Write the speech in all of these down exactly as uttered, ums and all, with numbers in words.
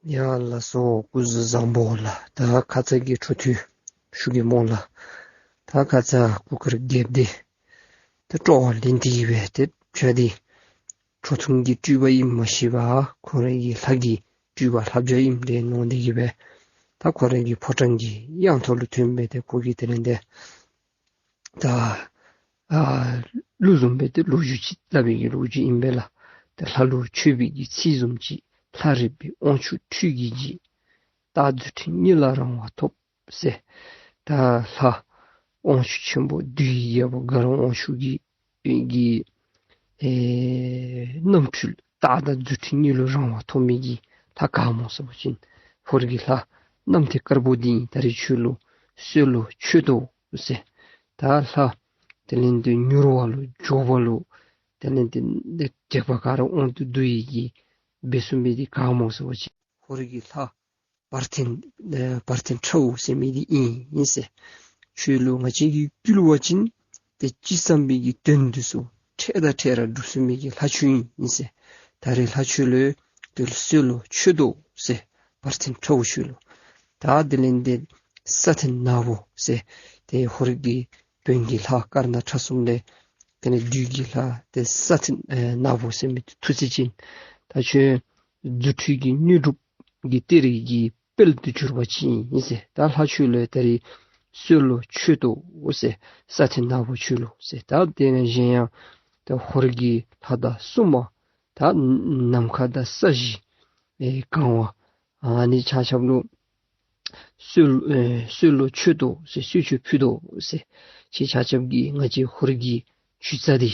ཡ་ལགས་སོ། སྐུ་གཟུགས་བཟང་པོ་ལགས། ད་ཁ་ཙ་གི་འཕྲོ་མཐུད་ཞུ་གེ་སྨོ་ལགས། ད་ཁ་ཙ་གུར་དཀར་རྒྱལཔོ་འདི་ད་སྤྲོ་བ་ལེན་ཏེ་གི་སྦེ་ཏེ་བྱ་འདི་ཁྲོ་ཐུང་གི་སྤྲུལ་པ་ཨིནམ་མ་ཤེས་པར་ཁོ་རའི་གི་ལྷ་གི་སྤྲུལ་པ་ལྷ་བྱ་ཨིནམ་འདྲས་མནོ་སྟེ་གི་སྦེ་ད་ཁོ་རའི་གི་ཕོ་བྲང་གི་གཡང་ཐོག་ལུ་ཐོན་སྦེ་ཏེ་ཁོ་གིས་དེ་ལས་ཏེ་ད་ཨ་གླུ་བཟུམ་སྦེ་ཏེ་ལོ་རྒྱུས་ཅིག་སླབ་པའི་གི་ལོ་རྒྱུས་ཨིན་པས་ལགས། ཏེ་ལྷ་ཀླུ་མཆོད་པའི་གི་ཚིག་བཟུམ་ཅིག། ལྷ་རིག་པའི་དབང་ཕྱུག་ཁྲུས་ཀྱི་རྗེ། རྟག་རྫུ་འཕྲུལ་གཉིས་ལ་རང་དབང་ཐོབ་ཟེར། ད་ལྷ་དབང་ཕྱུག་ཆེན་པོ་བདུད་ཀྱི་རྒྱལ་པོ་དགའ་རབ་དབང་ཕྱུག་གི་གི་ཨེ་རྣམ་འཕྲུལ་རྟག་དང་རྫུ་འཕྲུལ་གཉིས་ལུ་རང་དབང་ཐོབ་མི་གི་ལྷ་ག་སྨོ་ཟེར་བ་ཅིན་ཧོར་གྱི་ལྷ་གནམ་ཐེལ་དཀར་པོ་འདི་ཨིན། ད་རིས་ཁྱོད་ལུ་གསོལ་ལོ་མཆོད་དོ་ཟེར། ད་ལྷ་དེ་ལས་ཏེ་མྱུར་བ་ལུ་མགྱོགས་པ་ལུ་དེ་ལས་ཏེ་དྲེགས་པ་ག་ར་དབང་དུ་བསྡུ་ཡི་གི་འབད་ཚུགས་མི་འདི་ག་སྨོ་ཟེར་བ་ཅིན་ཧོར་གྱི་ལྷ་འབར་ཐེན་ཨེ་འབར་ཐེན་ཁྲ་བོ་ཟེར་མི་འདི་ཨིན་ཨིན་ཟེར། ཁྱོད་ལུ་ང་བཅས་ཀྱིས་བསྐུལ་བ་ཅིན་ཏེ་ཅི་བསམ་པའི་གི་དོན་འདི་ཚུ་འཕྲལ་དང་འཕྲལ་ར་འགྲུབ་ཚུགས་མི་གི་ལྷ་ཁྱོད་ཨིན་ཨིན་ཟེར། ད་རིས་ལྷ་ཁྱོད་ལུ་ཏེ་གསོལ་ལོ་མཆོད་དོ་ཟེར། འབར་ཐེན་ཁྲ་བོ་ཁྱོད་ལུ། ད་དེ་ལས་ཏེ་ས་ཐེན་ནག་པོ་ཟེར་ཏེ་ཧོར་གྱི་བོན་གྱི་ལྷ་དཀར་ནག་ཁྲ་གསུམ་ལས་དེ་ལས་བདུད་ཀྱི་ལྷ་ཏེ་ས་ཐེན་ཨེ་ནག་པོ་ཟེར་མི་འདི་ཐུགས་རྗེ་ཅན། ད་ཁྱོད་རྫུ་འཕྲུལ་གྱི་དངོས་གྲུབ་ཀྱི་གཏེར་གྱི་དཔལ་དུ་གྱུར་པ་ཅིག་ཨིན་ཟེར། ད་ལྷ་ཁྱོད་ལུ་ད་རིས་གསོལ་ལོ་མཆོད་དོ་ཟེར། ས་ཐེན་ནག་པོ་ཁྱོད་ལུ་ཟེར། ད་དེ་ནས་གཞན་ཡང་ད་ཧོར་གྱི་ལྷ་དང་སྲུང་མ་ད་ནམ་མཁའ་དང་ས་གཞི་ཨེ་གང་བ་ཨ་ནི་ཆ་ཁྱབ་ལུ་གསོལ་ཨེ་གསོལ་ལོ་མཆོད་དོ་ཟེར། གསོལ་མཆོད་ཕུལ་དོ་ཟེར། ཁྱེད་ཆ་ཁྱབ་ཀྱིས་ང་བཅས་ཧོར་གྱི་ཆུ་རྩ་འདི་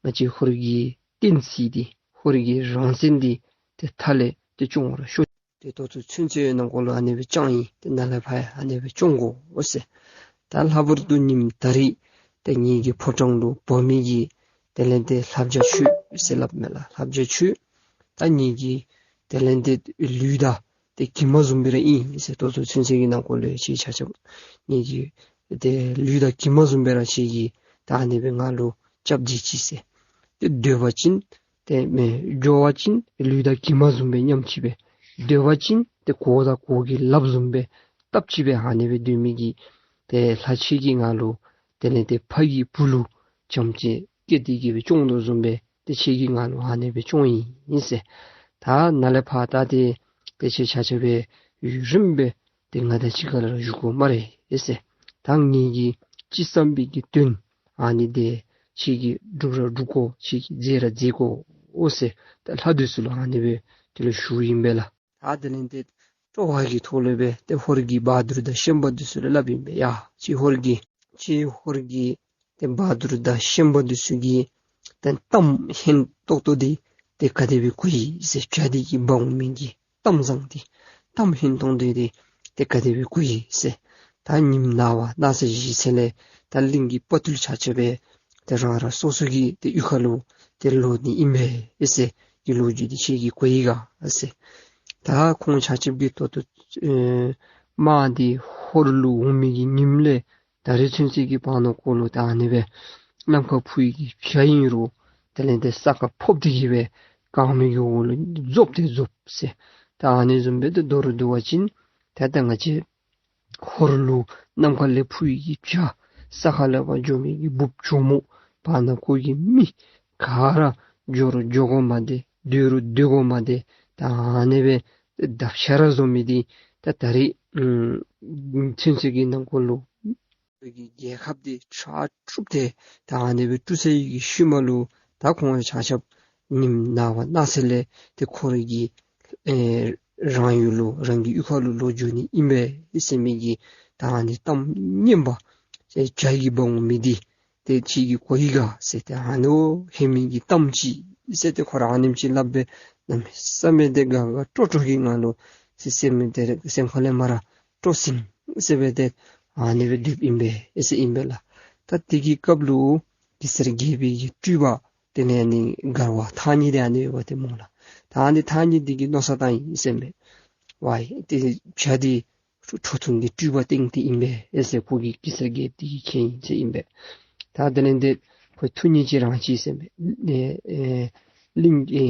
ང་བཅས་ཧོར་གྱི་བསྟན་སྲིད་འདི་ཧོར་གྱི་རང་བཙན་འདི་ཏེ་མཐའ་ལས་ཏེ་སྐྱོང་བར་ཤོག། ཏེ་ད་ལྟོ་ཚུན་ཚོད་ནང་འཁོད་ལུ་ཨ་ནི་སྦེ་བསྐྱངས་ཡི། ཏེ་ནཱ་ལས་ཕར་ཡང་ཨ་ནི་སྦེ་སྐྱོང་དགོ་ཟེར། ད་ལྷག་པར་དུ་ཉིནམ་ད་རིས་ཏེ་ངེ་གི་ཕོ་བྲང་ལུ་འབོ་མི་གི་དེ་ལས་ཏེ་ལྷ་བྱ་ཁྱོད་ཟེར་སླབ་མས་ལགས། ལྷ་བྱ་ཁྱོད་ད་ངེ་གི་དེ་ལས་ཏེ་ལུས་དང་ཏེ་གྱིབ་མ་བཟུམ་སྦེ་ར་ཨིན་ཟེར། ད་ལྟོ་ཚུན་ཚོད་ཀྱི་ནང་འཁོད་ལུ་ཁྱེད་ཆ་ཁྱབ་ངེ་གི་ཏེ་ལུས་དང་གྱིབ་མ་བཟུམ་སྦེ་ར་ཁྱེད་ཀྱིས་ད་ཨ་ནི་སྦེ་ང་ལུ་སྐྱབས་མཇལ་ཅིག་ཟེར། ཏེ་སྡོད་པ་ཅིན་ཏེ་མེན་འགྱོ་བ་ཅིན་ལུས་དང་གྱིབ་མ་བཟུམ་སྦེ་མཉམ་གཅིག་སྦེ། སྡོད་པ་ཅིན་ཏེ་གོ་དང་གོ་གི་ལགཔ་བཟུམ་སྦེ་སྟབས་གཅིག་སྦེ་ཨ་ནི་སྦེ་སྡོད་མི་གི་ཏེ་ལྷ་ཁྱེད་ཀྱིས་ང་ལུ་དེ་ལས་ཏེ་ཕ་གི་བུ་ལུ་བྱམས་བརྩེ་བསྐྱེད་དེ་གི་སྦེ་སྐྱོང་དོ་བཟུམ་སྦེ་ཏེ་ཁྱེད་ཀྱིས་ང་ལུ་ཨ་ནི་སྦེ་སྐྱོང་ཡི་ཨིན་ཟེར། ད་ནཱ་ལས་ཕར་ད་ཏེ་ཏེ་ཁྱེད་ཆ་ཁྱབ་སྦེ་ཡུན་རིངམོ་སྦེ་ཏེ་ང་དང་གཅིག་ཁར་ར་བཞུགས་དགོ་སྨ་རེ་ཨེ་ཟེར། ད་ངེ་གི་ཅི་བསམ་པའི་གི་དོན་ཨ་ནི་འདི་ཁྱེད་ཀྱིས་སྒྲུབ་ར་སྒྲུབ་དགོ། ཁྱེད་ཀྱིས་མཛད་ར་མཛད་དགོ་འོ་ཟེར། ད་ལྷ་འདི་ཚུ་ལུ་ཨ་ནི་སྦེ་དེ་ལུ་ཞུཝ་ཨིན་པས་ལགས། ད་དེ་ལས་ཏེ་སྤྲོ་བ་གི་ཐོག་ལས་སྦེ་ཏེ་ཧོར་གྱི་བ་དུར་དང་ཤན་པ་འདི་ཚུ་ལུ་སླབ་ཨིན་པས། ཡ་ཁྱེད་ཧོར་གྱི་ཁྱེད་ཧོར་གྱི་ཏེ་བ་དུར་དང་ཤན་པ་འདི་ཚུ་གིས་ཏེ་གཏམ་སྙན་ཏོག་ཏོ་འདི་ཏེ་ག་དེ་སྦེ་གོ་ཡི་ཟེར། བྱ་འདི་གིས་འབག་འོང་མི་གི་གཏམ་བཟང་འདི་གཏམ་སྙན་ཏོང་ཏོ་འདི་ཏེ་ག་དེ་སྦེ་གོ་ཡི་ཟེར། ད་ཉིནམ་ནངས་པ་གནངས་ཚེ་གཞེས་ཚེ་ལས་ད་གླིང་གི་དཔའ་ཐུལ་ཆ་ཁྱབ་སྦེ་ཏེ་རང་རང་སོ་སོ་གི་ཏེ་གཡུས་ཁ་ལུ་ཏེ་ལོག་ནི་ཨིན་པས་ཨེ་ཟེར། གི་ལོ་རྒྱུས་འདི་ཁྱེད་ཀྱིས་གོ་ཡི་ག་ཨེ་ཟེར། ད་ཁོང་ཆ་ཁྱབ་ཀྱིས་ད་ལྟོ་ཨེ་དམག་འདི་ཧོར་ལུ་འོང་མི་གི་ཉིནམ་ལས་ད་རིས་ཚུན་ཚོད་ཀྱི་བར་ན་འཁོད་ལུ་ད་ཨ་ནི་སྦེ་ནམ་མཁར་འཕུར་བའི་གི་བྱ་ཨིན་རུང་དེ་ལས་ཏེ་ས་ཁར་ཕོག་སྟེ་གི་སྦེ་གང་མི་གི་འོག་ལུ་རྫོབ་སྟེ་རྫོབ་ཟེར། ད་ཨ་ནི་བཟུམ་སྦེ་ཏེ་མདོར་བསྡུ་བ་ཅིན་ད་ད་ང་བཅས་ཧོར་ལུ་ནམ་མཁའ་ལས་འཕུར་བའི་གི་བྱ་ས་ཁ་ལས་ཕར་འགྱོ་མི་གི་འབུཔ་གྱོག་མོ་བར་ན་འཁོད་ཀྱི་མི་ག་ར་འགྱོ་རུང་འགྱོ་དགོ་མ་དེ་སྡོད་རུང་སྡོད་དགོ་མ་དེ་ད་ཨ་ནི་སྦེ་ད་བྱ་ར་བཟོ་མི་འདི་ད་ད་རིས་ཨམ་ཚུན་ཚོད་ཀྱི་ནང་འཁོད་ལུ་གི་རྒྱལ་ཁབ་འདི་ཁྲག་དཀྲུགས་ཏེ་ད་ཨ་ནི་སྦེ་དཀྲུགས་ཚར་བའི་གི་ཤུལ་མ་ལུ་ད་ཁོང་ཆ་ཁྱབ་ཉིནམ་ནངས་པ་གནངས་ཚེ་ལས་ཏེ་ཁོ་རའི་གི་ཨེ་རང་ཡུལ་ལུ་རང་གི་གཡུས་ཁ་ལུ་ལོག་འགྱོ་ནི་ཨིན་པས་ཟེར་མི་གི་ད་ཨ་ནི་གཏམ་སྙན་པ་ཨེ་བྱ་གིས་འབག་འོང་མི་འདི་ཏེ་ཁྱེད་ཀྱིས་གོ་ཡི་ག་ཟེར། ཏེ་ཨ་ནི་ཧེ་མའི་གི་གཏམ་ཅིག་ཟེར་ཏེ་ཁོ་ར་ཨ་ནེམ་ཅིག་སླབ་སྦེ་གནམ་མེད་ས་མེད་ཏེ་དགའ་དགའ་སྤྲོ་སྤྲོ་གི་ངང་ལུ་ཟེར་སེམས་མི་དེ་སེམས་ཁ་ལས་མར་སྤྲོ་ཟིང་ཟེར་སྦེ་ཏེ་ཨ་ནི་སྦེ་སྡོདཔ་ཨིན་པས་ཨེ་ཟེར་ཨིན་པས་ལགས། ད་དེ་གི་སྐབས་ལུ་གེ་སར་རྒྱལ་པོའི་གི་སྤྲུལ་པ་དེ་ལས་ཨ་ནི་མགར་བ་ཐང་རྙེད་དེ་ཨ་ནི་ཡོདཔ་ཏེ་སྨོ་ལགས། ད་ཨ་ནི་ཐང་རྙེད་དེ་གིས་མནོ་བསམ་བཏང་ཡི་ཟེར་མས། ཝའི་ཏེ་བྱ་འདི་ཁྲོ་ཐུང་གི་སྤྲུལ་པ་བསྟན་ཏེ་ཨིན་པས་ཨེ་ཟེར། ཁོ་གིས་གེ་སར་རྒྱལཔོ་འདི་གིས་མཁྱེན་ཡི་ཟེར་ཨིན་པས། ད་དེ་ལས་ཏེ་ཁོ་ཐུགས་ཉིད་ཅིག་རང་སྐྱེས་ཟེར་མས། ཨེ་ཨེ་གླིང་ཨེ་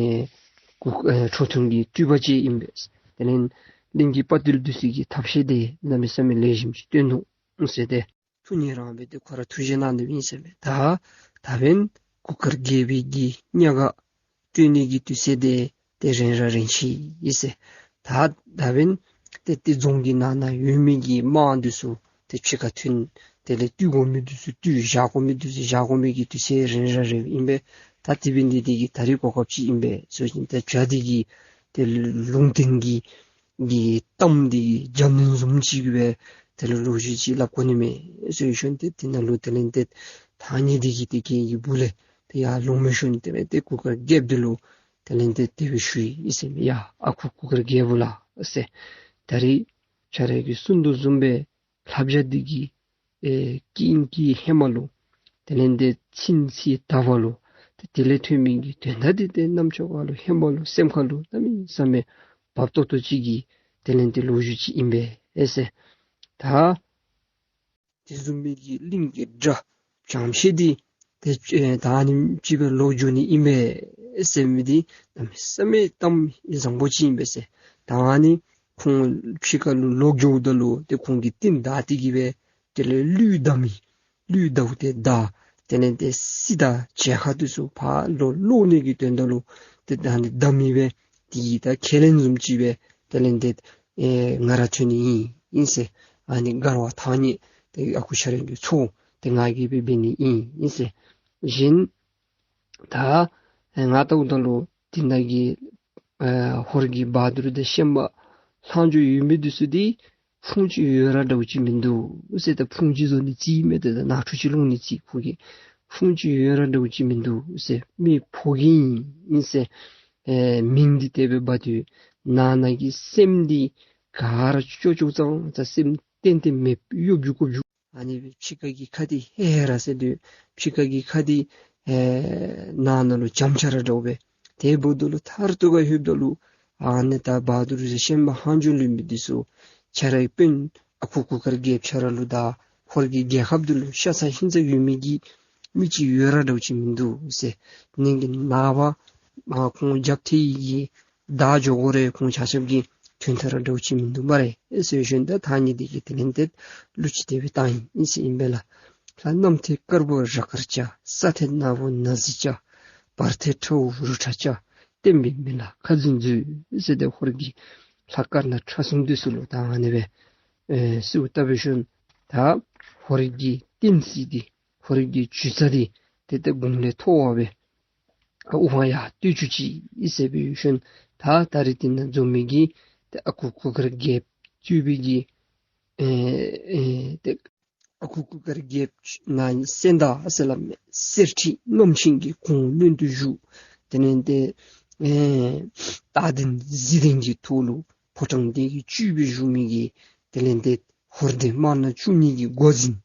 གུ་ཨེ་ཁྲོ་ཐུང་གི་སྤྲུལ་པ་ཅིག་ཨིན་པས། དེ་ལས་གླིང་གི་དཔའ་བརྟུལ་འདི་ཚུ་གིས་ཐབས་ཤེས་འདི་གནམ་མེད་ས་མེད་ལེགས་ཤོམ་ཅིག་སྟོན་ནུག་ཟེར་ཏེ། ཐུགས་མཉེས་རངས་སྦེ་ཏེ་ཁོ་ར་ཐུགས་བཞེས་གནང་ནུག་ཨིན་ཟེར་མས། ད་ད་འབདན་གུར་དཀར་རྒྱལ་པོའི་གི་གཉའ་ག་སྤྲོད་ནི་གི་དུས་ཚོད་འདི་ཏེ་རན་ར་རན་ཅི་ཨིན་ཟེར། ད་ད་འབདན་ཏེ་ཏེ་རྫོང་གི་ནང་ན་ཡོད་མི་གི་དམག་འདི་ཚུ་ཏེ་ཕྱི་ཁར་ཐོན། དེ་ལས་བཏུལ་དགོ་མི་འདི་ཚུ་བཏུལ། བཞག་དགོ་མི་འདི་ཚུ་བཞག་དགོ་མི་གི་དུས་ཚོད་རན་ར་རན་ཨིན་པས། ད་དེ་འབདན་འདི་འདི་གིས་ད་རིས་གོ་སྐབས་ཅིག་ཨིན་པས་ཟེར་ཞིནམ་ད་བྱ་འདི་གིས་ཏེ་ལུང་བསྟན་གྱི་གི་གཏམ་འདི་གི་རྒྱབ་ནི་བཟུམ་ཅིག་སྦེ་དེ་ལུ་ལོ་རྒྱུས་ཅིག་སླབ་དགོ་ནི་མས་ཟེར་ཞིནམ་ཏེ་དེ་ནང་ལུ་དེ་ལས་ཏེ་ཐང་རྙེད་འདི་གིས་ཏེ་གི་གི་སྦུག་ལས་ཏེ་ཡར་ལོང་མི་ཞིནམ་དེ་ལས་ཏེ་གུར་དཀར་རྒྱལཔོ་འདི་ལུ་དེ་ལས་ཏེ་དེ་སྦེ་ཞུ་ཡི་ཟེར་མས། ཡ་ཨ་ཁུ་གུར་དཀར་རྒྱལ་པོ་ལགས་ཟེར། ད་རིས་ཁྱོད་ར་གིས་གསུང་དོ་བཟུམ་སྦེ་ལྷ་བྱ་འདི་གི་ཨེ་སྐད་གི་ཧེ་མ་ལུ་དེ་ལས་ཏེ་ཚིག་ཚིག་དག་པ་ལུ་ཏེ་དེ་ལས་ཐོན་མི་གི་དོན་དག་འདི་ཏེ་རྣམ་ཅོག་ཁ་ལུ་ཧེ་མ་ལུ་སེམས་ཁ་ལུ་གནམ་མེད་ས་མེད་བབ་ཏོག་ཏོ་ཅིག་གི་དེ་ལས་ཏེ་ལོ་རྒྱུས་ཅིག་ཨིན་པས་ཨེ་ཟེར། ད་དེ་བཟུམ་མའི་གི་གླིང་གི་དགྲ་བྱམས་ཤིང་འདི་ཏེ་ཨེ་ད་ཨ་ནེམ་ཅིག་སྦེ་ལོག་འགྱོ་ནི་ཨིན་པས་ཟེར་མི་འདི་གནམ་མེད་ས་མེད་གཏམ་བཟང་པོ་ཅིག་ཨིན་པས་ཟེར། ད་ཨ་ནི་ཁོང་ཕྱི་ཁ་ལུ་ལོག་འགྱོཝ་ད་ལུ་ཏེ་ཁོང་གི་རྟིང་བདའ་སྟེ་གི་སྦེ་དེ་ལས་གླུད་བདའ་མི་གླུད་བདའཝ་ཏེ་བདའ། དེ་ལས་ཏེ་གསེར་དང་བྱད་ཁ་འདི་ཚུ་ཕར་ལོག་སློག་ནི་གི་དོན་དག་ལུ་ཏེ་ད་ཨ་ནི་བདའ་མི་སྦེ་དེ་གི་ད་ཁས་ལེན་བཟུམ་ཅིག་སྦེ་དེ་ལས་ཏེ་ཨེ་ང་ར་ཐོན་ནི་ཨིན་ཨིན་ཟེར། ཨ་ནི་མགར་བ་ཐང་རྙེད་ཏེ་ཨ་ཁུ་ཁྱོད་ར་གི་ཚ་བོ་ཏེ་ང་གིས་སྦེ་འབད་ནི་ཨིན་ཨིན་ཟེར་བཞིན། ད་ཨེ་ང་ལྟཝ་ད་ལུ་དེ་ནང་གི་ཨེ་ཧོར་གྱི་བ་དུར་དང་ཤན་པ་ལྷག་འཕྲོ་ཡོད་མི་འདི་ཚུ་འདི་ཕུང་ཅིག་ཡོད་ར་འདྲཝ་ཅིག་མིན་འདུག་ཟེར། ད་ཕུང་ཅིག་བཟོ་ནི་རྩིས་མེད། ད་ནང་འཁྲུག་ཅིག་སློང་ནི་རྩིས། ཁོ་གི་ཕུང་ཅིག་ཡོད་ར་འདྲཝ་ཅིག་མིན་འདུག་ཟེར། མི་ཕོ་རྒྱས་ཨིན་ཟེར། ཨེ་མིང་འདི་དེ་སྦེ་འབད་དུས་ནང་ན་གི་སེམས་འདི་ག་ར་ཅོག་ཅོག་ཙང་ཙང་སེམས་གཏན་གཏན་མེདཔ་གཡོ་སྒྱུ་ཀོ་སྒྱུ། ཨ་ནི་སྦེ་ཕྱི་ཁ་གི་ཁ་འདི་ཧེ་ཧེ་ར་ཟེར་དུས་ཕྱི་ཁ་གི་ཁ་འདི་ཨེ་ནང་ན་ལུ་འཇམ་ཅིག་ར་འདྲཝ་སྦེ། དེ་འབདཝ་ད་ལུ་མཐར་ཐུག་ཁར་ལྷོདཔ་ད་ལུ་ཨ་ནི་ད་བ་དུར་ཟེར་ཤན་པ་ལྷག་འཕྲོ་ལུས་མི་འདི་ཚུ་ཁྱོད་རའི་དཔོན་ཨ་ཁུ་གུར་དཀར་རྒྱལཔོ་ཁྱོད་ར་ལུ་དང་ཧོར་གྱི་རྒྱལ་ཁབ་འདི་ལུ་ཤ་ཚ་ཧིང་ཚ་ཡོད་མི་གི་མི་ཅིག་ཡོད་ར་འདྲཝ་ཅིག་མིན་འདུག་ཟེར། ནིང་གི་ནངས་པ་ཨ་ཁོང་རྒྱབ་ཐེ་གི་བདའ་འགྱོ་དགོ་རུང་ཁོང་ཆ་ཁྱབ་ཀྱི་དོན་དག་ར་འདྲཝ་ཅིག་མིན་འདུག་སྨ་རེ་ཟེར་ཞིནམ་ད་ཐང་རྙེད་འདི་གིས་དེ་ལས་ཏེ་གླུ་ཅིག་དེ་སྦེ་བཏང་ཡི་ཨིན་ཟེར་ཨིན་པས་ལགས། ལྷ་གནམ་ཐེལ་དཀར་པོ་ར་དཀར་ཅན། ས་ཐེལ་ནག་པོ་ནག་ཟིག་ཅན། བར་ཐེལ་ཁྲ་བོ་རུ་ཁྲ་ཅན། བསྟན་པའི་མི་ལ་ཁ་འཛིན་མཛོད་ཟེར་ཏེ་ཧོར་གྱི་ལྷ་དཀར་ནག་ཁྲ་གསུམ་འདི་ཚུ་ལུ་ད་ཨ་ནི་སྦེ་ཨེ་གསོལཝ་བཏབ་པའི་ཤུལ་ད་ཧོར་གྱི་བསྟན་སྲིད་འདི་ཧོར་གྱི་ཇུས་རྩ་འདི་ཏེ་ཏེ་གོང་ལས་མཐོ་བ་སྦེ་ཨ་དབུ་འཕང་ཡར་བསྟོད་བཅུག་ཅིག་ཟེར་བའི་ཤུལ་ད་ད་རིས་དེ་ནང་འཛོམས་མི་གི་ཏེ་ཨ་ཁུ་གུར་དཀར་རྒྱལཔོ་གཙོས་པའི་གི་ཨེ་ཨེ་ཏེ་ཨ་ཁུ་གུར་དཀར་རྒྱལཔོ་ནཱ་སེང་སྟག་ཟེར་སླབ་མས། གསེར་ཁྲི་རྔམ་ཆེན་གྱི་གོང་གློན་དུ་བཞུགས། དེ་ལས་ཏེ་ཨེ་སྟག་གདན་གཟིག་གདན་གྱི་ཐོག་ལུ་ཕོ་བྲང་སྡེ་བརྒྱད་ཀྱི་སྤྱི་སྦེ་བཞུགས་མི་གི་དེ་ལས་ཏེ་ཧོར་སྡེ་དམར་ནག་བཅུ་གཉིས་ཀྱི་འགོ་འཛིན།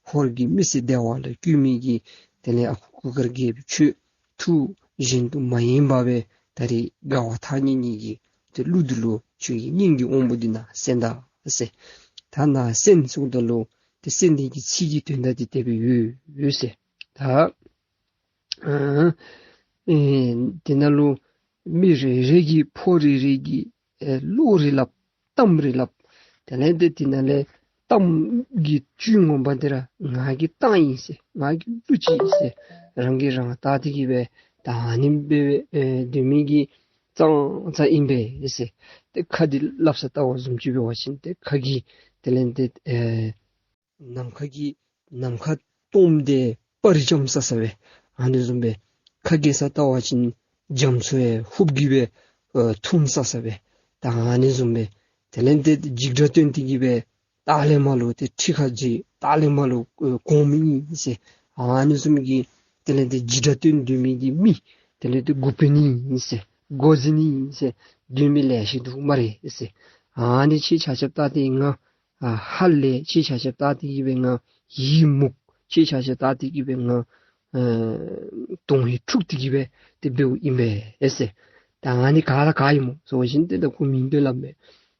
ཧོར་གྱི་མི་སེར་བདེ་བ་ལ་བཀོད་མི་གི་དེ་ལས་ཨ་ཁུ་གུར་དཀར་རྒྱལཔོ་ཁྱོད་ཐུགས་གཞན་དུ་མ་ཡེངས་པར་སྦེ་ད་རིས་མགར་བ་ཐང་རྙེད་ཉིད་ཀྱི་ཏེ་གླུ་འདི་ལུ་ཁྱོད་ཀྱི་སྙིང་གི་དབང་པོ་འདི་ནཱ་གསན་ད་ཟེར། ད་ནཱ་གསན་ཟེརཝ་ད་ལུ་ཏེ་གསན་ནི་གི་ཚིག་གི་དོན་དག་འདི་དེ་སྦེ་ཡོད་ཡོད་ཟེར། ད་ཨ་ཨེ་དེ་ནང་ལུ་མི་རེ་རེ་གིས་ཕོ་རེ་རེ་གིས་ཨེ་བློ་རེ་སླབ། གཏམ་རེ་སླབ། དེ་ལས་ཏེ་དེ་ནང་ལས་གཏམ་གྱི་བཅུད་ངོ་མ་འདི་ར་ང་གིས་བཏང་ཡི་ཟེར། ང་གིས་བླུགས་ཅི་ཟེར། རང་གིས་རང་བལྟ་སྟེ་གི་སྦེ་ད་ཨ་ནི་སྦེ་ཨེ་སྡོད་མི་གི་ཙང་ཙང་ཨིན་པས་ཟེར། ཏེ་ཁ་འདི་སླབ་ས་བལྟ་བ་བཟུམ་ཅིག་འབད་བ་ཅིན་ཏེ་ཁ་གིས་དེ་ལས་ཏེ་ཨེ་ནམ་མཁའ་གི་ནམ་མཁའ་སྟོངམ་དེ་སྤར་རི་ཙམ་ས་ས་སྦེ་ཨ་ནི་བཟུམ་སྦེ་ཁ་གིས་ས་བལྟ་བ་ཅིན་རྒྱ་མཚོ་ཡང་ཧུབ་ཀྱིས་སྦེ་ཨེ་འཐུང་ས་ས་སྦེ་ད་ཨ་ནི་བཟུམ་སྦེ་དེ་ལས་ཏེ་འཇིགས་སྒྲ་སྟོན་ཏེ་གི་སྦེ་ལྟག་ལས་མར་ལུ་ཏེ་ཁྲི་ཁར་འཛེགས། ལྟག་ལས་མར་ལུ་ཨེ་གོང་མི་ཨིན་ཟེར། ཨ་ནི་བཟུམ་གྱི་དེ་ལས་ཏེ་འཇིགས་སྒྲ་སྟོན་སྡོད་མི་གི་མི་དེ་ལས་ཏེ་འགོ་དཔོན་ཨིན་ཟེར། འགོ་འཛིན་ཨིན་ཟེར། སྡོད་མི་ལེ་ཤ་འདུག་སྨ་རེ་ཟེར། ཨ་ནི་ཁྱེད་ཆ་ཁྱབ་བལྟ་སྟེ་ང་ཨ་ཧ་ལས། ཁྱེད་ཆ་ཁྱབ་བལྟ་སྟེ་གི་སྦེ་ང་ཡི་མུག། ཁྱེད་ཆ་ཁྱབ་བལྟ་སྟེ་གི་སྦེ་ང་ཨ་དོན་ཧིང་འཁྲུགས་ཏེ་གི་སྦེ་ཏེ་འབདཝ་ཨིན་པས་ཟེར། ད་ཨ་ནི་ག་ར་ག་ཨིན་སྨོ་ཟེར་བ་ཅིན་ཏེ་ད་ཁོ་མིང་འདི་སླབ་མས།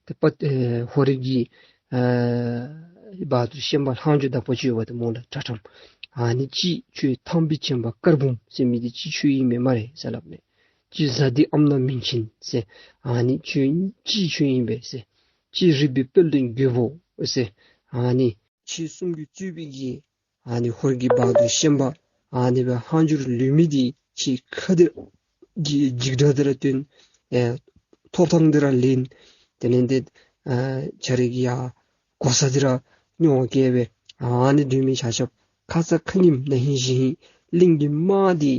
ཏེ་དཔའ་ཨེ་ཧོར་གྱི་ཨེ་བ་དུར་ཤན་པ་ལྷག་འཕྲོ་དང་དཔའ་བཅུ་ཡོད་པ་དེ་སྨོ་ལགས། དྲག་ཁྲམ་ཨ་ནི་གཅིག་ཁྱོད་ཐང་པའི་ཆེན་པ་དཀར་འབུམ་ཟེར་མི་འདི་གཅིག་ཁྱོད་ཨིན་མས་སྨ་རེ་ཟེར་སླབ་མས། ཅི་བཟའ་འདི་ཨམ་ན་མིང་ཆེན་ཟེར། ཨ་ནི་ཁྱོད་ཅི་ཁྱོད་ཨིན་པས་ཟེར། ཅི་རིག་པའི་དཔལ་ལྡན་རྒོད་པོ་ཟེར། ཨ་ནི་ཁྱེད་གསུམ་གྱིས་གཙོས་པའི་གི་ཨ་ནི་ཧོར་གྱི་བ་དུར་ཤན་པ་ཨ་ནི་སྦེ་ཧང་འགྱུར་ལུས་མི་འདི་ཁྱེད་ཁ་འདི་གི་འཇིགས་སྒྲ་འདི་ར་བཏོན། ཨེ་ཐོབ་ཐང་འདི་ར་ལེན། དེ་ལས་འདི་ཨ་ཁྱེད་རའི་གི་ཡ་གོ་ས་འདི་ར་ཉོ་བ་བསྐྱལ་སྦེ་ཨ་ནི་སྡོད་མི་ཆ་ཁྱབ་ཁ་ཙ་ཁ་ཉིནམ་ན་ཧིང་གཞེས་ཧིང་གླིང་གི་དམག་འདི་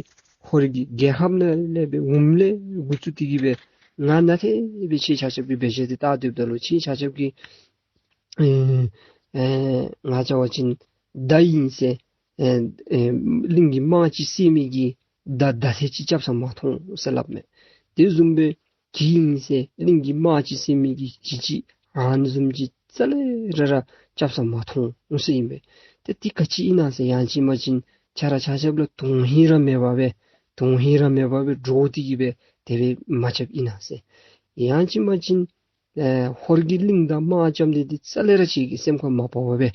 ཧོར་གྱི་རྒྱལ་ཁབ་ནང་ལས་སྦེ་འོངམ་ལས་འགོ་བཙུགས་ཏེ་གི་སྦེ་ང་ནཱ་ཏེ་སྦེ་ཁྱེད་ཆ་ཁྱབ་ཀྱི་འབད་བཞག་འདི་བལྟ་སྡོདཔ་ད་ལུ་ཁྱེད་ཆ་ཁྱབ་ཀྱིས་ཨེ་ཨེ་ང་བཅའ་བ་ཅིན་མདའ་ཨིན་ཟེར་ཨེ་ཨེ་གླིང་གི་དམག་ཅིག་བསད་མི་གི་མདའ་མདའ་ཐེངས་ཅིག་རྐྱབ་ས་མ་མཐོང་ཟེར་སླབ་མས། དེ་བཟུམ་སྦེ་གྱི་ཨིན་ཟེར་གླིང་གི་དམག་ཅིག་བསད་མི་གི་གྱི་ཅིག་ཨ་ནི་བཟུམ་ཅིག་རྩ་ལས་ར་ར་རྐྱབ་ས་མ་མཐོང་ཟེར་ཨིན་པས། ཏེ་འདི་ག་ཅི་ཨིན་ན་ཟེར་ཡང་ཅིན་མ་ཅིན་ཁྱེད་ར་ཆ་ཁྱབ་ལུ་དོན་ཧིང་ར་མེད་པར་སྦེ་དོན་ཧིང་ར་མེད་པར་སྦེ་འདྲོག་སྟེ་གི་སྦེ་དེ་སྦེ་མ་རྐྱབ་ཨིན་ན་ཟེར། ཡང་ཅིན་མ་ཅིན་ཨེ་ཧོར་གྱི་གླིང་དང་དམག་རྐྱབ་ནི་འདི་རྩ་ལས་ར་ཁྱེད་ཀྱི་སེམས་ཁར་མ་བབ་པར་སྦེ་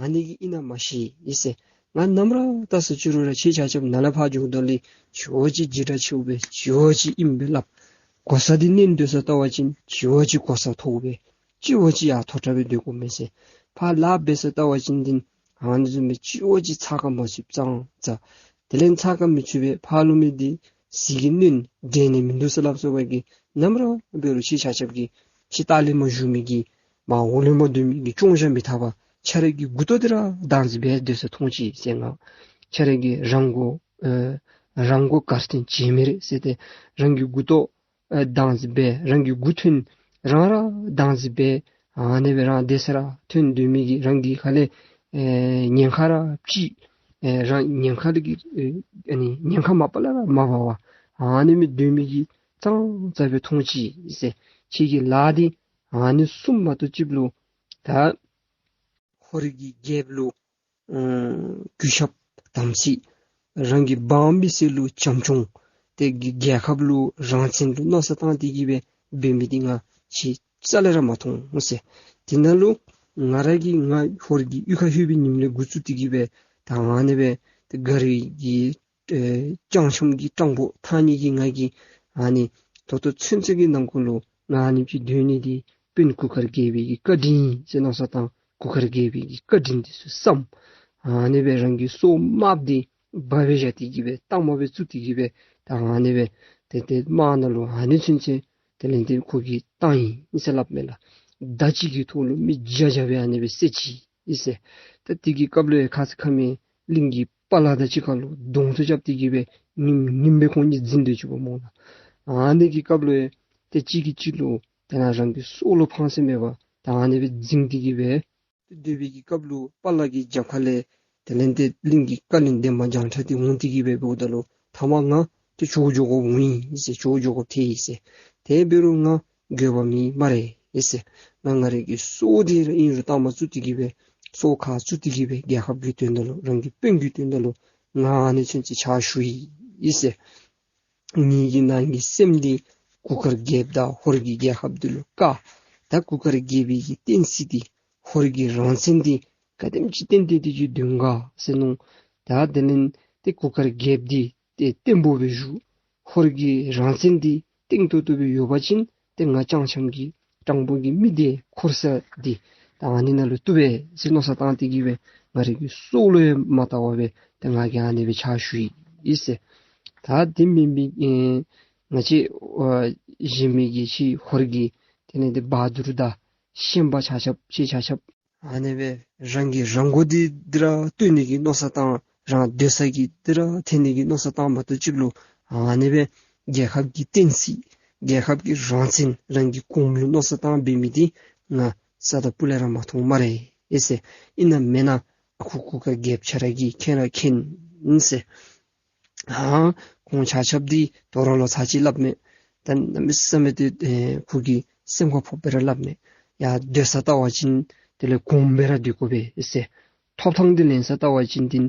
ཨ་ནི་གི་ཨིན་ན་མ་ཤེས་ཟེར། ང་ནམ་ར་བལྟ་ས་ཅི་རུང་ར་ཁྱེད་ཆ་ཁྱབ་ནཱ་ལས་ཕར་འགྱོཝ་ད་ལུ་ཇེ་བ་ཅིག་འཇིགས་སྒྲ་ཆེཝ་སྦེ་ཇེ་བ་ཅིག་ཨིནམ་སྦེ་སླབ། གོ་ས་འདི་གནས་སྡོད་ས་བལྟ་བ་ཅིན་ཇེ་བ་ཅིག་གོ་ས་མཐོཝ་སྦེ་ཇེ་བ་ཅིག་ཡར་མཐོ་དྲགས་སྦེ་སྡོད་དགོ་མས་ཟེར། ཕར་ལཱ་འབད་ས་བལྟ་བ་ཅིན་འདི་ཨ་ནི་བཟུམ་སྦེ་ཇེ་བ་ཅིག་ཚགས་ཁར་མ་ཚུདཔ་ཙང་ཙང་། དེ་ལས་ཚགས་ཁར་མི་ཚུད་པར་ཕར་ལུ་མི་འདི་ཟིལ་གྱིས་གནོན་འདྲེན་ནི་མིན་འདུག་ཟེར་སླབ་སོང་བ་གི་ནམ་ར་འབད་རུང་ཁྱེད་ཆ་ཁྱབ་ཀྱིས་ཁྱེད་ལྟག་ལས་མར་བཞུགས་མི་གི་མར་འོག་ལས་མར་སྡོད་མི་གི་སྐྱོང་བཞག་མི་ཐར་བར་ཁྱེད་རའི་གི་མགུ་ཏོ་འདི་ར་བདག་འཛིན་འབད་སྡོད་ས་མཐོང་ཅི་ཟེར། ང་ཁྱེད་རའི་གི་རང་མགོ་ཨེ་རང་མགོ་གར་སྟོན་བྱེད་མི་རེད་ཟེར་ཏེ་རང་གི་མགུ་ཏོ་ཨེ་བདག་འཛིན་འབད་རང་གི་མགུ་ཐོན་རང་ར་བདག་འཛིན་འབད་ཨ་ནི་སྦེ་རང་སྡོད་ས་ར་ཐོན་སྡོད་མི་གི་རང་གི་ཁ་ལས་ཨེ་ཉེན་ཁ་ར་ཅིག་ཨེ་རང་ཉེན་ཁ་ལས་ཀྱི་ཨེ་ཨ་ནི་ཉེན་ཁ་མ་པ་ལས་ར་མ་འབད་བར་ཨ་ནི་མི་སྡོད་མི་གི་ཙང་ཙ་སྦེ་མཐོང་ཅི་ཟེར། ཁྱེད་ཀྱི་ལཱ་འདི་ཨ་ནི་གསུམ་མ་གཏོགས་ཅིག་ལུ་ད་ཧོར་གྱི་རྒྱལཔོ་ལུ་ཨ་གུས་ཞབས་དམ་ཚིག་རང་གི་འབངས་མི་སེར་ལུ་བྱམས་སྐྱོང་དེ་གི་རྒྱལ་ཁབ་ལུ་རང་བཙན་ལུ་མནོ་བསམ་བཏང་སྟེ་གི་སྦེ་འབད་མི་འདི་ང་ཁྱེད་རྩ་ལས་ར་མ་མཐོང་ཟེར། དེ་ནང་ལུ་ང་ར་གིས་ང་ཧོར་གྱི་གཡུས་ཁར་ལྷོད་པའི་ཉིནམ་ལས་འགོ་བཙུགས་ཏེ་གི་སྦེ་ད་ཨ་ནི་སྦེ་ཏེ་ག་རི་གི་ཨེ་ལྕང་ཤམ་གྱི་སྤྲང་པོ་ཐང་རྙེད་ཀྱི་ང་གིས་ཨ་ནི་ད་ལྟོ་ཚུན་ཚོད་ཀྱི་ནང་འཁོད་ལུ་ང་ཨ་ནེམ་ཅིག་སྡོད་ནི་འདི་དཔོན་གུར་དཀར་རྒྱལ་པོའི་གི་བཀའ་དྲིན་ཟེར་མནོ་བསམ་བཏང་། གུར་དཀར་རྒྱལ་པོའི་གི་བཀའ་དྲིན་འདི་ཚུ་བསམ། ཨ་ནི་སྦེ་རང་གི་སྲོག་དམརཔོ་འདི་སྦ་སྦེ་བཞག་སྟེ་གི་སྦེ་གཏའ་མ་སྦེ་བཙུགས་ཏེ་གི་སྦེ་ད་ཨ་ནི་སྦེ་ཏེ་ཏེ་དམག་ནང་ལུ་ཨ་ནི་ཚུན་ཚོད་དེ་ལས་ཏེ་ཁོ་གིས་བཏང་ཡི་ཟེར་སླབ་མས་ལགས། མདའ་གཅིག་གི་ཐོག་ལུ་མི་བརྒྱ་བརྒྱ་སྦེ་ཨ་ནི་སྦེ་བསད་ཅི་ཨིན་ཟེར། ད་དེ་གི་སྐབས་ལུ་ཡང་ཁ་ཙ་ཁ་སྨད་གླིང་གི་པ་ལ་དང་གཅིག་ཁར་ལུ་གདོང་ཐུག་རྐྱབ་སྟེ་གི་སྦེ་ཉིནམ་ཉིནམ་སྦེ་ཁོང་གཉིས་འཛིང་སྡོད་ཅི་པ་སྨོ་ལགས། ཨ་ནི་གི་སྐབས་ལུ་ཡང་ཏེ་གཅིག་གིས་གཅིག་ལུ་དེ་ནང་རང་གི་སྲོག་ལུ་ཕངས་སེམས་མེད་པར་ད་ཨ་ནི་སྦེ་འཛིང་སྟེ་གི་སྦེ་སྡོད་པའི་གི་སྐབས་ལུ་པ་ལ་གི་རྒྱབ་ཁ་ལས་དེ་ལས་ཏེ་གླིང་གི་བཀའ་བློན་འདན་མ་བྱང་ཁྲ་འདི་འོང་སྟེ་གི་སྦེ་འབདཝ་ད་ལུ་མཐའ་མ་ང་ཏེ་ཇོ་བོ་རྒྱལ་པོ་འོང་ཡི་ཟེར། ཇོ་བོ་རྒྱལ་པོ་ཐལ་ཡི་ཟེར། དེ་འབད་རུང་ང་རྒོད་པ་མེན་སྨ་རེ་ཟེར། ང་ང་རའི་གི་སྲོག་འདི་ར་ཨིན་རུང་གཏའ་མ་བཙུགས་ཏེ་གི་སྦེ་སྲོག་ཁ་བཙུགས་ཏེ་གི་སྦེ་རྒྱལ་ཁབ་ཀྱི་དོན་དག་ལུ་རང་གི་དཔོན་གྱི་དོན་དག་ལུ་ང་ཨ་ནི་ཚུན་ཚོད་ཕྱག་ཞུ་ཡི་ཟེར། ངེ་གི་ནང་གི་སེམས་འདི་གུར་དཀར་རྒྱལཔོ་དང་ཧོར་གྱི་རྒྱལ་ཁབ་འདི་ལུ་དཀར། ད་གུར་དཀར་རྒྱལ་པོའི་གི་བསྟན་སྲིད་འདི་ཧོར་གྱི་རང་བཙན་འདི་ག་དེམ་ཅིག་བརྟན་ཏེ་འདི་གི་དོན་ག་ཟེར་མནོ། ད་དེ་ལས་ཏེ་གུར་དཀར་རྒྱལཔོ་འདི་ཏེ་བརྟན་པོ་སྦེ་བཞུགས། ཧོར་གྱི་རང་བཙན་འདི་བརྟན་ཏོག་ཏོ་སྦེ་ཡོད་པ་ཅིན་ཏེ་ང་ལྕང་ཤམ་གྱི་སྤྲང་པོ་གི་མི་སྡེ་འཁོར་ས་འདི་ད་ཨ་ནི་ནང་ལུ་བཏུབ་པས་ཟེར་མནོ་བསམ་བཏང་སྟེ་གི་སྦེ་ང་རའི་གི་སྲོག་ལུ་ཡང་མ་བལྟ་བར་སྦེ་ཏེ་ང་གིས་ཨ་ནི་སྦེ་ཕྱག་ཞུ་ཡི་ཟེར། ད་དེ་མེན་པའི་ཨེ་ང་བཅས་ཨ་གཞན་མི་གི་ཕྱི་ཧོར་གྱི་དེ་ལས་ཏེ་བ་དུར་དང་ཤན་པ་ཆ་ཁྱབ་ཁྱེད་ཆ་ཁྱབ་ཨ་ནི་སྦེ་རང་གི་རང་མགོ་འདི་འདི་ར་བཏོན་ནི་གི་མནོ་བསམ་བཏང་། རང་སྡོད་ས་གི་འདི་ར་འཐེན་ནི་གི་མནོ་བསམ་བཏངམ་མ་གཏོགས་ཅིག་ལུ་ཨ་ནི་སྦེ་རྒྱལ་ཁབ་ཀྱི་བསྟན་སྲིད་རྒྱལ་ཁབ་ཀྱི་རང་བཙན་རང་གི་གོང་ལུ་མནོ་བསམ་བཏང་འབད་མི་འདི་ང་རྩ་དང་སྤུ་ལས་ར་མ་མཐོང་སྨ་རེ་ཨེ་ཟེར། ཨིན་ན་མེན་ན་ཨ་ཁུ་གུར་དཀར་རྒྱལཔོ་ཁྱེད་ར་གིས་མཁྱེན་ར་མཁྱེན་ཟེར། ཨ་ཁོང་ཆ་ཁྱབ་འདི་དོ་རུང་ལོག་ཚར་ཅིག་སླབ་མས། ད་གནམ་མེད་ས་མེད་ཏེ་ཨེ་ཁོ་གི་སེམས་ཁར་ཕོག་སྦེ་ར་སླབ་མས། ཡར་སྡོད་ས་བལྟ་བ་ཅིན་དེ་ལས་གོང་སྦེ་ར་སྡོད་དགོ་པས་ཟེར། ཐོབ་ཐང་འདི་ལེན་ས་བལྟ་བ་ཅིན་འདི་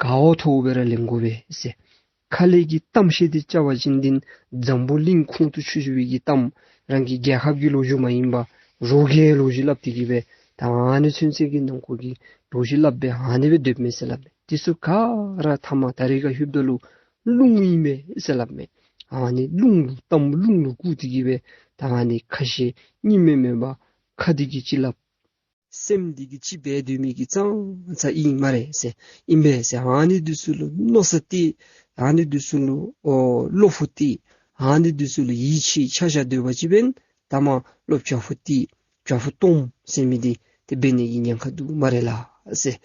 ག་བ་མཐོ་བོ་སྦེ་ར་ལེན་དགོ་པས་ཟེར། ཁ་ལས་ཀྱི་གཏམ་བཤད་འདི་རྐྱབ་པ་ཅིན་འདི་འཛམ་བུ་གླིང་ཁོང་དུ་ཆུད་པའི་གི་གཏམ་རང་གི་རྒྱལ་ཁབ་ཀྱི་ལོ་རྒྱུས་མ་ཡིན་པར་རོགས་ཀྱི་ལོ་རྒྱུས་སླབ་སྟེ་གི་སྦེ་ད་ཨ་ནི་ཚུན་ཚོད་ཀྱི་ནང་འཁོད་ཀྱི་ལོ་རྒྱུས་སླབ་སྦེ་ཨ་ནི་སྦེ་སྡོདཔ་མས་ཟེར་སླབ་མས། འདི་ཚུ་ག་ར་མཐའ་མ་ད་རེས་ཁར་ལྷོདཔ་ད་ལུ་རླུང་ཨིན་མས་ཟེར་སླབ་མས། ཨ་ནི་རླུང་ལུ་གཏམ་རླུང་ལུ་བཀུག་སྟེ་གི་སྦེ་ད་ཨ་ནི་ཁ་བཤད་གཉིས་སྨན་མེད་པར་ཁ་འདི་གིས་ཅིག་སླབ། སེམས་འདི་གིས་ཅིག་འབད་སྡོད་མི་གི་ཙང་ཙ་ཨིན་སྨ་རེ་ཟེར། ཨིན་པས་ཟེར། ཨ་ནི་འདི་ཚུ་ལུ་མནོ་བསམ་བཏེག། ཨ་ནི་འདི་ཚུ་ལུ་ཨོ་བློ་ཕུག་སྟེ། ཨ་ནི་འདི་ཚུ་ལུ་ཡིད་ཆེས་ཆ་བཞག་སྡོད་པ་ཅིན་འབདན་ད་མ་བློ་བྱ་ཕུག་སྟེ་བྱ་ཕུག་སྟོངམ་ཟེར་མི་འདི་ཏེ་འབད་ནི་གི་ཉེན་ཁ་འདུག་སྨ་རེ་ལགས་ཟེར།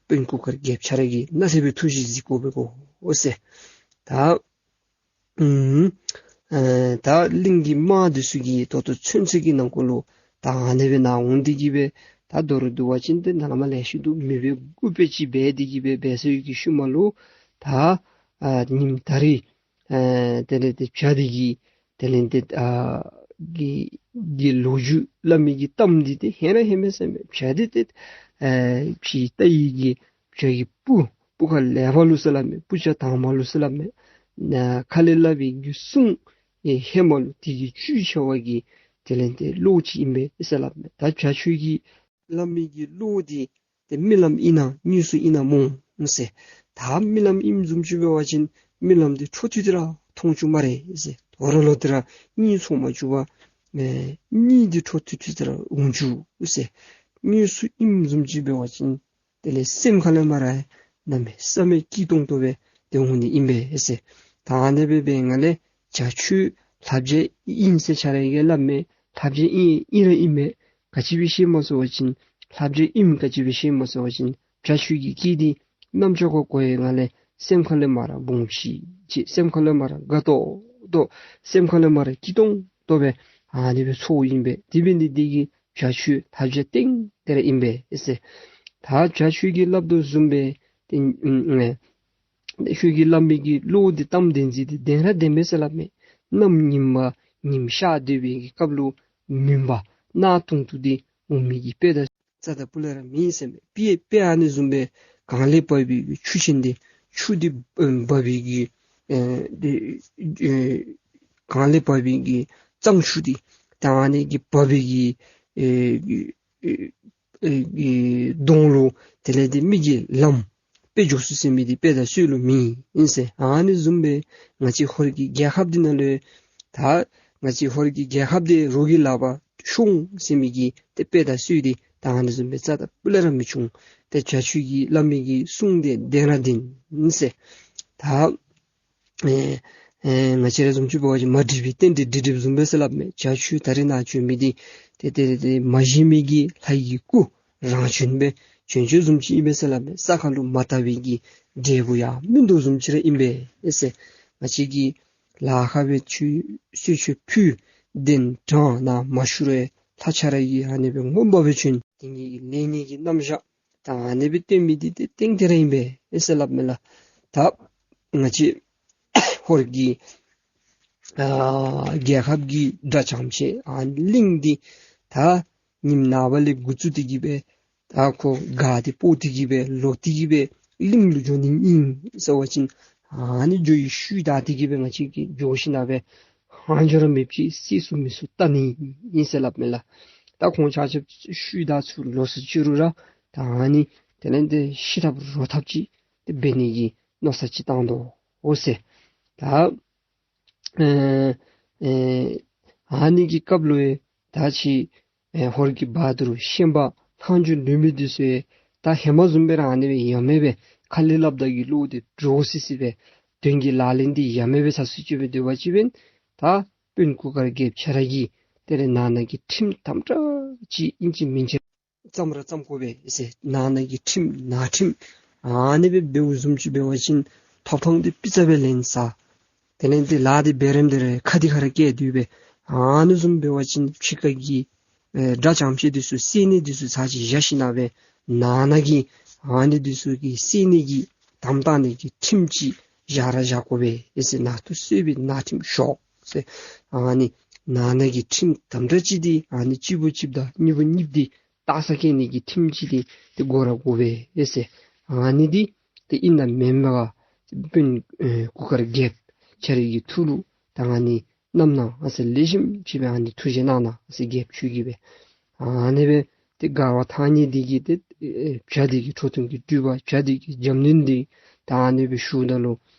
དཔོན་གུར་དཀར་རྒྱལཔོ་ཁྱོད་ར་གིས་མནོ་བསམ་སྦེ་ཐུགས་བཞེད་གཟིགས་དགོ་པས་གོ་ཟེར། ད་ཨུམ་ཨེ་ད་གླིང་གི་དམག་འདི་ཚུ་གིས་ད་ལྟོ་ཚུན་ཚོད་ཀྱི་ནང་འཁོད་ལུ་ད་ཨ་ནི་སྦེ་ནཱ་འོང་སྟེ་གི་སྦེ་ད་མདོར་བསྡུ་བ་ཅིན་ཏེ་ནཱ་ལས་མར་ལེ་ཤ་འདུག། མི་སྦེ་འགོ་དཔོན་ཅིག་འབད་དེ་གི་སྦེ་འབད་སོང་གི་ཤུལ་མ་ལུ་ད་ཨ་ཉིནམ་ད་རིས་ཨེ་དེ་ལས་ཏེ་བྱ་འདི་གིས་དེ་ལས་ཏེ་ཨ་གི་གི་ལོ་རྒྱུས་སླབ་མི་གི་གཏམ་འདི་ཏེ་ཧེ་མ་ཧེ་མ་ཟེར་མས། བྱ་འདི་ཏེ་ཨེ་ཕྱི་ལྟ་ཡི་གི་བྱ་གི་སྤུ་སྤུ་ཁ་ལེགས་པ་ལུ་ཟེར་སླབ་མས། སྤུ་ཆ་དྭངས་མ་ལུ་ཟེར་སླབ་མས། ན་ཁ་ལས་སླབ་པའི་གི་གསུང་ཨེ་ཧེ་མ་ལུ་དེ་གི་བཅུད་ཆེ་བ་གི་དེ་ལས་ཏེ་བློ་ཅིག་ཨིན་པས་ཟེར་སླབ་མས། ད་བྱ་ཁྱོད་ཀྱིས་སླབ་མི་གི་བློ་འདི་ཏེ་རྨི་ལམ་ཨིན་ན་དངོས་སུ་ཨིན་ན་སྨོ་ཟེར། ད་རྨི་ལམ་ཨིནམ་བཟུམ་ཅིག་འབད་བ་ཅིན་རྨི་ལམ་འདི་འཕྲོ་མཐུད་དེ་ར་མཐོང་བཅུག་སྨ་རེ་ཟེར། དོ་རུང་ལོག་སྟེ་ར་གཉིད་ཚང་མ་བཅུག་པ་ཨེ་གཉིད་འདི་འཕྲོ་མཐུད་མཐུད་དེ་ར་འོང་བཅུག་ཟེར། དངོས་སུ་ཨིནམ་བཟུམ་ཅིག་འབད་བ་ཅིན་དེ་ལས་སེམས་ཁ་ལས་མར་ར་གནམ་མེད་ས་མེད་སྐྱིད་ཏོང་ཏོ་སྦེ་ཏེ་འོང་ནི་ཨིན་པས་ཟེར། ད་ཨ་ནི་སྦེ་འབད་ང་ལས་བྱ་ཁྱོད་ལྷ་བྱ་ཨིན་ཟེར་ཁྱོད་ར་གིས་སླབ་མས། ལྷ་བྱ་ཨིན་ཨིན་ར་ཨིན་མས། ག་ཅི་སྦེ་ཤེས་མ་ཚུགས་པ་ཅིན་ལྷ་བྱ་ཨིནམ་ག་ཅི་སྦེ་ཤེས་མ་ཚུགས་པ་ཅིན་བྱ་ཁྱོད་ཀྱི་སྐད་འདི་གནམ་ལྕགས་ཁ་གོ་ཡི། ང་ལས་སེམས་ཁ་ལས་མར་ར་སྦོམ་ཅིག་ཅིག་སེམས་ཁ་ལས་མར་ར་དགའ་ཏོག་ཏོ་སེམས་ཁ་ལས་མར་ར་སྐྱིད་ཏོང་ཏོ་སྦེ་ཨ་ནི་སྦེ་ཚོརཝ་ཨིན་པས། དེ་འབད་ནི་འདི་གིས་བྱ་ཁྱོད་ལྷ་བྱ་ཏན་ཏན་ར་ཨིན་པས་ཟེར། ད་བྱ་ཁྱོད་ཀྱིས་སླབ་དོ་བཟུམ་སྦེ་ཏེ་ཨུམ་ཨེ་ཁྱོད་ཀྱིས་སླབ་མི་གི་བློ་འདི་གཏམ་བདེན་རྫུན་འདི་བདེན་ར་བདེན་པས་ཟེར་སླབ་མས། གནམ་ཉིམ་པ་ཉིམ་ཤར་སྡོད་པའི་གི་སྐབས་ལུ་མུན་པ་གནག་དུང་དུ་འདི་འོང་མི་གི་དཔེ་དང་རྩ་དང་སྤུ་ལས་ར་མེད་ཟེར་མས། དཔེ་དཔེ་ཨ་ནི་བཟུམ་སྦེ་གངས་ལས་འབབ་པའི་གི་ཆུ་ཆེན་འདི་ཆུ་འདི་ཨེ་འབབ་པའི་གི་ཨེ་འདི་ཨེ་གངས་ལས་འབབ་པའི་གི་གཙང་ཆུ་འདི་ད་ཨ་ནི་གི་འབབ་པའི་གི་ཨེ་གི་ཨེ་ཨེ་གི་གདོང་ལུ་དེ་ལས་ཏེ་མི་གི་ལམ་དཔེ་འཇོག་ས་ཟེར་མི་འདི་དཔེ་དང་སྲོལ་ལུ་མེད་ཨིན་ཟེར། ཨ་ནི་བཟུམ་སྦེ་ང་བཅས་ཧོར་གྱི་རྒྱལ་ཁབ་འདི་ནང་ལུ་ད་ང་བཅས་ཧོར་གྱི་རྒྱལ་ཁབ་འདི་རོགས་ཀྱི་ལག་པར་ཤོར་འོང་ཟེར་མི་གི་ཏེ་དཔེ་དང་སྲོལ་འདི་ད་ཨ་ནི་བཟུམ་སྦེ་རྩ་དང་སྤུ་ལས་ར་མི་བྱུང་། ཏེ་བྱ་ཁྱོད་ཀྱིས་སླབ་མི་གི་གསུང་འདི་བདེན་ར་བདེན་ཟེར། ད་ཨེ་ཨེ་ང་བཅས་ར་བཟུམ་ཅིག་འབད་བ་ཅིན་མ་འགྲིག་པའི་རྟེན་འབྲེལ་འགྲིག་འགྲིགཔ་བཟུམ་སྦེ་ཟེར་སླབ་མས། བྱ་ཁྱོད་ད་རིས་ནཱ་བྱོན་མི་འདི་ཏེ་ཏེ་ཏེ་མ་གཞི་མི་གི་ལྷ་ཡི་སྐུ་རང་བྱོན་སྦེ་བྱོན་བྱོནམ་བཟུམ་ཅིག་ཨིན་པས་ཟེར་སླབ་མས། ས་ཁ་ལུ་མ་དར་བའི་གི་འབྲས་བུ་ཡང་སྨིན་དོ་བཟུམ་ཅིག་ར་ཨིན་པས་ཟེར། ང་བཅས་ཀྱི་ལཱ་ཁག་སྦེ་ཁྱོད་གསོལ་མཆོད་ཕུལ་གདན་དྲངས་ནཱ་མ་ཞུ་རུང་ལྷ་ཁྱོད་ར་གིས་ཨ་ནི་སྦེ་ངོ་མ་སྦེ་བྱོན་དེ་ངེ་གི་ལས་ངན་གྱི་རྣམ་གཞག་ད་ཨ་ནི་སྦེ་སྟོན་མི་འདི་ཏེ་ཏན་ཏན་ར་ཨིན་པས་ཟེར་སླབ་མས་ལགས། ད་ང་བཅས་ཧོར་གྱི་ཨ་རྒྱལ་ཁབ་ཀྱི་དགྲ་བྱམས་ཆེ་ཨ་གླིང་འདི་ད་ཉིནམ་ནངས་པ་ལས་འགོ་བཙུགས་ཏེ་གི་སྦེ་ད་ཁོ་དགའ་སྟེ་སྤོ་སྟེ་གི་སྦེ་ལོག་སྟེ་གི་སྦེ་གླིང་ལུ་འགྱོ་ནི་ཨིན་ཟེར་བ་ཅིན་ཨ་ནི་འགྱོ་བའི་ཤུལ་བདའ་སྟེ་གི་སྦེ་ང་བཅས་ཀྱིས་འགྱོ་ཞིན་ན་སྦེ་ཧང་འགྱོ་ར་མེདཔ་ཅིག་གསད་ཚུ་མེད་ཚུ་བལྟ་ནི་ཨིན་ཟེར་སླབ་མས་ལགས། ད་ཁོང་ཆ་ཁྱབ་ཤུལ་བདའ་ཚུར་ལོག་སོ་ཅི་རུང་ར་ད་ཨ་ནི་དེ་ལས་ཏེ་ཤི་ཐབས་རོ་ཐབས་ཅིག་ཏེ་འབད་ནི་གི་མནོ་བསམ་ཅིག་བཏང་དོ་འོ་ཟེར། ད་ཨེ་ཨེ་ཨ་ནི་གི་སྐབས་ལུ་ཡང་ད་ཅི་ཨེ་ཧོར་གྱི་བ་དུར་ཤན་པ་ལྷག་འཇུ་ལུས་མེད་འདི་ཚུ་ཡང་ད་ཧེ་མ་བཟུམ་སྦེ་ར་ཨ་ནི་སྦེ་ཡ་མེད་སྦེ་ཁ་ལས་སླབ་ད་གི་བློ་འདི་འདྲོག་སི་སི་སྦེ་དོན་གྱི་ལག་ལེན་འདི་ཡ་མེད་སྦེ་ཚ་སུ་ཅིག་སྦེ་སྡོད་པ་ཅིན་ད་དཔོན་གུར་དཀར་རྒྱལཔོ་ཁྱོད་ར་གིས་དེ་ལས་ནང་ན་གི་ཁྲིམས་དམ་དྲགས་ཅིག་ཨིན་ཅི་མིན་ཅི་བརྩམ་ར་བརྩམ་དགོ་པས་ཟེར། ནང་ན་གི་ཁྲིམས་ནང་ཁྲིམས་ཨ་ནི་སྦེ་འབདཝ་བཟུམ་ཅིག་འབད་བ་ཅིན་ཐོབ་ཐང་འདི་པི་ཙ་སྦེ་ལེན་ས། དེ་ལས་ཏེ་ལཱ་འདི་འབད་རནམ་ད་ར་ཁ་འདི་ཁར་ར་བཀལ་སྡོད་པས། ཨ་ནི་བཟུམ་འབད་བ་ཅིན་ཕྱི་ཁ་གི་ཨེ་དགྲ་བྱམས་ཆེ་འདི་ཚུ་བསད་ནི་འདི་ཚུ་ཚར་ཅིག་བཞག་ཞིན་ན་སྦེ་ནང་ན་གི་ཨ་ནི་འདི་ཚུ་གི་བསད་ནི་གི་དམ་བཏགས་ནི་གི་ཁྲིམས་ཅིག་བཞག་ར་བཞག་དགོ་པས་ཟེར། ནང་དུ་གསོད་པའི་ནང་ཁྲིམས་ཤོག་ཟེར། ཨ་ནི་ནང་ན་གི་ཁྲིམས་དམ་དྲགས་ཅིག་འདི་ཨ་ནི་གཅིག་པོ་གཅིགཔ་དང་གཉིས་པོ་གཉིསཔ་འདི་བཏགས་ས་བཀལ་ནི་གི་ཁྲིམས་ཅིག་འདི་ཏེ་དགོ་ར་དགོ་པས་ཟེར། ཨ་ནི་འདི་ཏེ་ཨིན་ན་མེན་ན་ག་དཔོན་ཨེ་གུར་དཀར་རྒྱལཔོ་ཁྱོད་རའི་གི་ཐུགས་ལུ་ད་ཨ་ནི་གནངམ་ཨ་ཟེར་ལེགས་ཤོམ་ཅིག་སྦེ་ཨ་ནི་ཐུགས་བཞེད་གནང་ཨ་ཟེར་རྒྱལཔོ་ཁྱོད་ཀྱིས་སྦེ། ཨ་ནི་སྦེ་ཏེ་མགར་བ་ཐང་རྙེད་འདི་གིས་ཏེ་ཨེ་བྱ་འདི་གི་ཁྲོ་ཐུང་གི་སྤྲུལ་པ་བྱ་འདི་གི་འཇམ་མགོན་འདི་ད་ཨ་ནི་སྦེ་ཞུཝ་ད་ལུ་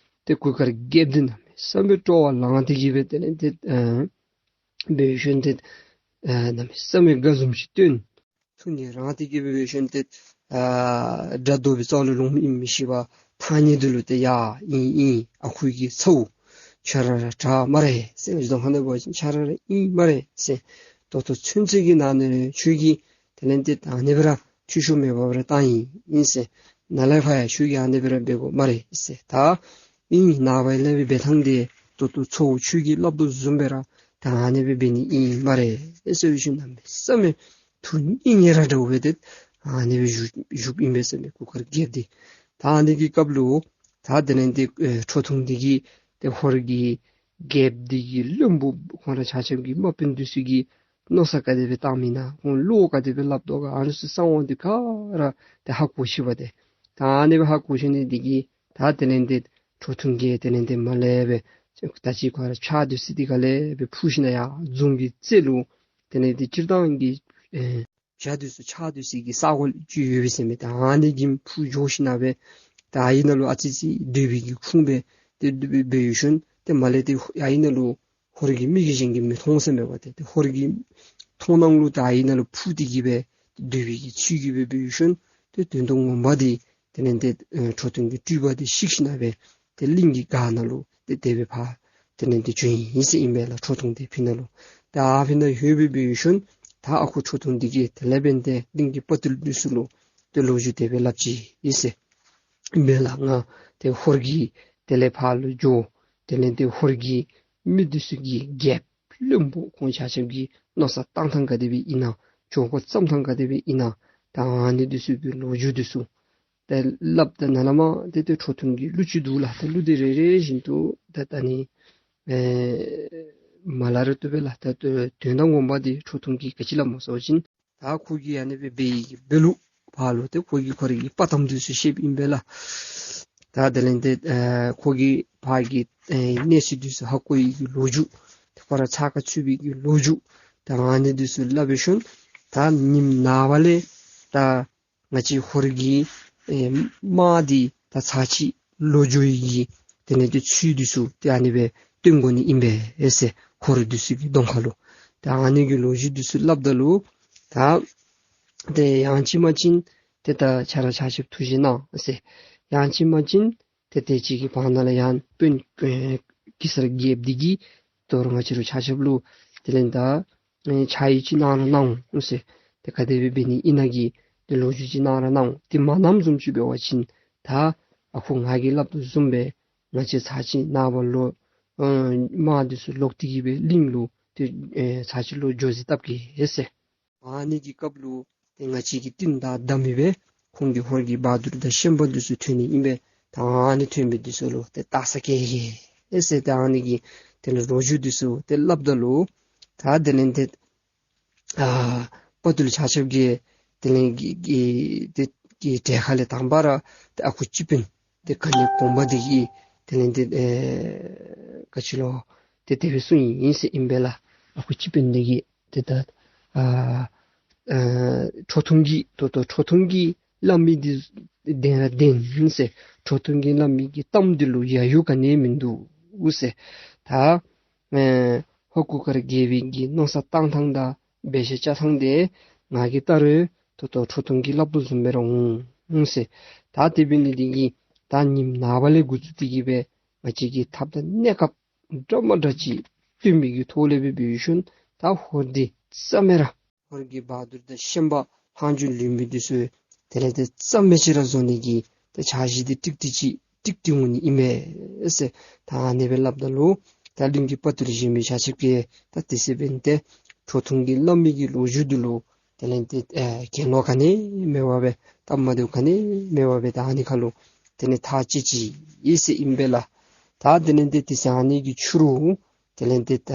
ཏེ་གུར་དཀར་རྒྱལཔོ་འདི་གནམ་མེད་ ས་མེད་སྤྲོ་བ་ལངས་ཏེ་གི་སྦེ་དེ་ལས་ཏེ་ཨ་འབད་ཞིནམ་ཏེ་ཨ་གནམ་མེད་ས་མེད་དགའ་འཛུམ་ཅིག་སྟོན། ཐུགས་མཉེས་རངས་ཏེ་གི་སྦེ་འབད་ཞིནམ་ཏེ་ཨ་དགྲ་བདུད་སྦེ་རྩ་ལུ་ལོང་མི་ཨིན་མི་ཤེས་པར་ཐང་རྙེད་འདི་ལུ་ཏེ་ཡ་ཨིན་ཨིན་ཨ་ཁུ་གི་ཚ་བོ་ཁྱོད་ར་ར་དྲག་སྨ་རེ་ཟེར། འཇུ་དོན་ཁ་ནང་འབད་བ་ཅིན་ཁྱོད་ར་ར་ཨིན་སྨ་རེ་ཟེར། ད་ལྟོ་ཚུན་ཚོད་ཀྱི་ནང་ན་ཁྱོད་ཀྱིས་དེ་ལས་ཏེ་ད་ཨ་ནི་སྦེ་ར་འཐུས་ཤོར་མེད་པར་སྦེ་ར་བཏང་ཡི་ཨིན་ཟེར། ནཱ་ལས་ཕར་ཡང་ཁྱོད་ཀྱིས་ཨ་ནི་སྦེ་ར་འབད་དགོ་སྨ་རེ་ཟེར། ད་ཨིན་ནངས་པ་ལས་འབད་ཐངས་འདི་ད་ལྟོ་ཚ་བོ་ཁྱོད་ཀྱིས་སླབ་དོ་བཟུམ་སྦེ་ར་ད་ཨ་ནི་སྦེ་འབད་ནི་ཨིན་སྨ་རེ་ཟེར་ཞུ་ནི་ཨིན་ཟེར་མས། ཐུགས་མཉེས་མཉེས་ར་འདྲཝ་སྦེ་ཏེ་ཨ་ནི་སྦེ་བཞུགས་བཞུགསཔ་ཨིན་པས་ཟེར་མས་གུར་དཀར་རྒྱལཔོ་འདི། ད་ཨ་ནི་གི་སྐབས་ལུ་ད་དེ་ལས་ཏེ་ཨེ་ཁྲོ་ཐུང་འདི་གིས་ཏེ་ཧོར་གྱི་རྒྱལཔོ་འདི་གི་བློན་པོ་ཁོང་ར་ཆ་ཁྱབ་ཀྱི་དམག་དཔོན་འདི་ཚུ་གི་མནོ་བསམ་ག་དེ་སྦེ་བཏངམ་ཨིན་ན་ཁོང་བློ་ག་དེ་སྦེ་སླབ་དོ་ག་ཨ་ནི་ཚུ་གསང་བ་འདི་ག་ར་ཏེ་ཧ་གོ་ཤེས་པས་ཏེ། ད་ཨ་ནི་སྦེ་ཧ་གོ་ཤེས་ནི་འདི་གིས་ད་དེ་ལས་ཏེ་ཁྲོ་ཐུང་གིས་དེ་ལས་ཏེ་མར་ལས་སྦེ་ད་ཅི་ཁོ་ར་ཕྱག་འདི་ཚུ་འདི་ག་ལས་སྦེ་འཕུར་ཞིན་ན་ཡར་རྫོང་གི་རྩེ་ལུ་དེ་ལས་ཏེ་སྤྱིར་བཏང་གི་ཨེ་བྱ་འདི་ཚུ་ཆགས་སྡོད་སའི་གི་ས་གོ་ཅིག་ཡོད་པས་ཟེར་མས། ད་ཨ་ནི་གི་འཕུར་འགྱོ་ཞིན་ན་སྦེ་ད་ཨ་ཡི་ནང་ལུ་ཨ་ཙི་ཅིག་སྡོད་པའི་གི་ཁུངས་སྦེ་ཏེ་སྡོད་པའི་སྦེ་ཡོད་ཞིནམ་ཏེ་མར་ལས་ཏེ་ཨ་ཡི་ནང་ལུ་ཧོར་གྱི་མི་གིས་གཞན་གྱིས་མི་མཐོང་ཟེར་མས་པ་ཏེ། ཏེ་ཧོར་གྱིས་མཐོང་ནང་ལུ་ད་ཨ་ཡི་ནང་ལུ་འཕུར་ཏེ་གི་སྦེ་སྡོད་པའི་གི་ཚུལ་གྱིས་སྦེ་སྦེ་ཡོད་ཞིནམ་ཏེ་དོན་དུ་ངོ་མ་འདི་དེ་ལས་ཏེ་ཨེ་ཁྲོ་ཐུང་གི་སྤྲུལ་པ་འདི་བཤིག་ཞིན་ན་སྦེ་ཏེ་གླིང་གི་སྒར་ནང་ལུ་ཏེ་དེ་སྦེ་ཕར་དེ་ལས་ཏེ་བྱོན་ཡི་ཟེར་ཨིན་པས་ལགས། ཁྲོ་ཐུང་འདི་ཕི་ནང་ལུ། ད་ཨ་ཕི་ནང་ལྷོད་སྦེ་སྦེ་ཡོད་ཞིནམ་ད་ཨ་ཁུ་ཁྲོ་ཐུང་འདི་གིས་དེ་ལས་འབདན་ཏེ་གླིང་གི་དཔའ་རྟུལ་འདི་ཚུ་ལུ་ཏེ་ལོ་རྒྱུས་དེ་སྦེ་སླབ་ཅི་ཨིན་ཟེར་ཨིན་པས་ལགས། ང་ཏེ་ཧོར་གྱི་དེ་ལས་ཕར་ལུ་འགྱོ། དེ་ལས་ཏེ་ཧོར་གྱི་མི་འདི་ཚུ་གི་རྒྱལཔོ་བློན་པོ་ཁོང་ཆ་ཁྱབ་ཀྱི་མནོ་བསམ་བཏང་ཐངས་ག་དེ་སྦེ་ཨིན་ན་འགྱོ་དགོཔ་བརྩམ་ཐངས་ག་དེ་སྦེ་ཨིན་ན་ད་ཨ་ནི་འདི་ཚུ་གི་ལོ་རྒྱུས་འདི་ཚུ་ཏེ་སླབ་ད་ནཱ་ལས་མར་ཏེ་ཏེ་ཁྲོ་ཐུང་གིས་གླུ་ཅིག་འདུག་ལགས། ད་གླུ་འདི་རེ་རེ་བཞིན་དུ་ད་ད་ནི་ཨེ་མ་སླབ་རུང་བཏུབ་པས་ལགས། ད་དོན་དག་ངོ་མ་འདི་ཁྲོ་ཐུང་གིས་ག་ཅི་སླབ་སྨོ་ཟེར་བ་ཅིན་ད་ཁོ་གིས་ཨ་ནི་སྦེ་འབད་ཡི་གི་འབད་ལུགས་ཕར་ལུ་ཏེ་ཁོ་གིས་ཁོ་རའི་གི་དཔའ་གཏམ་འདི་ཚུ་བཤདཔ་ཨིན་པས་ལགས། ད་དེ་ལས་ཏེ་ཨེ་ཁོ་གིས་ཕར་གྱི་ཨེ་གནས་ཚུལ་འདི་ཚུ་ཧ་གོ་ཡི་གི་ལོ་རྒྱུས་ཏེ་ཁོ་ར་ཚ་ཁ་ཚུད་པའི་གི་ལོ་རྒྱུས་ད་ཨ་ནི་འདི་ཚུ་སླབ་སྦེ་ཞིནམ་ད་ཉིནམ་ནངས་པ་ལས་ད་ང་བཅས་ཧོར་གྱི་ཨེ་དམག་འདི་ད་ཚར་གཅིག་ལོག་འགྱོ་ཡི་གི་དེ་ལས་ཏེ་ཚུལ་འདི་ཚུ་ཏེ་ཨ་ནི་སྦེ་སྟོན་དགོ་ནི་ཨིན་པས་ཟེར་ཧོར་འདི་ཚུ་གི་གདོང་ཁ་ལུ། ད་ཨ་ནི་གི་ལོ་རྒྱུས་འདི་ཚུ་སླབ་ད་ལུ་ད་ཏེ་ཡང་ཅིན་མ་ཅིན་ཏེ་ད་ཁྱེད་ར་ཆ་ཁྱབ་ཐུགས་བཞེད་གནང་ཟེར། ཡང་ཅིན་མ་ཅིན་ཏེ་དེ་ཅིག་གི་བར་ན་ལུ་ཡང་དཔོན་ཨེ་གེ་སར་རྒྱལཔོ་འདི་གིས་དོ་རུང་ང་བཅས་ར་ཆ་ཁྱབ་ལུ་དེ་ལས་ད་ཨེ་ཕྱག་ཡིག་ཅིག་གནང་ར་གནང་འོང་ཟེར། ཏེ་ག་དེ་སྦེ་འབད་ནི་ཨིན་ན་གི་ཏེ་ལོ་རྒྱུས་ཅིག་གནང་ར་གནང་འོང་། དེ་མ་གནངམ་བཟུམ་ཅིག་འབད་བ་ཅིན་ད་ཨ་ཁུ་ང་གིས་སླབ་དོ་བཟུམ་སྦེ་ང་བཅས་ཚར་གཅིག་ནངས་པ་ལོག་ཨེ་དམག་འདི་ཚུ་ལོག་སྟེ་གི་སྦེ་གླིང་ལུ་ཏེ་ཨེ་ཚར་གཅིག་ལོག་འགྱོ་ཟེར་བཏབ་གེ་ཟེར། ཨ་ནི་གི་སྐབས་ལུ་ཏེ་ང་བཅས་ཀྱི་རྟིང་བདའ་བདའ་མི་སྦེ་ཁོང་གིས་ཧོར་གྱི་བ་དུར་དང་ཤན་པ་འདི་ཚུ་ཐོན་ནི་ཨིན་པས། ད་ཨ་ནི་ཐོན་མི་འདི་ཚུ་ལུ་ཏེ་ད་ས་སྐྱེལ་གེ་ཨེ་ཟེར་ཏེ་ཨ་ནི་གི་དེ་ལས་ལོ་རྒྱུས་འདི་ཚུ་ཏེ་སླབ་ད་ལུ་ད་དེ་ལས་ཏེ་ཨ་དཔའ་རྟུལ་ཆ་ཁྱབ་ཀྱིས་དེ་ལས་ཀྱི་ཀྱི་ཏེ་ཀྱི་གྲལ་ཁ་ལས་དང་པ་ར་ཏེ་ཨ་ཁུ་སྤྱི་དཔོན་ཏེ་ག་ནི་གོང་མ་འདི་གིས་དེ་ལས་ཏེ་ཨེ་ག་ཅི་ལོ་ཏེ་དེ་སྦེ་གསུངས་ཡི་ཨིན་ཟེར་ཨིན་པས་ལགས། ཨ་ཁུ་སྤྱི་དཔོན་འདི་གིས་ཏེ་ད་ཨ་ཨ་ཁྲོ་ཐུང་གིས་ད་ལྟོ་ཁྲོ་ཐུང་གིས་སླབ་མི་འདི་བདེན་ར་བདེན་ཟེར། ཁྲོ་ཐུང་གིས་སླབ་མི་གི་གཏམ་འདི་ལུ་ཡ་ཡོ་ག་ནི་མིན་འདུག་ཟེར། ད་ཨེ་ཧོར་གུར་དཀར་རྒྱལ་པོའི་གི་མནོ་བསམ་བཏང་ཐངས་དང་འབད་ཤེས་རྐྱབ་ཐངས་འདི་ང་གིས་བལྟ་རུང་ད་ལྟོ་ཁྲོ་ཐུང་གིས་སླབ་དོ་བཟུམ་སྦེ་ར་འོང་འོང་ཟེར། ད་དེ་འབད་ནི་འདི་གིས་ད་ཉིནམ་ནངས་པ་ལས་འགོ་བཙུགས་ཏེ་གི་སྦེ་ང་བཅས་ཀྱིས་ཐབས་དང་གནས་སྐབས་འདྲ་མ་འདྲ་ཅིག་བསྟུན་མི་གི་ཐོག་ལས་སྦེ་འབད་ཞིནམ་ད་ཧོར་འདི་རྩ་མེད་ར་ཧོར་གྱི་བ་དུར་དང་ཤན་པ་ལྷག་མཇུག་ལུས་མི་འདི་ཚུ་དེ་ལས་ཏེ་རྩ་མེད་ཅིག་ར་བཟོ་ནི་གི་ཏེ་འཆར་གཞི་འདི་ཀྲིག་ཀྲི་ཅིག་ཀྲིག་ཀྲི་འོང་ནི་ཨིན་མས་ཟེར། ད་ཨ་ནི་སྦེ་སླབ་ད་ལུ་ད་གླིང་གི་དཔའ་རྟུལ་གཞན་མི་ཆ་ཁྱབ་ཀྱིས་ད་དེ་ཚེ་འབདན་ཏེ་ཁྲོ་ཐུང་གིས་སླབ་མི་གི་ལོ་རྒྱུས་འདི་ལུ་དེ་ལས་ཏེ་ཨེ་གྱེན་ལོག་ག་ནི་མེད་པར་སྦེ་སྟབས་མ་བདེཝ་ག་ནི་མེད་པར་སྦེ་ད་ཨ་ནི་ཁ་ལུ་དེ་ལས་ཐག་བཅད་ཅི་ཨིན་ཟེར་ཨིན་པས་ལགས། ད་དེ་ལས་ཏེ་དེ་ཚེ་ཨ་ནི་གི་ཕྱི་རུ་དེ་ལས་ཏེ་ད་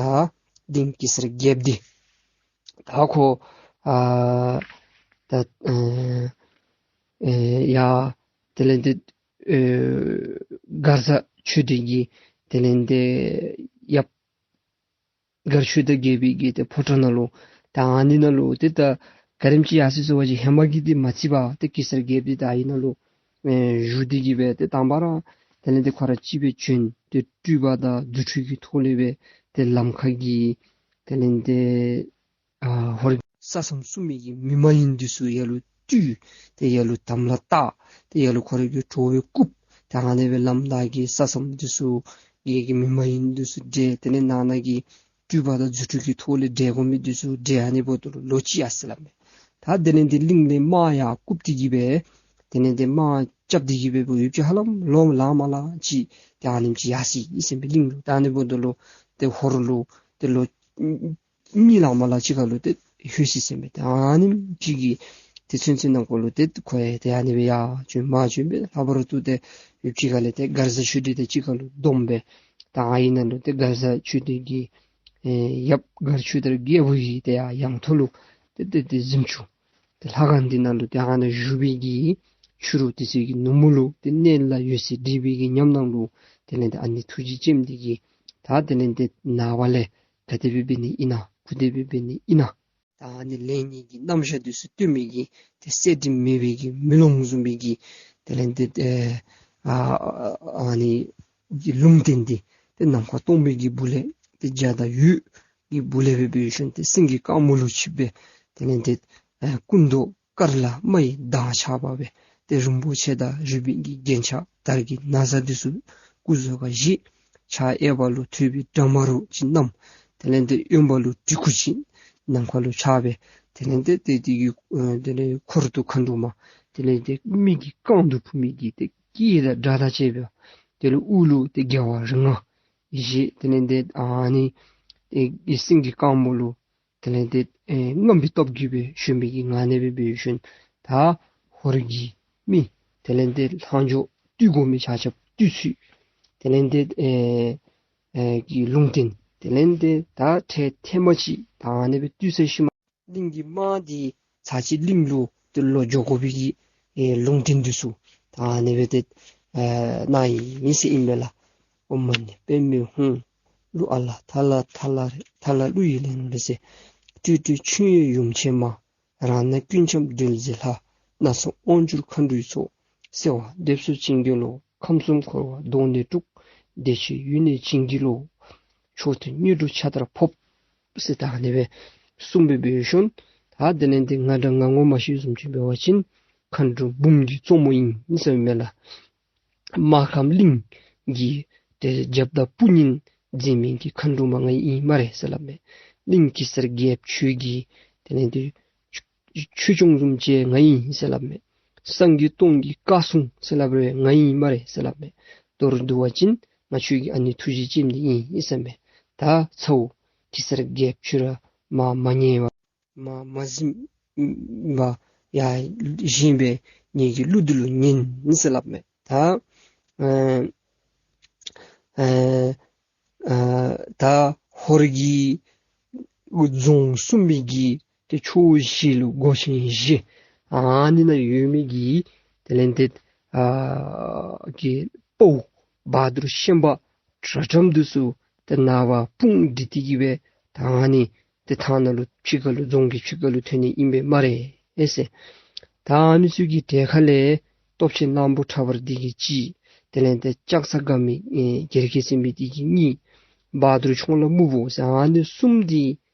གླིང་གེ་སར་རྒྱལཔོ་འདི་ད་ཁོ་ཨ་ད་ཨེ་ཨེ་ཡ་དེ་ལས་ཏེ་ཨེ་མགར་བཟའ་ཆོས་སྡེ་གི་དེ་ལས་ཏེ་ཡབ་མགར་ཆོས་སྡེ་རྒྱལ་པོའི་གི་ཏེ་ཕོ་བྲང་ནང་ལུ་ད་ཨ་ནི་ནང་ལུ་ཏེ་ད་ག་དེམ་ཅིག་ཡར་སོ་ཡི་ཟེར་བ་ཅིན་ཧེ་མ་གི་འདི་མ་རྩིས་པར་ཏེ་གེ་སར་རྒྱལཔོ་འདི་ད་ཨ་ནི་ནང་ལུ་ཨེ་བཞུགས་ཏེ་གི་སྦེ་ཏེ་དང་པ་ར་ དེ་ལས་ཏེ་ཁོ་ར་གཅིག་སྦེ་བྱོན་ཏེ་སྤྲུལ་པ་དང་རྫུ་འཕྲུལ་གྱི་ཐོག་ལས་སྦེ་ཏེ་ལམ་ཁ་གི་དེ་ལས་ཏེ་ཨ་ཧོར་ས་མཚམས་སྲུང་མི་གི་མི་མ་ཡིན་འདི་ཚུ་ཡར་ལུ་བཏུལ། ཏེ་ཡར་ལུ་དམ་ལ་བཏགས། ཏེ་ཡར་ལུ་ཁོ་ར་གི་གྲོགས་སྦེ་བཀུག། ཏེ་ཨ་ནི་སྦེ་ལམ་བདའ་གི་ས་མཚམས་འདི་ཚུ་གི་གི་མི་མ་ཡིན་འདི་ཚུ་བསྒྲལ། དེ་ལས་ནང་ན་གི་སྤྲུལ་པ་དང་རྫུ་འཕྲུལ་གྱི་ཐོག་ལས་བསྒྲལ་དགོ་མི་འདི་ཚུ་བསྒྲལ། ཨ་ནི་འབདཝ་ད་ལུ་ལོ་གཅིག་ཡར་སོ་ཡི་སླབ་མས། ད་དེ་ལས་ཏེ་གླིང་ལས་དམག་ཡར་བཀུག་སྟེ་གི་སྦེ་དེ་ལས་ཏེ་དམག་རྐྱབ་སྟེ་གི་སྦེ་ཡུདཔ་ཅིག་ཧ་ལམ་ལོ་ལང་མ་ལང་ཅིག་ཏེ་ཨ་ནེམ་ཅིག་ཡར་སོ་ཡི་ཟེར་མས་གླིང་ལུ། ད་ཨ་ནི་འབདཝ་ད་ལུ་ཏེ་ཧོར་ལུ་ཏེ་ལོ་གཉིས་ལང་མ་ལང་ཅིག་ཁར་ལུ་ཏེ་ལྷོད་སོ་ཡི་ཟེར་མས། ཏེ་ཨ་ནེམ་ཅིག་གི་ཏེ་ཚུན་ཚོད་ནང་འཁོད་ལུ་ཏེ་ཁོ་ཡང་ཏེ་ཨ་ནི་སྦེ་ཡར་བྱོན་མར་བྱོན་སྦེ་ལྷག་པར་དུ་ཏེ་ཡུདཔ་ཅིག་ཁར་ལས་ཏེ་མགར་བཟའ་ཆོས་སྒྲོན་དང་གཅིག་ཁར་ལུ་བསྡོམས་སྦེ་ད་ཨ་ནི་ནང་ལུ་ཏེ་མགར་བཟའ་ཆོས་སྒྲོན་གྱི་ཨེ་ཡབ་མགར་ཆོས་དར་རྒྱལ་པོ་གི་ཏེ་ཡང་ཡང་ཐོག་ལུ་ཏེ་ཏེ་ཏེ་གཟིམ་ཅུང་ཏེ་ལྷ་ཁང་འདི་ནང་ལུ་ཏེ་ཨ་ནཱ་བཞུགས་པའི་གི་ཕྱི་རུ་དེ་ཚེ་གི་ནུབ་མོ་ལུ་ཏེ་གནས་ལ་འོད་ཟེར་འདྲེས་པའི་གི་ཉམས་སྣང་ལུ་དེ་ལས་ཏེ་ཨ་ནེ་ཐུགས་རྗེ་ཅནམ་འདི་གིས་ད་དེ་ལས་ཏེ་ནངས་པ་ལས་ག་དེ་སྦེ་འབད་ནི་ཨིན་ན་གུ་དེ་སྦེ་འབད་ནི་ཨིན་ན། ད་ཨ་ནི་ལས་ངན་གྱི་རྣམ་གཞག་འདི་ཚུ་སྟོན་མི་གི་ཏེ་གསལ་སྒྲིབ་མེད་པའི་གི་མེ་ལོང་བཟུམ་མའི་གི་དེ་ལས་ཏེ་ཨ་ཨ་ནི་གི་ལུང་བསྟན་འདི་ཏེ་ནམ་མཁའ་སྟོང་པའི་གི་སྦུག་ལས་ཏེ་འཇའ་དང་འོད་ཀྱི་སྦུག་ལས་སྦེ་འབད་ཞིནམ་ཏེ་སེང་གེ་དཀར་མོ་ལུ་ཆིབས་སྦེ་དེ་ལས་ཏེ་ཨ་སྐུ་མདོག་དཀར་ལ་རྨ་ཡི་མདངས་ཆགས་པ་སྦེ་ཏེ་རིན་པོ་ཆེ་དང་རུས་པའི་གི་རྒྱན་ཆ་དར་གྱི་ན་བཟའ་འདི་ཚུ་སྐུ་གཟུགས་ཁར་བཞེས། ཕྱག་གཡས་པ་ལུ་ཐོད་པའི་དགྲ་མ་རུ་ཅིག་བསྣམས། དེ་ལས་ཏེ་གཡོན་པ་ལུ་གྲི་གུག་ཅིག་ནམ་མཁའ་ལུ་ཕྱར་སྦེ་དེ་ལས་ཏེ་ཏེ་དེ་གི་ཨ་དེ་ལས་འཁོར་དུ་མཁའ་འགྲོ་མ་དེ་ལས་ཏེ་མི་གི་རྐང་དུ་ཕུབ་མི་གི་ཏེ་སྐེ་དང་སྒྲ་དང་བཅས་པ། དེ་ལས་དབུ་ལུ་ཏེ་རྒྱལ་བ་རིགས་ལྔ་ཡེ་ཤེས། དེ་ལས་ཏེ་ཨ་ནི་ཨེ་སེང་གེ་དཀར་མོ་ལུ་དེ་ལས་ཏེ་ཨེ་རྔམ་པའི་སྟོབས་ཀྱིས་སྦེ་ཞོན་པའི་གི་ངང་ནས་སྦེ་འབད་ཞིནམ་ད་ཧོར་གྱི་མི་དེ་ལས་ཏེ་ལྷག་འཕྲོ་བཏུལ་དགོ་མི་ཆ་ཁྱབ་བཏུལ་ཚུལ། དེ་ལས་ཏེ་ཨེ་ཨེ་གི་ལུང་བསྟན། དེ་ལས་ཏེ་ད་འཕྲལ་ཐེངས་མ་ཅིག་ད་ཨ་ནི་སྦེ་བཏུལ་ཚར་ཞིནམ་གླིང་གི་དམག་འདི་ཚར་གཅིག་གླིང་ལུ་ཏེ་ལོག་འགྱོ་དགོ་པའི་གི་ཨེ་ལུང་བསྟན་འདི་ཚུ་ད་ཨ་ནི་སྦེ་ཏེ་ཨེ་གནང་ཡི་ཟེར་ཨིན་མས་ལགས། ཨོཾ་མ་ཎི་པདྨེ་ཧཱུྃ། གླུ་ཨ་ལ་ཐ་ལ་ཐ་ལ་རེད། ཐ་ལ་གླུ་ཡི་ལེན་ལུགས་ཟེར། སྤྲོས་བྲལ་ཆོས་དབྱིངས་ཡུམ་ཆེན་མ། རང་སྣང་ཀུན་འཁྱམས་རྡུལ་གྱི་ལྷ། སྣ་ཚོགས་དབང་གྱུར་མཁའ་འགྲོའི་ཚོགས། བརྩེ་བ་འདེབས་སོ་བྱིན་གྱིས་རློབས། ཁམས་གསུམ་འཁོར་བ་དོང་ནས་སྤྲུགས། བདེ་ཆེན་ཡུལ་ནས་བྱིན་གྱིས་རློབས། མཆོག་ཐུན་དངོས་གྲུབ་ཕྱག་དར་ཕོབ། ཟེར་ད་ཨ་ནི་སྦེ་གསུངས་སྦེ་འབད་ཞིནམ་ད་དེ་ལས་ཏེ་ང་འདྲ་ང་ངོ་མ་ཤེས་བཟུམ་ཅིག་འབད་བ་ཅིན་མཁའ་འགྲོ་འབུམ་གྱི་གཙོ་མོ་ཨིན་ཟེར་མས་ལགས། སྨར་ཁམས་གླིང་གི་ཏེ་རྒྱབ་དང་དཔུང་གཉེན་མཛད་མི་གི་མཁའ་འགྲོ་མ་ང་ཨིན་སྨ་རེ་ཟེར་སླབ་མས། གླིང་གེ་སར་རྒྱལཔོ་ཁྱོད་ཀྱི་དེ་ལས་ཏེ་ཆོས་སྐྱོང་བཟུམ་ཅིག་ང་ཨིན་ཟེར་སླབ་མས། སངས་རྒྱས་སྟོང་གི་བཀའ་སྲུང་ཟེར་སླབ་རུང་ང་ཨིན་སྨ་རེ་ཟེར་སླབ་མས། མདོར་བསྡུ་བ་ཅིན་ང་ཁྱོད་ཀྱི་ཨ་ནེ་ཐུགས་རྗེ་ཅནམ་འདི་ཨིན་ཟེར་མས། ད་ཚ་བོ་གེ་སར་རྒྱལཔོ་ཁྱོད་ར་མ་མ་ཉན་པར་མ་མ་གཟིམ་པར་ཡར་བཞེངས་སྦེ་ངེ་གི་གླུ་འདི་ལུ་ཉན་ཟེར་སླབ་མས། ད་ཨ་ཨ་ཨ་ད་ཧོར་གྱི་རྫོང་གསུམ་པའི་གི་ཏེ་ཕྱོགས་བཞི་ལུ་སྒོ་ཆེན་བཞི་ཨ་ནི་ནང་ཡོད་མི་གི་དེ་ལས་ཏེ་ཨ་གི་དཔའ་བོ་བ་དུར་ཤན་པ་དྲག་དྲགམ་འདི་ཚུ་ཏེ་ནངས་པ་དཔུང་སྒྲིག་སྟེ་གི་སྦེ་ད་ཨ་ནི་ཏེ་ཐང་ནང་ལུ་ཕྱི་ཁ་ལུ་རྫོང་གི་ཕྱི་ཁ་ལུ་ཐོན་ནི་ཨིན་པས་སྨ་རེ་ཨེ་ཟེར། ད་ཨ་ནི་ཚུ་གི་གྲལ་ཁ་ལས་སྟོབས་ཆེན་གླང་པོ་ཁྲ་བར་འདི་གིས་གཅིག། དེ་ལས་ཏེ་ལྕགས་ཚ་དགའ་མི་ཨེ་གེར་གེ་ཟེར་མི་འདི་གིས་གཉིས། བ་དུར་མཆོང་ལ་སྨུག་པོ་ཟེར་ཨ་ནི་གསུམ་འདི་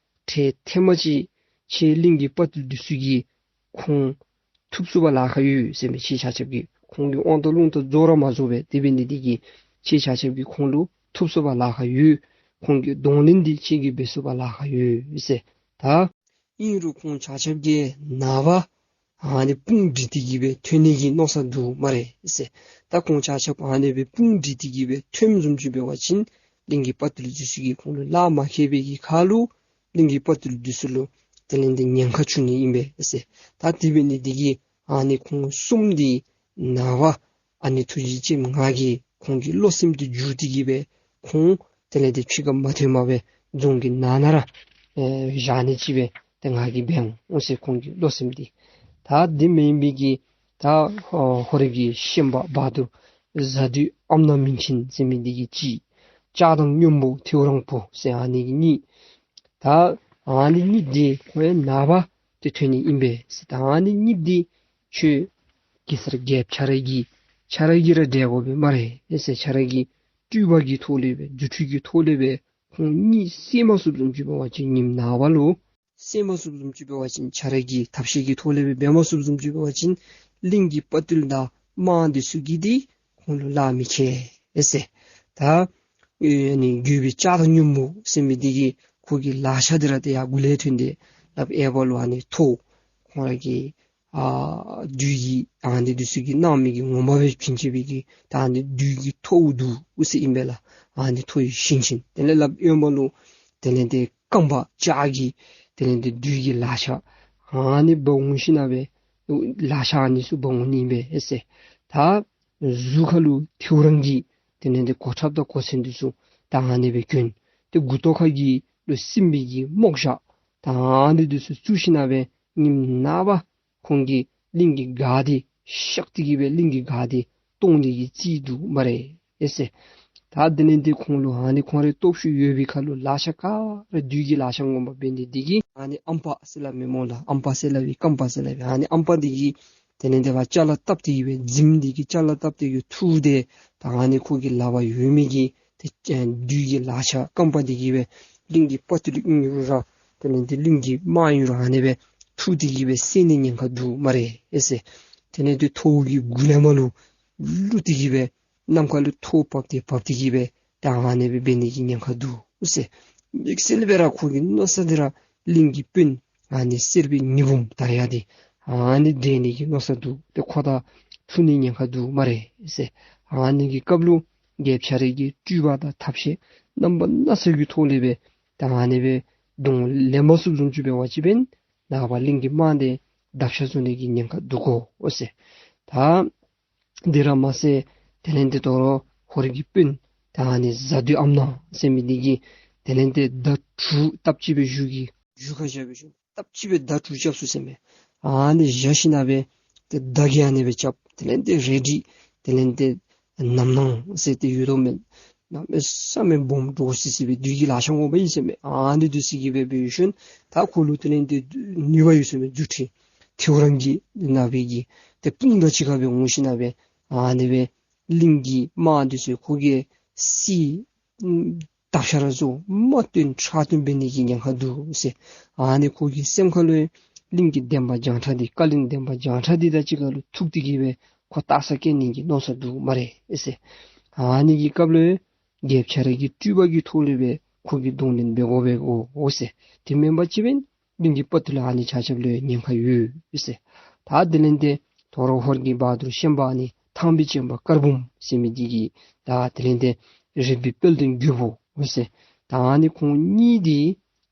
འཕྲལ་ཐེངས་མ་ཅིག་ཁྱེད་གླིང་གི་དཔའ་རྟུལ་འདི་ཚུ་གིས་ཁོང་ཐུབ་ཚུགས་པར་ལཱ་ཁག་ཡོད་ཟེར་མས། ཁྱེད་ཆ་ཁྱབ་ཀྱིས་ཁོང་གི་དབང་ཐང་རླུང་རྟ་རྫོགས་ར་མ་རྫོགས་པས། དེ་འབད་ནི་འདི་གིས་ཁྱེད་ཆ་ཁྱབ་ཀྱིས་ཁོང་ལུ་ཐུབ་ཚུགས་པར་ལཱ་ཁག་ཡོད། ཁོང་གི་གདོང་ལེན་འདི་ཁྱེད་ཀྱིས་འབད་ཚུགས་པར་ལཱ་ཁག་ཡོད་ཟེར། ད་ཨིན་རུང་ཁོང་ཆ་ཁྱབ་ཀྱིས་ནངས་པ་ཨ་ནི་དཔུང་སྒྲིག་སྟེ་གི་སྦེ་ཐོན་ནི་གི་མནོ་བསམ་འདུག་སྨ་རེ་ཟེར། ད་ཁོང་ཆ་ཁྱབ་ཨ་ནི་སྦེ་དཔུང་སྒྲིག་སྟེ་གི་སྦེ་ཐོནམ་བཟུམ་ཅིག་འབད་བ་ཅིན་གླིང་གི་དཔའ་རྟུལ་འདི་ཚུ་གིས་ཁོང་ལུ་ལགཔ་མ་ཁེལ་བའི་གི་ཁར་ལུ་གླིང་གི་དཔའ་རྟུལ་འདི་ཚུ་ལུ་དེ་ལས་ཏེ་ཉེན་ཁ་འབྱུང་ནི་ཨིན་པས་ཟེར། ད་དེ་འབད་ནི་འདི་གིས་ཨ་ནི་ཁོང་གསུམ་འདི་ནངས་པ་ཨ་ནེ་ཐུགས་རྗེ་ཅན་ང་གིས་ཁོང་གི་བློ་སེམས་འདི་བསྒྱུར་ཏེ་གི་སྦེ་ཁོང་དེ་ལས་ཏེ་ཕྱི་ཁར་མ་ཐོན་པར་སྦེ་རྫོང་གི་ནང་ན་ར་ཨེ་བཞག་ནི་ཅིག་སྦེ་ཏེ་ང་གིས་འབད་འོང་ཟེར་ཁོང་གི་བློ་སེམས་འདི། ད་འདི་མེན་པའི་གི་ད་ཨ་ཧོར་གྱི་ཤན་པ་བ་དུར་གཟའ་བདུད་ཨམ་ནག་མིང་ཆེན་ཟེར་མི་འདི་གིས་གཅིག། ལྕགས་དང་སྔོན་པོ་ཐེའུ་རང་བུ་ཟེར་ཨ་ནི་གིས་གཉིས། ད་ཨ་ནི་གཉིས་འདི་ཁོང་ཡང་ནངས་པ་ཏེ་ཐོན་ནི་ཨིན་པས་ཟེར། ད་ཨ་ནི་གཉིས་འདི་ཁྱོད་གེ་སར་རྒྱལཔོ་ཁྱོད་ར་གིས་ ཁྱོད་ར་གིས་ར་འདྲེན་དགོ་པས་སྨ་རེ་ཨེ་ཟེར། ཁྱོད་ར་གི་སྤྲུལ་པ་གི་ཐོག་ལས་སྦེ་རྫུ་འཕྲུལ་གྱི་ཐོག་ལས་སྦེ་ཁོང་གཉིད་སད་མ་ཚུགསཔ་བཟུམ་ཅིག་འབད་བ་ཅིན་ཉིནམ་ནངས་པ་ལུ་སད་མ་ཚུགསཔ་བཟུམ་ཅིག་འབད་བ་ཅིན་ཁྱོད་ར་གི་ཐབས་ཤེས་ཀྱི་ཐོག་ལས་སྦེ་འབད་མ་ཚུགསཔ་བཟུམ་ཅིག་འབད་བ་ཅིན་གླིང་གི་དཔའ་རྟུལ་དང་དམངས་འདི་ཚུ་གིས་འདི་ཁོང་ལུ་ལཱ་མི་ཁེལ་ཨེ་ཟེར། ད་ཨེ་ནི་རྒོད་པོའི་ལྕགས་ཐག་སྨྱུག་མ་ཟེར་མི་འདི་གིས་ཁོ་གི་ལག་ཆ་འདི་ར་ཏེ་ཡར་མགུ་ལས་ཐོན་ཏེ་སླབ་ཨའི་བ་ལུ་ཨ་ནི་ཐོ་ཁོང་ར་གི་ཨ་བདུད་ཀྱི་ཨ་ནི་འདི་ཚུ་གིས་གནང་མི་གི་ངོ་མ་སྦེ་བྱིན་བྱིན་པའི་གི་ད་ཨ་ནི་བདུད་ཀྱི་ཐོཝ་འདུག་ཟེར་ཨིན་པས་ལགས། ཨ་ནི་ཐོ་ཡང་བྱིན་བྱིན། དེ་ལས་སླབ་ཨའི་བ་ལུ་དེ་ལས་ཏེ་རྐང་པ་ལྕགས་ཀྱི་དེ་ལས་ཏེ་བདུད་ཀྱི་ལག་ཆ་ཨ་ནི་འབག་འོང་ཞིན་ན་སྦེ་ལག་ཆ་ཨ་ནི་ཚུ་འབག་འོང་ནི་ཨིན་པས་ཨེ་ཟེར། ད་གཟུགས་ཁ་ལུ་ཐེའུ་རང་གི་དེ་ལས་ཏེ་གོ་ཁྲབ་དང་གོ་མཚོན་འདི་ཚུ་ད་ཨ་ནི་སྦེ་གྱོན། ཏེ་མགུ་ཏོ་ཁ་གི་ལུ་སྲིན་པོའི་གི་རྨོག་ཞྭ་ད་ཨ་ནི་འདི་ཚུ་བཙུགས་ཞིན་ན་སྦེ་ཉིནམ་ནངས་པ་ཁོང་གིས་གླིང་གི་སྒར་འདི་གཤག་སྟེ་གི་སྦེ་གླིང་གི་སྒར་འདི་སྟོང་ནི་གི་རྩིས་འདུག་སྨ་རེ་ཨེ་ཟེར། ད་དེ་ལས་ཏེ་ཁོང་ལུ་ཨ་ནི་ཁོང་རའི་སྟོབས་ཤུགས་ཡོད་པའི་ཁར་ལུ་ལག་ཆ་ག་ར་བདུད་ཀྱི་ལག་ཆ་ངོ་མ་འབད་ནི་འདི་གིས་ཨ་ནི་ཨམ་པ་ཟེར་སླབ་མི་སྨོ་ལགས། ཨམ་པ་ཟེར་སླབ་པའི་རྐང་པ་ཟེར་སླབ་པའི་ཨ་ནི་ཨམ་པ་འདི་གིས་དེ་ལས་ཏེ་ཕར་ཅ་ལ་བཏབ་སྟེ་གི་སྦེ་རྫིངམ་འདི་གིས་ཅ་ལ་བཏབ་སྟེ་གི་འཐུ་སྟེ་ད་ཨ་ནི་ཁོ་གི་ལག་པར་ཡོད་མི་གི་ཏེ་བདུད་ཀྱི་ལག་ཆ་རྐང་པ་འདི་གིས་སྦེ་གླིང་གི་དཔའ་རྟུལ་ཨིན་རུང་ར་དེ་ལས་ཏེ་གླིང་གི་དམག་ཨིན་རུང་ཨ་ནི་སྦེ་འཐུ་སྟེ་གི་སྦེ་བསད་ནི་ཉེན་ཁ་འདུག་སྨ་རེ་ཨེ་ཟེར། དེ་ལས་ཏེ་ཐོཝ་གི་མགུ་ལས་མར་ལུ་བླུགས་ཏེ་གི་སྦེ་ནམ་མཁའ་ལུ་ཐོག་བབས་ཏེ་བབས་ཏེ་གི་སྦེ་ད་ཨ་ནི་སྦེ་འབད་ནི་གི་ཉེན་ཁ་འདུག་ཟེར། དམིགས་བསལ་སྦེ་ར་ཁོ་གི་མནོ་ས་འདི་ར་གླིང་གི་དཔོན་ཨ་ནི་གསེར་པའི་ཉི་འབུམ་དར་ཡག་འདི་ཨ་ནི་འདྲེན་ནི་གི་མནོ་ས་འདུག། ཏེ་ཁོ་དང་འཐུ་ནི་ཉེན་ཁ་འདུག་སྨ་རེ་ཟེར། ཨ་ནི་གི་སྐབས་ལུ་རྒྱལཔོ་ཁྱོད་ར་གི་སྤྲུལ་པ་དང་ཐབས་ཤེས་རྣམ་པ་སྣ་ཚོགས་ཀྱི་ཐོག་ལས་སྦེ་ད་ཨ་ནི་སྦེ་གདོང་ལེན་མ་ཚུགསཔ་བཟུམ་ཅིག་འབད་བ་ཅིན་ནངས་པ་གླིང་གི་དམག་འདི་བརྡབ་ཆག་བཟོ་ནི་གི་ཉེན་ཁ་འདུག་གོ་ཟེར། ད་འདི་ར་མ་ཚད་དེ་ལས་ཏེ་དོ་རུང་ཧོར་གྱི་དཔོན་ད་ཨ་ནི་གཟའ་བདུད་ཨམ་ནག་ཟེར་མི་འདི་གིས་དེ་ལས་ཏེ་མདའ་དྲུག་སྟབས་གཅིག་སྦེ་གཞུ་གི་གཞུ་ཁ་བཞག་སྦེ་གཞུ་སྟབས་གཅིག་སྦེ་མདའ་དྲུག་རྐྱབ་ཚུགས་ཟེར་མས། ཨ་ནི་བཞག་ཞིན་ན་སྦེ་ཏེ་མདའ་གིས་ཨ་ནི་སྦེ་རྐྱབ། དེ་ལས་ཏེ་རལ་གྲི་དེ་ལས་ཏེ་ནམ་སྣང་ཟེར་ཏེ་ཡོད་དོ་མས། གནམ་མེད་ས་མེད་སྦོམ་འདྲོག་སི་སི་སྦེ་བདུད་ཀྱི་ལག་ཆ་ངོ་མ་ཨིན་ཟེར་མས། ཨ་ནི་འདི་ཚུ་གིས་སྦེ་འབད་ཞིན་ད་ཁོ་ལུ་དེ་ལས་ཏེ་ནུས་པ་ཡོད་ཟེར་མས། རྫུ་འཕྲུལ་ཐེའུ་རང་གི་ནང་པའི་གི་ཏེ་དཔུང་དང་གཅིག་ཁར་སྦེ་འོང་ཞིན་ན་སྦེ་ཨ་ནི་སྦེ་གླིང་གི་དམག་འདི་ཚུ་ཁོ་གིས་སྲིད་ཨམ་བརྡབ་ཆག་ར་བཟོ་མ་བཏོན་ཁྲག་བཏོན་འབད་ནི་གི་ཉེན་ཁ་འདུག་ཟེར། ཨ་ནི་ཁོ་གི་སེམས་ཁ་ལུ་གླིང་གི་འདན་མ་བྱང་ཁྲ་འདི་བཀའ་བློན་འདན་མ་བྱང་ཁྲ་འདི་དང་གཅིག་ཁར་ལུ་ཐུག་སྟེ་གི་སྦེ་ཁོ་སྟག་ཚང་བཀལ་ནི་གི་མནོ་ས་འདུག་སྨ་རེ་ཨེ་ཟེར། ཨ་ནི་གི་སྐབས་ལུ་རྒྱལཔོ་ཁྱོད་ར་གི་སྤྲུལ་པ་གི་ཐོག་ལས་སྦེ་ཁོ་གི་གདོང་ལེན་འབད་དགོ་པས་གོ་ཟེར། དེ་མེན་པ་ཅིན་གླིང་གི་དཔའ་རྟུལ་ཨ་ནི་ཆ་ཁྱབ་ལུ་ཉེན་ཁ་ཡོད་ཟེར། ད་དེ་ལས་ཏེ་དོ་རུང་ཧོར་གྱི་བ་ཐུར་ཤན་པ་ཨ་ནི་ཐང་པའི་སྤྱན་པ་དཀར་འབུམ་ཟེར་མི་འདི་གིས་ད་དེ་ལས་ཏེ་རིག་པའི་དཔལ་ལྡན་རྒྱལ་པོ་ཟེར། ད་ཨ་ནི་ཁོང་གཉིས་འདི་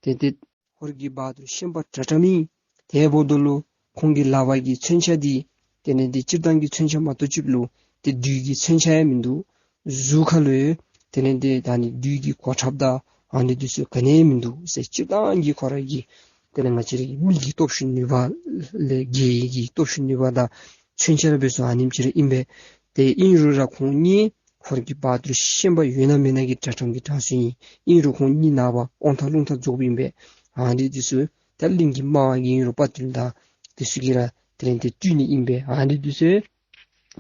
ཏེ་ཏེ་ཧོར་གྱི་བ་ཐུར་ཤན་པ་དྲག་དྲག་མི་དེ་འབདཝ་ད་ལུ་ཁོང་གི་ལག་པ་གི་མཚོན་ཆ་འདི་དེ་ལས་ཏེ་སྤྱིར་བཏང་གི་མཚོན་ཆ་མ་གཏོགས་ཅིག་ལུ་ཏེ་བདུད་ཀྱི་མཚོན་ཆ་ཡང་མིན་འདུག། གཟུགས་ཁ་ལུ་དེ་ལས་ཏེ་ད་ཨ་ནི་བདུད་ཀྱི་གོ་ཁྲབ་དང་ཨ་ནི་འདི་ཚུ་ག་ནི་ཡང་མིན་འདུག་ཟེར། སྤྱིར་བཏང་གི་ཁོ་ར་གི་དེ་ལས་ང་བཅས་ར་གི་མི་གི་སྟོབས་ཤུགས་ནུས་པ་ལས་བརྒལ་བའི་གི་སྟོབས་ཤུགས་ནུས་པ་དང་མཚོན་ཆ་ར་འབད་སོང་ཨ་ནེམ་ཅིག་ར་ཨིན་པས། ཏེ་ཨིན་རུང་ར་ཁོང་གཉིས་ཧོར་གྱི་བ་ཐུར་ཤན་པ་ཡོད་ན་མེད་ན་གི་དྲག་དྲག་གི་དྲག་སུ་ཨིན། ཨིན་རུང་ཁོང་གཉིས་ནངས་པ་དབང་ཐང་རླུང་རྟ་རྫོགསཔ་ཨིན་པས། ཨ་ནི་འདི་ཚུ་ད་གླིང་གི་དམག་གི་ཨིན་རུང་དཔའ་རྟུལ་དང་འདི་ཚུ་གིས་ར་དེ་ལས་ཏེ་བཏུལ་ནི་ཨིན་པས། ཨ་ནི་འདི་ཚུ་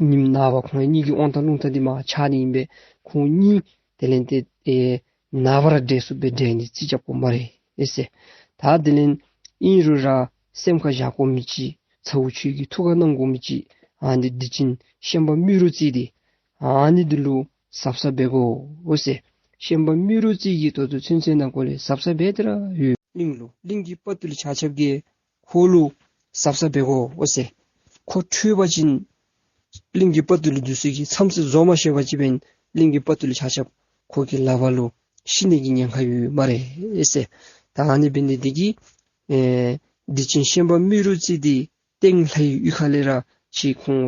ཉིནམ་ནངས་པ་ཁོང་གཉིས་ཀྱི་དབང་ཐང་རླུང་རྟ་འདི་མར་ཆག་ནི་ཨིན་པས། ཁོང་གཉིས་དེ་ལས་ཏེ་ཨེ་ནངས་པ་ར་འདྲེན་ཚུགསཔ་སྦེ་འདྲེན་ནི་རྩིས་རྐྱབ་དགོ་སྨ་རེ་ཨེ་ཟེར། ད་དེ་ལས་ཨིན་རུང་ར་སེམས་ཁར་བཞག་དགོ་མི་ཅིག་ཚ་བོ་ཁྱོད་ཀྱིས་ཐུགས་ཁར་གནང་དགོ་མི་ཅིག་ཨ་ནི་སྡིག་ཅན་ཤན་པ་རྨེ་རུ་རྩེ་འདི་ཨ་ནི་འདི་ལུ་གཟབ་གཟབ་འབད་དགོ་ཟེར། ཤན་པ་རྨེ་རུ་རྩེ་གིས་ད་ལྟོ་ཚུན་ཚོད་ནང་འཁོད་ལས་གཟབ་གཟབ་འབད་དེ་ར་ཡོད། གླིང་ལུ་གླིང་གི་དཔའ་རྟུལ་ཆ་ཁྱབ་ཀྱིས་ཁོ་ལུ་གཟབ་གཟབ་འབད་དགོ་ཟེར། ཁོ་འཕྲོད་པ་ཅིན་གླིང་གི་དཔའ་རྟུལ་འདི་ཚུ་གིས་མཚམས་ཚད་བཟོ་མ་ཤེས་པ་ཅིན་འབད་གླིང་གི་དཔའ་རྟུལ་ཆ་ཁྱབ་ཁོ་གི་ལག་པ་ལུ་ཤི་ནི་གི་ཉེན་ཁ་ཡོད་སྨ་རེ་ཟེར། ད་ཨ་ནི་འབད་ནི་འདི་གིས་ཨེ་སྡིག་ཅན་ཤན་པ་རྨེ་རུ་རྩེ་འདི་སྟེང་ལྷའི་གཡུས་ཁ་ལས་ར་ཅིག་ཁོང་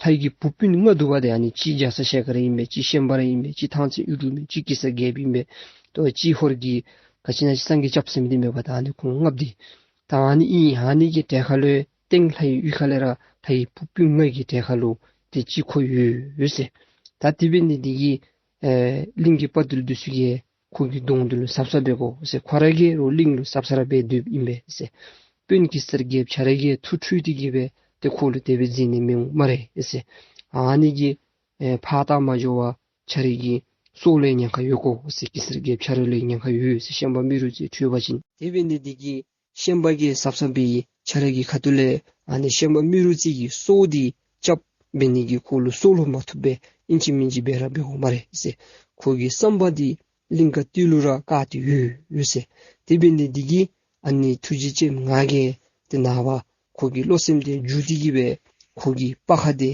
ལྷའི་གི་བུ་སྤུན་ལྔ་འདུག་པ། ཏེ་ཨ་ནི་གཅིག་རྒྱ་ཚ་ཞལ་དཀར་ཨིན་པས། གཅིག་ཤན་པ་ར་ཨིན་པས། གཅིག་ཐང་རྩེ་གཡུ་འབྲུག་ཨིན་པས། གཅིག་གེ་སར་རྒྱལཔོ་ཨིན་པས། ཏེ་གཅིག་ཧོར་གྱི་ག་ཅི་ཨིན་ན་ཅིག་སངས་རྒྱས་སྐྱབས་ཟེར་མི་འདི་མས་པ། ད་ཨ་ནི་ཁོང་ལྔ་པོ་འདི་ད་ཨ་ནི་ཨིན། ཨ་ནི་གི་གྲལ་ཁ་ལུ་སྟེང་ལྷའི་གཡུས་ཁ་ལས་ར་ལྷའི་བུ་སྤུན་ལྔ་གི་གྲལ་ཁ་ལུ་ཏེ་གཅིག་ཁོ་ཡོད་ཟེར། ད་དེ་འབད་ནི་འདི་གིས་ཨེ་གླིང་གི་དཔའ་རྟུལ་འདི་ཚུ་གིས་ཁོ་གི་གདོང་འདི་ལུ་གཟབ་གཟབ་འབད་དགོ་ཟེར། ཁོ་ར་གིས་རོགས་གླིང་ལུ་གཟབ་གཟབ་ར་འབད་སྡོདཔ་ཨིན་པས་ཟེར། དཔོན་གེ་སར་རྒྱལཔོ་ཁྱོད་ར་གིས་ཐུགས་ཁྲོས་ཏེ་གི་སྦེ་ཏེ་ཁོ་ལུ་དེ་སྦེ་མཛད་ནི་མི་འོང་སྨ་རེ་ཟེར། ཨ་ནི་གི་ ཨེ་ཕར་ད་མ་འགྱོ་བར་ཁྱོད་རའི་གི་སྲོག་ལུ་ཉེན་ཁ་ཡོད་གོ་ཟེར། གེ་སར་རྒྱལཔོ་ཁྱོད་ར་ལུ་ཉེན་ཁ་ཡོད་ཟེར། ཤན་པ་རྨེ་རུ་རྩེ་ཁྲོས་པ་ཅིན། དེ་འབད་ནི་འདི་གིས་ཤན་པ་གིས་ཟབ་ཟབ་སྦེ་ཁྱོད་ར་གི་ཁ་ཐུག་ལས་ཨ་ནི་ཤན་པ་རྨེ་རུ་རྩེ་གི་སྲོག་འདི་སྐྱབས་འབད་ནི་གི་ཁོ་ལུ་སྲོག་ལུ་མ་ཐུག་པར་ཨིན་ཅི་མིན་ཅི་འབད་ར་འབད་དགོ་སྨ་རེ་ཟེར། ཁོ་གི་བསམ་པ་འདི་གླིང་དཀར་སྟོད་ལུ་ར་བཀག་སྟེ་ཡོད་ཡོད་ཟེར། དེ་འབད་ནི་འདི་གིས་ཨ་ནི་ཐུགས་རྗེ་ཅན་ང་གིས་ཏེ་ནངས་པ་ཁོ་གི་བློ་སེམས་འདི་འགྱུར་ཏེ་གི་སྦེ་ཁོ་གི་སྤར་ཁ་འདི་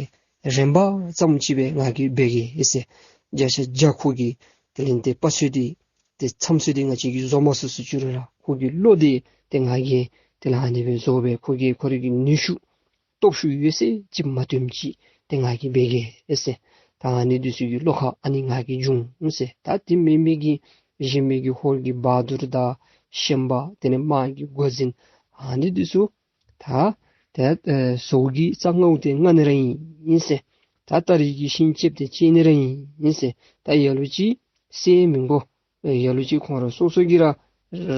རན་པ་ཙམ་ཅིག་སྦེ་ང་གིས་འབད་གེ་ཟེར། བརྒྱ་ཆ་བརྒྱ་ཁོ་གི་དེ་ལས་ཏེ་དཔའ་རྩལ་འདི་ཏེ་མཚམས་ཚོད་འདི་ང་བཅས་ཀྱིས་བཟོ་མ་ཚུགས་ཚུགས་ཅི་རུང་ར་ཁོ་གི་བློ་འདི་ཏེ་ང་གིས་དེ་ལས་ཨ་ནི་སྦེ་བཟོ་སྦེ་ཁོ་གིས་ཁོ་རའི་གི་ནུས་ཤུགས་སྟོབས་ཤུགས་ཡོད་ཚད་ཅིག་མ་སྟོནམ་ཅིག་ཏེ་ང་གིས་འབད་གེ་ཟེར། ད་ཨ་ནི་འདི་ཚུ་གི་བློ་ཁ་ཨ་ནི་ང་གིས་འབྱུང་ཟེར། ད་དེ་མེན་མི་གི་གཞན་མི་གི་ཧོར་གྱི་བ་དུར་དང་ཤན་པ་དེ་ལས་དམག་གི་འགོ་འཛིན་ཨ་ནི་འདི་ཚུ་ད་ཏེ་ཨེ་ཟོག་གི་རྩྭ་རྔ་བོ་འདི་རྔ་ནི་ར་ཨིན་ཟེར། ད་སྟ་རེ་གི་ཤིང་བཅདཔ་འདི་བཅད་ནི་ར་ཨིན་ཟེར། ད་ལ་ལུ་ཅིག་བསད་མི་དགོ། ཨེ་ལ་ལུ་ཅིག་ཁོང་ར་སོ་སོ་གིས་ར་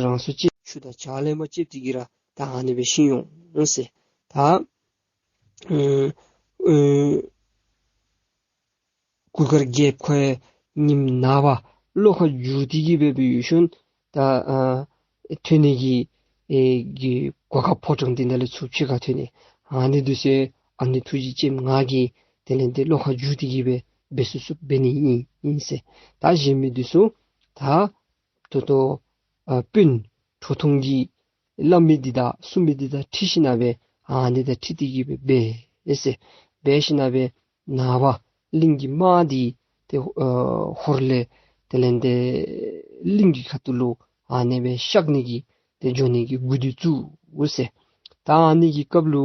རང་སྲོག་བཅད། ཆུ་དང་ཇ་ལས་མར་བཅདཔ་འདི་གིས་ར་ད་ཨ་ནི་སྦེ་ཤི་འོང་ཟེར། ད་ཨེ་ཨེ་གུར་དཀར་རྒྱལཔོ་ཁོ་ཡང་ཉིནམ་ནངས་པ་བློ་ཁ་འགྱུར་ཏེ་གི་སྦེ་སྦེ་ཡོད་ཤུལ་ད་ཨ་ཐོན་ནི་གི་ཨེ་གི་གོ་སྐབས་ཕོ་བྲང་འདི་ནང་ལས་ཚུར་ཕྱི་ཁར་ཐོན་ནི། ཨ་ནི་འདི་ཚུ་ཨ་ནི་ཐུགས་རྗེ་ཅན་ང་གིས་དེ་ལས་ཏེ་བློ་ཁ་འགྱུར་ཏེ་གི་སྦེ་འབད་ཚུགས་ཚུགསཔ་འབད་ནི་ཨིན་ཨིན་ཟེར། ད་གཞན་མི་འདི་ཚུ་ད་ད་ལྟོ་ཨ་དཔོན་ཁྲོ་ཐུང་གིས་སླབ་མི་འདི་དང་གསུང་མི་འདི་དང་འཁྲིལ་ཞིན་ན་སྦེ་ཨ་ནི་དང་འཁྲིལ་ཏེ་གི་སྦེ་འབད་ཟེར། འབད་ཞིན་ན་སྦེ་ནངས་པ་གླིང་གི་དམག་འདི་ཏེ་ཨ་ཧོར་ལས་དེ་ལས་ཏེ་གླིང་གི་ཁ་ཐུག་ལུ་ཨ་ནི་སྦེ་གཤགས་ནི་གི་ཏེ་འགྱོ་ནི་གི་འགོ་འདི་བཙུགས་འོང་ཟེར། ད་ཨ་ནི་གི་སྐབས་ལུ་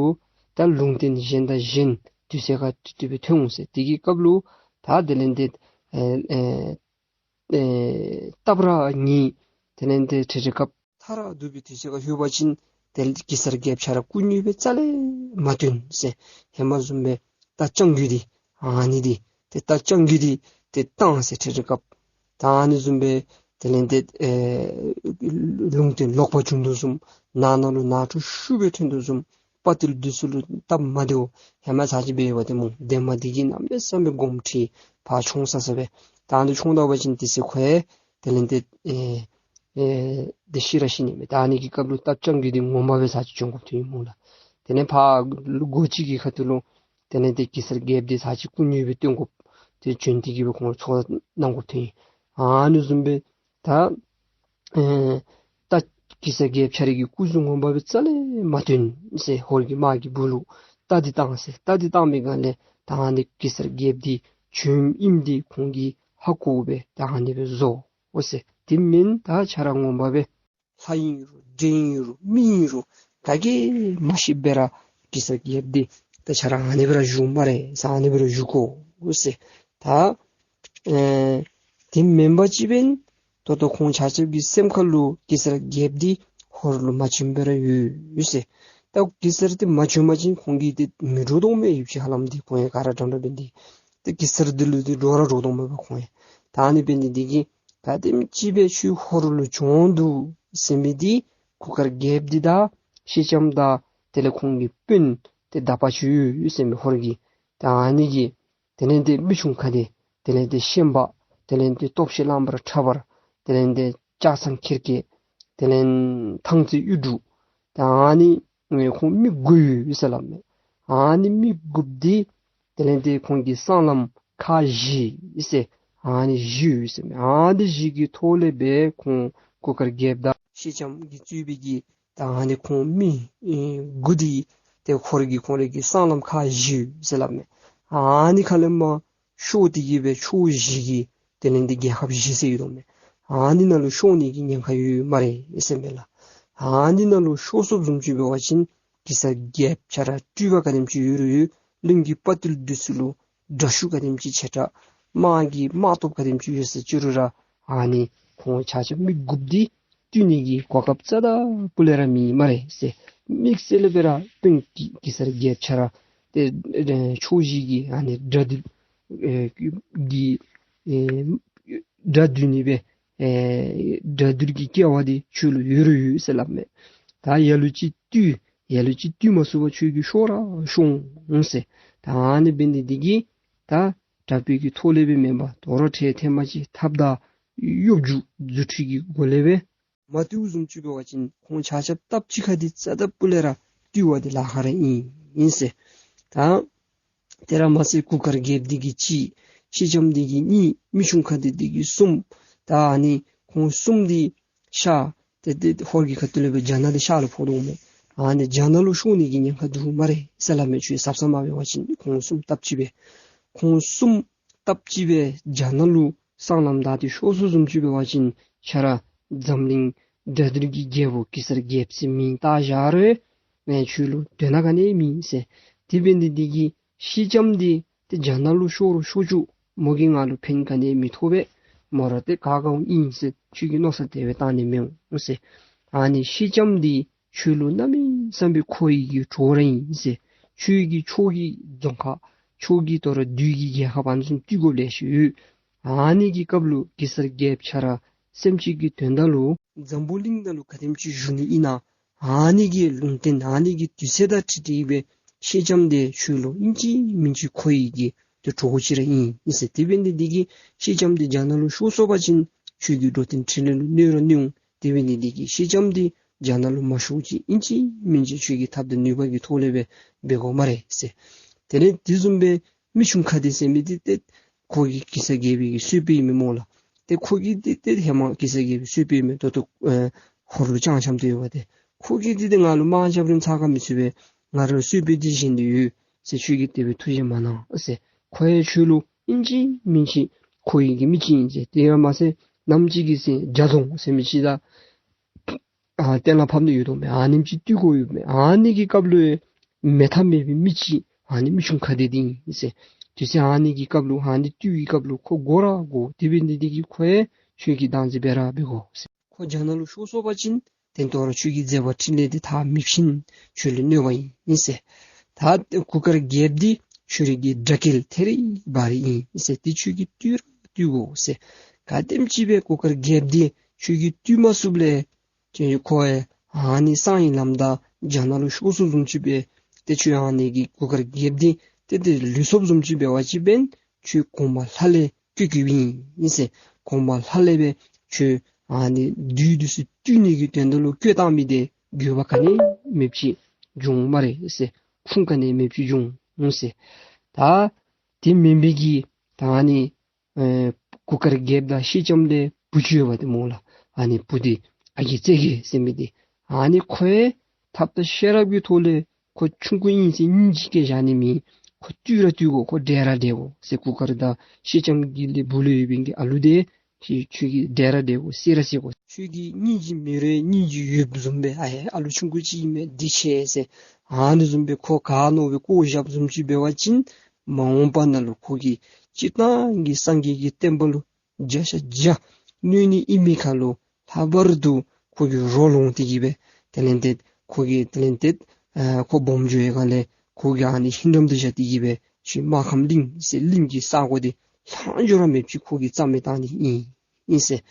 ད་ལུང་བསྟན་གཞན་དང་གཞན་དུས་ཚོད་ཁར་ཏེ་ཏེ་སྦེ་ཐོན་འོང་ཟེར། དེ་གི་སྐབས་ལུ་ད་དེ་ལས་ཏེ་ཨེ་ཨེ་ཨེ་སྟབས་ར་ཉེས། དེ་ལས་ཏེ་ཏེ་ཏེ་སྐབས་མཐའ་ར་སྡུག་པའི་དུས་ཚོད་ཁར་ལྷོད་པ་ཅིན་ཏེ་གེ་སར་རྒྱལཔོ་ཁྱོད་ར་སྐུ་དངོས་སྦེ་རྩ་ལས་མ་སྟོན་ཟེར། ཧེ་མ་བཟུམ་སྦེ་རྟ་རྐྱང་རྒོད་འདི་ཨ་ནི་འདི་ཏེ་རྟ་རྐྱང་རྒོད་འདི་ཏེ་བཏང་ཟེར། ཏེ་ཏེ་སྐབས་ད་ཨ་ནི་བཟུམ་སྦེ་དེ་ལས་ཏེ་ཨེ་ལུང་བསྟན་ལོག་པ་བྱུང་དོ་བཟུམ་ནགས་ནང་ལུ་ནགས་ཁྲོད་ཤུགས་སྦེ་ཐོན་དོ་བཟུམ་དཔའ་རྟུལ་འདི་ཚུ་ལུ་སྟབས་མ་བདེཝ་ཧེ་མ་ཚར་ཅིག་འབད་ཡོདཔ་འདི་སྨོ། དེ་མ་འདི་གིས་གནམ་མེད་ས་མེད་དགོངསམ་ཁྲེལ་ཕར་མཆོང་ས་ས་སྦེ་ད་ཨ་ནི་མཆོང་ད་པ་ཅིན་དེ་ཚེ་ཁོ་ཡང་དེ་ལས་ཏེ་ཨེ་ཨེ་ཏེ་ཤི་ར་ཤི་ནི་མས། ད་ཨ་ནི་གི་སྐབས་ལུ་རྟ་རྐྱང་རྒོད་འདི་ངོ་མ་སྦེ་ཚར་ཅིག་བྱོན་དགོཔ་ཐོན་ཡི་སྨོ་ལགས། དེ་ལས་ཕར་ལོ་སྒོ་ཅིག་གི་ཁ་ཐུག་ལུ་དེ་ལས་ཏེ་གེ་སར་རྒྱལཔོ་འདི་ཚར་ཅིག་སྐུ་དངོས་སྦེ་སྟོན་དགོཔ་ཏེ་བྱོན་ཏེ་གི་སྦེ་ཁོང་ཚོགས་གནང་དགོཔ་ཐོན་ཡི། ཨ་ནི་བཟུམ་སྦེ་ད་ཨེ་རྟ་གེ་སར་རྒྱལཔོ་ཁྱོད་རའི་གི་སྐུ་གཟུགས་ངོ་མ་སྦེ་རྩ་ལས་མ་སྟོན་ཟེར། ཧོར་གྱི་དམག་གི་སྦུག་ལུ་རྟ་འདི་བཏང་ཟེར། རྟ་འདི་བཏང་པའི་སྒང་ལས་ད་ཨ་ནི་གེ་སར་རྒྱལཔོ་འདི་བྱོནམ་ཨིནམ་འདི་ཁོང་གིས་ཧ་གོ་སྦེ་ད་ཨ་ནི་སྦེ་བཟོ་འོང་ཟེར། དེ་མེན་ད་ཁྱོད་ར་ངོ་མ་སྦེ་ལྷ་ཨིན་རུང་འདྲེ་ཨིན་རུང་མི་ཨིན་རུང་ག་གིས་མ་ཤེས་པར་ར་གེ་སར་རྒྱལཔོ་འདི་ད་ཁྱོད་ར་ཨ་ནི་སྦེ་ར་བཞུགས་སྨ་རེ་ཟེར། ཨ་ནི་སྦེ་ར་བཞུགས་དགོ་ཟེར། ད་ཨེ་དེ་མེན་པ་ཅིག་འབདན་ད་ལྟོ་ཁོང་ཆ་ཁྱབ་ཀྱི་སེམས་ཁ་ལུ་གེ་སར་རྒྱལཔོ་འདི་ཧོར་ལུ་མ་བྱོན་པར་ར་ཡོད་ཡོད་ཟེར། ད་གེ་སར་འདི་མ་བྱོན་པ་ཅིན་ཁོང་གིས་འདི་མི་འདྲོག་དོ་མས། ཡིད་ཆེས་ཧ་ལམ་འདི་ཁོང་ཡང་ག་ར་འདྲན་འདྲ་འབད་ནི་འདི་ད་གེ་སར་འདི་ལུ་འདི་འདྲོག་ར་འདྲོག་དོ་མས་པ་ཁོང་ཡང་། ད་ཨ་ནི་འབད་ནི་འདི་གིས་ག་དེམ་ཅིག་སྦེ་ཁྱོད་ཧོར་ལུ་བྱོན་འདུག་ཟེར་མི་འདི་གུར་དཀར་རྒྱལཔོ་འདི་དང་སེང་ལྕམ་དང་དེ་ལས་ཁོང་གི་དཔོན་ཏེ་དག་པ་ཅིག་ཡོད་ཡོད་ཟེར་མི་ཧོར་གྱི། ད་ཨ་ནི་གི་དེ་ལས་ཏེ་མི་ཆུང་ཁ་བདེ། དེ་ལས་ཏེ་ཤན་པ། དེ་ལས་ཏེ་སྟོབས་ཆེ་རླངས་པར་ཁྲ་འབར། དེ་ལས་ཏེ་ལྕགས་ཚང་ཁེར་སྐྱེས། དེ་ལས་ཐང་རྩེ་གཡུ་འབྲུག། ད་ཨ་ནི་ཁོང་མི་དགུ་ཡོད་ཟེར་སླབ་མས། ཨ་ནི་མི་དགུ་འདི་དེ་ལས་ཏེ་ཁོང་གི་སྲང་ལམ་ཁག་བཞི་ཟེར། ཨ་ནི་བཞི་ཡོད་ཟེར་མས། ཨ་ནི་བཞི་གི་ཐོག་ལས་སྦེ་ཁོང་གུར་དཀར་རྒྱལཔོ་དང་སེང་ལྕམ་གྱིས་གཙོས་པའི་གི་ད་ཨ་ནི་ཁོང་མི་ཨེ་དགུ་འདི་ཏེ་ཧོར་གྱི་ཁོང་རའི་གི་སྲང་ལམ་ཁག་བཞི་ཟེར་སླབ་མས། ཨ་ནི་ཁ་ལས་མར་ཤོར་ཏེ་གི་སྦེ་ཕྱོགས་བཞི་གི་དེ་ལས་ཏེ་རྒྱལ་ཁབ་བཞི་ཟེར་ཡོད་དོ་མས། ཨ་ནི་ནང་ལུ་ཤོར་ནི་གི་ཉེན་ཁ་ཡོད་སྨ་རེ་ཟེར་མས་ལགས། ཨ་ནི་ནང་ལུ་ཤོར་སོཔ་བཟུམ་ཅིག་འབད་བ་ཅིན་གེ་སར་རྒྱལཔོ་ཁྱོད་ར་སྤྲུལ་པ་ག་དེམ་ཅིག་ཡོད་རུང་ཡོད། གླིང་གི་དཔའ་རྟུལ་འདི་ཚུ་ལུ་དྲག་ཤུགས་ག་དེམ་ཅིག་ཆེ་དྲགས། དམག་གི་དམག་སྟོབས་ག་དེམ་ཅིག་ཡོད་ཟེར་ཅི་རུང་ར་ཨ་ནི་ཁོང་ཆ་ཁྱབ་མི་དགུ་འདི་བཏུལ་ནི་གི་གོ་སྐབས་རྩ་དང་སྤུ་ལས་ར་མེད་སྨ་རེ་ཟེར། དམིགས་བསལ་སྦེ་ར་དཔོན་གེ་གེ་སར་རྒྱལཔོ་ཁྱོད་ར་ཏེ་ཨེ་ཕྱོགས་བཞི་གི་ཨ་ནི་དགྲ་འདུལ་ཨེ་གི་ཨེ་དགྲ་འདུལ་ནི་སྦེ་ཨེ་དགྲ་འདུལ་གྱི་སྐལ་བ་འདི་ཁྱོད་ལུ་ཡོད་རུང་ཡོད་ཟེར་སླབ་མས། ད་ལ་ལུ་ཅིག་བཏུལ་ལ་ལུ་ཅིག་བཏུལ་མ་ཚུགས་པར་ཁྱོད་ཀྱིས་ཤོར་ར་ཤོར་འོང་ཟེར། ད་ཨ་ནི་འབད་ནི་འདི་གིས་ད་ དྲག་པོའི་གི་ཐོག་ལས་སྦེ་མེན་པར་དོ་རུང་ཁྲལ་ཐེངས་མ་ཅིག་འཐབ་ད་གཡོ་སྒྱུ་རྫུ་འཕྲུལ་གྱི་སྒོ་ལས་སྦེ་མ་བཏུལཝ་བཟུམ་ཅིག་འབད་བ་ཅིན་ཁོང་ཆ་ཁྱབ་སྟབས་གཅིག་ཁར་འདི་རྩ་དང་སྤུ་ལས་ར་བཏུལ་བ་འདི་ལཱ་ཁག་ར་ཨིན་ཨིན་ཟེར། ད་དེ་ར་མ་ཚད་གུར་དཀར་རྒྱལཔོ་འདི་གིས་གཅིག། ཤེས་ལྕམ་འདི་གིས་གཉིས། མི་ཆུང་ཁ་བདེ་འདི་གིས་གསུམ། ད་ཨ་ནི་ཁོང་གསུམ་འདི་ཤར་ཏེ་ཏེ་ཧོར་གྱི་ཁ་ཐུག་ལས་སྦེ་རྒྱ་ནག་འདི་ཤར་ལུ་ཕོག་དོ་མས། ཨ་ནི་རྒྱ་ནག་ལུ་ཤོར་ནི་གི་ཉེན་ཁ་འདུག་སྨ་རེ་ཟེར་སླབ་མས། ཁྱོད་གཟབ་གཟབ་མ་འབད་བ་ཅིན། ཁོང་གསུམ་སྟབས་གཅིག་སྦེ་ཁོང་གསུམ་སྟབས་གཅིག་སྦེ་རྒྱ་ནག་ལུ་སྲང་ལམ་བདའ་སྟེ་ཤོར་སོང་བཟུམ་ཅིག་འབད་བ་ཅིན་ཁྱོད་ར་འཛམ་གླིང་དགྲ་འདུལ་གྱི་རྒྱལ་པོ་གེ་སར་རྒྱལཔོ་ཟེར་མིང་བཏགས་བཞག་རུང་ངས་ཁྱོད་ལུ་དོན་དག་ག་ནི་མེད་ཟེར། དེ་འབད་ནི་འདི་གིས་ཤེས་ལྕམ་འདི་ཏེ་རྒྱ་ནག་ལུ་ཤོར་རུང་ཤོར་བཅུག། མོ་གིས་ང་ལུ་ཕན་ག་ནི་མི་ཐོགས་པས། མོ་ར་ཏེ་ག་ག་འོང་ཨིན་ཟེར། ཁྱོད་ཀྱིས་མནོ་བསམ་དེ་སྦེ་བཏང་ནི་མི་འོང་ཟེར། ཨ་ནི་ཤེས་ལྕམ་འདི་ཁྱོད་ལུ་གནམ་མེད་ས་མེད་མཁོ་བའི་གི་གྲོགས་ར་ཨིན་ཟེར། ཁྱོད་ཀྱི་ཕྱོགས་ཀྱི་རྫོང་ཁག་ཕྱོགས་ཀྱི་དོ་རུང་བདུད་ཀྱི་རྒྱལ་ཁབ་ཨ་ནི་བཟུམ་བཏུལ་དགོཔ་ལེ་ཤ་ཡོད། ཨ་ནི་གི་སྐབས་ལུ་གེ་སར་རྒྱལཔོ་ཁྱོད་ར་སེམས་ཅན་གྱི་དོན་དག་ལུ་འཛམ་བུ་གླིང་ནང་ལུ་ག་དེམ་ཅིག་བཞུགས་ནི་ཨིན་ན། ཨ་ནི་གི་ལུང་བསྟན་ཨ་ནི་གི་དུས་ཚོད་དང་འཁྲིལ་ཏེ་གིས་སྦེ་ཤེས་ལྕམ་འདི་ཁྱོད་ལུ་ཨིན་ཅི་མིན་ཅི་མཁོ་བའི་གི་ཏེ་གྲོགས་ཅིག་ར་ཨིན་ཨིན་ཟེར། དེ་འབད་ནི་འདི་གིས་ཤེས་ལྕམ་འདི་རྒྱ་ནག་ལུ་ཤོར་སོང་པ་ཅིན་ཁྱོད་ཀྱི་འགྲོ་དོན་འཕྲིན་ལས་ལུ་གནོད་ར་གནོད་འོང་། དེ་འབད་ནི་འདི་གིས་ཤེས་ལྕམ་འདི་རྒྱ་ནག་ལུ་མ་ཤོར་ཅིག་ཨིན་ཅི་མིན་ཅི་ཁྱོད་ཀྱི་ཐབས་དང་ནུས་པ་གི་ཐོག་ལས་སྦེ་འབད་དགོ་སྨ་རེ་ཟེར། དེ་ལས་དེ་བཟུམ་སྦེ་མི་ཆུང་ཁ་བདེ་ཟེར་མི་འདི་ཏེ་ཁོ་གིས་གེ་སར་རྒྱལ་པོའི་གི་གསོལ་དཔོན་ཨིན་མས་སྨོ་ལགས། ཏེ་ཁོ་གིས་འདི་ཏེ་ཧེ་མ་གེ་སར་རྒྱལ་པོའི་གསོལ་དཔོན་ཨིན་མས། ད་ལྟོ་ཨེ་ཧོར་ལུ་སྤྱང་འཁྱམས་ཏེ་ཡོད་པ་ཏེ། ཁོ་གིས་འདི་ཏེ་ང་ལུ་དམག་རྐྱབ་རུང་ཚ་ཁ་མི་ཚུད་པས། ང་རའི་གསོལ་དཔོན་འདི་བཞེས་ཏེ་ཡོད་ཟེར། ཁྱོད་ཀྱིས་དེ་སྦེ་ཐུགས་བཞེད་མ་གནང་ཟེར། ཁོ་ཡང་ཁྱོད་ལུ་ཨིན་ཅི་མིན་ཅི་མཁོ་བའི་གི་མི་ཅིག་ཨིན་ཟེར། དེ་ཡང་མ་ཚད་ནམ་ཅིག་གི་ཚེ་རྒྱ་རྫོང་ཟེར་མི་ཅིག་དང་ཨ་གཏན་ལ་ཕབ་ནི་ཡོད་དོ་མས། ཨ་ནེམ་ཅིག་བཏུལ་དགོ་ཡོད་མས། ཨ་ནི་གི་སྐབས་ལུ་མེད་ཐབས་མེད་པའི་མི་ཅིག་ཨ་ནི་མི་ཆུང་ཁ་བདེ་འདི་ཨིན་ཟེར། དུས་ཚོད་ཨ་ནི་གི་སྐབས་ལུ་ཨ་ནི་བཏུལ་བའི་སྐབས་ལུ་ཁོ་དགོ་ར་དགོ། དེ་འབད་ནི་འདི་གིས་ཁོ་ཡང་ཁྱོད་ཀྱིས་བདག་འཛིན་འབད་ར་འབད་དགོ་ཟེར། ཁོ་རྒྱ་ནག་ལུ་ཤོར་སོང་པ་ཅིན་ཏེ་དོ་རུང་ཁྱོད་ཀྱི་མཛད་པ་འཕྲིན་ལས་འདི་མཐར་མི་ཕྱིན། ཁྱོད་ལུ་གནོད་པ་ཨིན་ཨིན་ཟེར། ད་གུར་དཀར་རྒྱལཔོ་འདི་ཁྱོད་རའི་གི་དགྲ་བགེགས་ཐེ་རི་བ་རི་ཨིན་ཨིན་ཟེར། འདི་ཁྱོད་ཀྱིས་བཏུལ་ར་བཏུལ་དགོ་ཟེར། ག་དེམ་ཅིག་སྦེ་གུར་དཀར་རྒྱལཔོ་འདི་ཁྱོད་ཀྱིས་བཏུལ་མ་ཚུགསཔ་ལས་ཁྱོད་ཁོ་ཡང་ཨ་ནི་གསང་བའི་ལམ་བདའ་རྒྱ་ནག་ལུ་ཤོར་སོང་བཟུམ་ཅིག་སྦེ་ཏེ་ཁྱོད་ཨ་ནི་གི་གུར་དཀར་རྒྱལཔོ་འདི་ཏེ་ཏེ་ལུས་སོངམ་བཟུམ་ཅིག་འབད་བ་ཅིན་འབདན་ཁྱོད་གོང་མ་ལྷ་ལས་བསྐོས་བསྐོསཔ་ཨིན་ཨིན་ཟེར། གོང་མ་ལྷ་ལས་སྦེ་ཁྱོད་ཨ་ནི་བདུད་འདི་ཚུ་བཏུལ་ནི་གི་དོན་དག་ལུ་བསྐོས་བཏང་མི་འདི་འགྱོད་པ་ག་ནི་མེདཔ་ཅིག་འབྱུང་སྨ་རེ་ཟེར། ཁུངས་ག་ནི་མེདཔ་ཅིག་འབྱུང་ཟེར། ད་དེ་མེན་པའི་གི་ད་ཨ་ནི་ཨེ་གུར་དཀར་རྒྱལཔོ་དང་ཤེས་ལྕམ་འདི་བུ་ཅིག་ཡོད་པ་ཏེ་སྨོ་ལགས། ཨ་ནི་བུ་འདི་ཨ་རྒས་རྩེ་རྒས་ཟེར་མི་འདི་ཨ་ནི་ཁོ་ཡང་ཐབས་དང་ཤེས་རབ་ཀྱི་ཐོག་ལས་ཁོ་ཆུང་ཀུ་ཨིན་ཟེར་སྙིང་རྗེ་སྐྱེ་བཞག་ནི་མེད། ཁོ་བཏུལ་ར་བཏུལ་དགོ། ཁོ་བསྒྲལ་ར་བསྒྲལ་དགོ་ཟེར། གུར་དཀར་དང་ཤེས་ལྕམ་གྱི་ལས་བུ་ལས་ཡོད་པའི་གི་ཨ་ལུ་འདི་ཁྱོད་ཁྱོད་ཀྱིས་བསྒྲལ་ར་བསྒྲལ་དགོ། བསད་ར་བསད་དགོ། ཁྱོད་ཀྱི་སྙིང་རྗེ་མེད་རུང་སྙིང་རྗེ་ཡོདཔ་བཟུམ་སྦེ་ཨ་ཡེ་ཨ་ལུ་ཆུང་ཀུ་ཅིག་ཨིན་མས་འདི་ཆེ་ཟེར། ཨ་ནི་བཟུམ་སྦེ་ཁོ་ག་མནོ་སྦེ་བཀོ་བཞགཔ་བཟུམ་ཅིག་འབད་བ་ཅིན་མ་འོངས་པ་ནང་ལུ་ཁོ་གིས་སྤྱིར་བཏང་གི་སངས་རྒྱས་ཀྱི་བསྟན་པ་ལུ་བརྒྱ་ཆ་བརྒྱ་གནོད་ནི་ཨིན་མི་ཁར་ལུ་ལྷག་པར་དུ་ཁོ་གི་རོ་ལོངས་ཏེ་གིས་སྦེ་དེ་ལས་ཏེ་ཁོ་གིས་དེ་ལས་ཏེ་ཨ་ཁོ་སྦོམ་འགྱོ་བའི་སྒང་ལས་ཁོ་གིས་ཨ་ནི་ཧིང་འགྲམ་དུ་བཞག་སྟེ་གིས་སྦེ་ཁྱོད་སྨར་ཁམས་གླིང་ཟེར་གླིང་གི་ས་གོ་འདི་ལྷག་འགྱོ་ར་མེདཔ་ཅིག་ཁོ་གིས་རྩ་མེད་བཏང་ནི་ཨིན་ཨིན་ཟེར།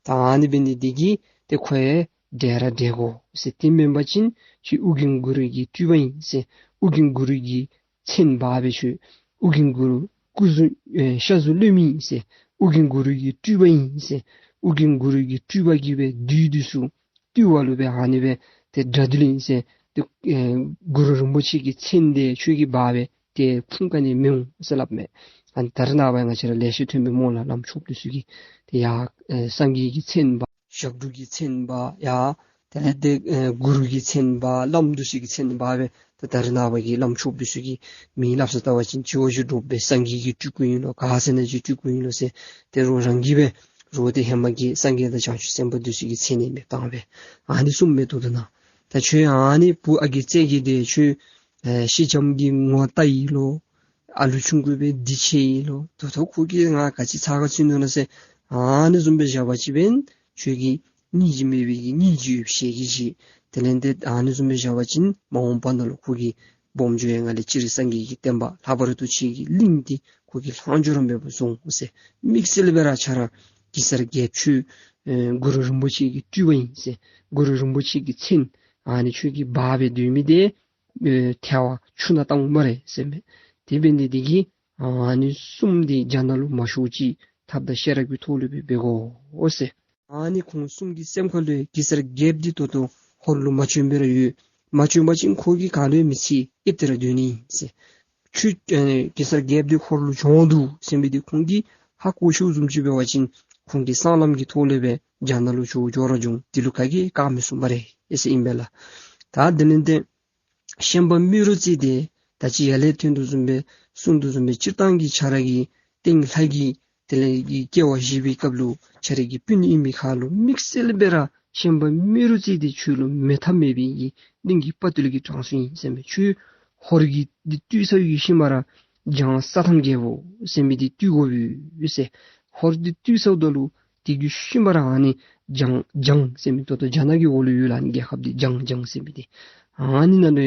ད་ཨ་ནི་འབད་ནི་འདི་གིས་ཏེ་ཁོ་ཡང་བསྒྲལ་ར་བསྒྲལ་དགོ་ཟེར། དེ་མེན་པ་ཅིན་ཁྱོད་ཨོ་རྒྱན་གུ་རུ་གི་སྤྲུལ་པ་ཨིན་ཟེར། ཨོ་རྒྱན་གུ་རུ་གི་མཚན་འབག་སྦེ་ཁྱོད་ཨོ་རྒྱན་གུ་རུ་སྐུ་གཟུགས་ཨེ་ཤ་གཟུགས་ལུས་མི་ཨིན་ཟེར། ཨོ་རྒྱན་གུ་རུ་གི་སྤྲུལ་པ་ཨིན་ཟེར། ཨོ་རྒྱན་གུ་རུ་གི་སྤྲུལ་པ་གིས་སྦེ་བདུད་འདི་ཚུ་བཏུལ་བ་ལུ་སྦེ་ཨ་ནི་སྦེ་ཏེ་དགྲ་འདུལ་ཨིན་ཟེར། ཏེ་ཨེ་གུ་རུ་རིན་པོ་ཆེ་གི་མཚན་འདི་ཁྱོད་ཀྱིས་འབག་སྦེ་ཏེ་ཁུངས་ག་ནི་མི་འོང་ཟེར་སླབ་མས། ཨ་ནི་ད་རེས་ནངས་པ་ང་བཅས་ར་ལེ་ཤ་ཐོན་པས་སྨོ་ལགས། བླམ་ཆོསཔ་འདི་ཚུ་གིས་ཏེ་ཡ་ཨེ་སངས་རྒྱས་ཀྱི་མཚན་འབག་ཞབས་དྲུང་གི་མཚན་འབག་ཡ་དེ་ལས་ཏེ་ཨེ་གུ་རུ་གི་མཚན་འབག་བླམ་འདི་ཚུ་གི་མཚན་འབག་སྦེ་ཏེ་ད་རེས་ནངས་པ་གི་བླམ་ཆོསཔ་འདི་ཚུ་གིས་མིང་སླབ་ས་བལྟ་བ་ཅིན་ཅི་བ་ཅིན་འདྲོག་པའི་སངས་རྒྱས་ཀྱི་སྤྲུལ་སྐུ་ཨིན་ལོ། ག་ཟེར་ན་ཅིག་སྤྲུལ་སྐུ་ཨིན་ལོ་ཟེར། ཏེ་རོགས་རང་གིས་སྦེ་རོགས་ཏེ་ཧེ་མ་གི་སངས་རྒྱས་དང་བྱང་ཆུབ་སེམས་དཔའ་འདི་ཚུ་གི་མཚན་ཨིན་མས་བཏང་སྦེ་ཨ་ནི་གསུངམ་མས། ད་ལྟོ་ན་ད་ཁྱོད་ཨ་ནི་བུ་ཨ་རྒས་རྩེ་རྒས་འདི་ཁྱོད་ཨེ་ཤེས་ལྕམ་གྱིས་ངོ་བལྟ་ཡི་ལོ། ཨ་ལུ་ཆུང་ཀུ་སྦེ་འདི་ཆེ་ཡི་ལོ། ད་ལྟོ་ཁོ་གིས་ང་ག་ཅི་ཚ་ག་ཚུད་ནུག་ན་ཟེར་ཨ་ནི་བཟུམ་སྦེ་བཞག་པ་ཅིན་འབདན་ཁྱོད་ཀྱིས་སྙིང་རྗེ་མེད་པའི་གི་སྙིང་རྗེ་ཡོད་ཞལ་གྱིས་བཞེས། དེ་ལས་ཏེ་ཨ་ནི་བཟུམ་སྦེ་བཞག་པ་ཅིན་མ་འོངས་པ་ནང་ལུ་ཁོ་གིས་སྦོམ་འགྱོ་བའི་སྒང་ལས་སྤྱིར་སངས་རྒྱས་ཀྱི་བསྟན་པ་ལྷག་པར་དུ་ཁྱོད་ཀྱི་གླིང་འདི་ཁོ་གིས་ལྷག་འགྱོ་ར་མེདཔ་བཟོ་འོང་ཟེར། དམིགས་བསལ་སྦེ་ར་ཁྱོད་ར་གེ་སར་རྒྱལཔོ་ཁྱོད་ཨེ་གུ་རུ་རིན་པོ་ཆེ་གི་སྤྲུལ་པ་ཨིན་ཟེར། གུ་རུ་རིན་པོ་ཆེ་གི་མཚན་ཨ་ནི་ཁྱོད་ཀྱིས་འབག་སྦེ་སྡོད་མི་འདི་ཨེ་ཐལ་བ་ཆུ་ནང་བཏང་སྨ་རེ་ཟེར་མས། དེ་འབད་ནི་འདི་གིས་ ཨ་ནི་གསུམ་འདི་རྒྱ་ནག་ལུ་མ་ཤོར་ཅིག་ཐབས་དང་ཤེས་རབ་ཀྱི་ཐོག་ལུ་སྦེ་འབད་དགོ་ཟེར། ཨ་ནི་ཁོང་གསུམ་གྱི་སེམས་ཁ་ལུ་གེ་སར་རྒྱལཔོ་འདི་ད་ལྟོ་ཧོར་ལུ་མ་བྱོན་པར་ར་ཡོད། མ་བྱོན་པ་ཅིན་ཁོ་གིས་ག་ལུ་ཡང་མི་ཚེ་ཨེབ་སྟེ་ར་སྡོད་ནི་ཟེར། ཁྱོད་ཨེ་གེ་སར་རྒྱལཔོ་འདི་ཧོར་ལུ་བྱོན་འདུག་ཟེར་མི་འདི་ཁོང་གིས་ཧ་གོ་ཤོར་བཟུམ་ཅིག་འབད་བ་ཅིན་ཁོང་གིས་གསང་ལམ་གྱི་ཐོག་ལས་སྦེ་རྒྱ་ནག་ལུ་བྱོག་འགྱོ་ར་འགྱོ། དེ་ལུ་ག་གིས་བཀག་མི་ཚུགས་སྨ་རེ་ཨེ་ཟེར་ཨིན་པས་ལགས། ད་དེ་ལས་ཏེ་ཤན་པ་རྨེ་རུ་རྩེ་འདི་ད་ཅི་ཡར་ལས་ཐོན་དོ་བཟུམ་སྦེ་གསུངས་དོ་བཟུམ་སྦེ་སྤྱིར་བཏང་གི་ཁྱོད་ར་གི་སྟེང་ལྷ་གི་དེ་ལས་ཀྱི་སྐྱེ་བ་བཞེས་པའི་སྐབས་ལུ་ཁྱོད་ར་གི་སྤུན་ཨིན་མི་ཁར་ལུ་དམིགས་བསལ་སྦེ་ར་ཤན་པ་རྨེ་རུ་རྩེ་འདི་ཁྱོད་ལུ་མེད་ཐབས་མེད་པའི་གི་གླིང་གི་དཔའ་བརྟུལ་གྱི་གྲངས་སུ་ཨིན་ཟེར་མས། ཁྱོད་ཧོར་གྱི་འདི་བཏུལ་ཚར་བའི་ཤུལ་མ་ར་འཇང་ས་ཐམ་རྒྱལ་པོ་ཟེར་མི་འདི་བཏུལ་དགོ་པས་ཟེར། ཧོར་འདི་བཏུལ་ཚརཝ་ད་ལུ་དེ་གི་ཤུལ་མ་ར་ཨ་ནི་འཇང་འཇང་ཟེར་མི་ད་ལྟོ་རྒྱ་ནག་གི་འོག་ལུ་ཡོད་ལགས། ཨ་ནི་རྒྱལ་ཁབ་འདི་འཇང་འཇང་ཟེར་མི་འདི་ཨ་ནི་ནང་ལུ་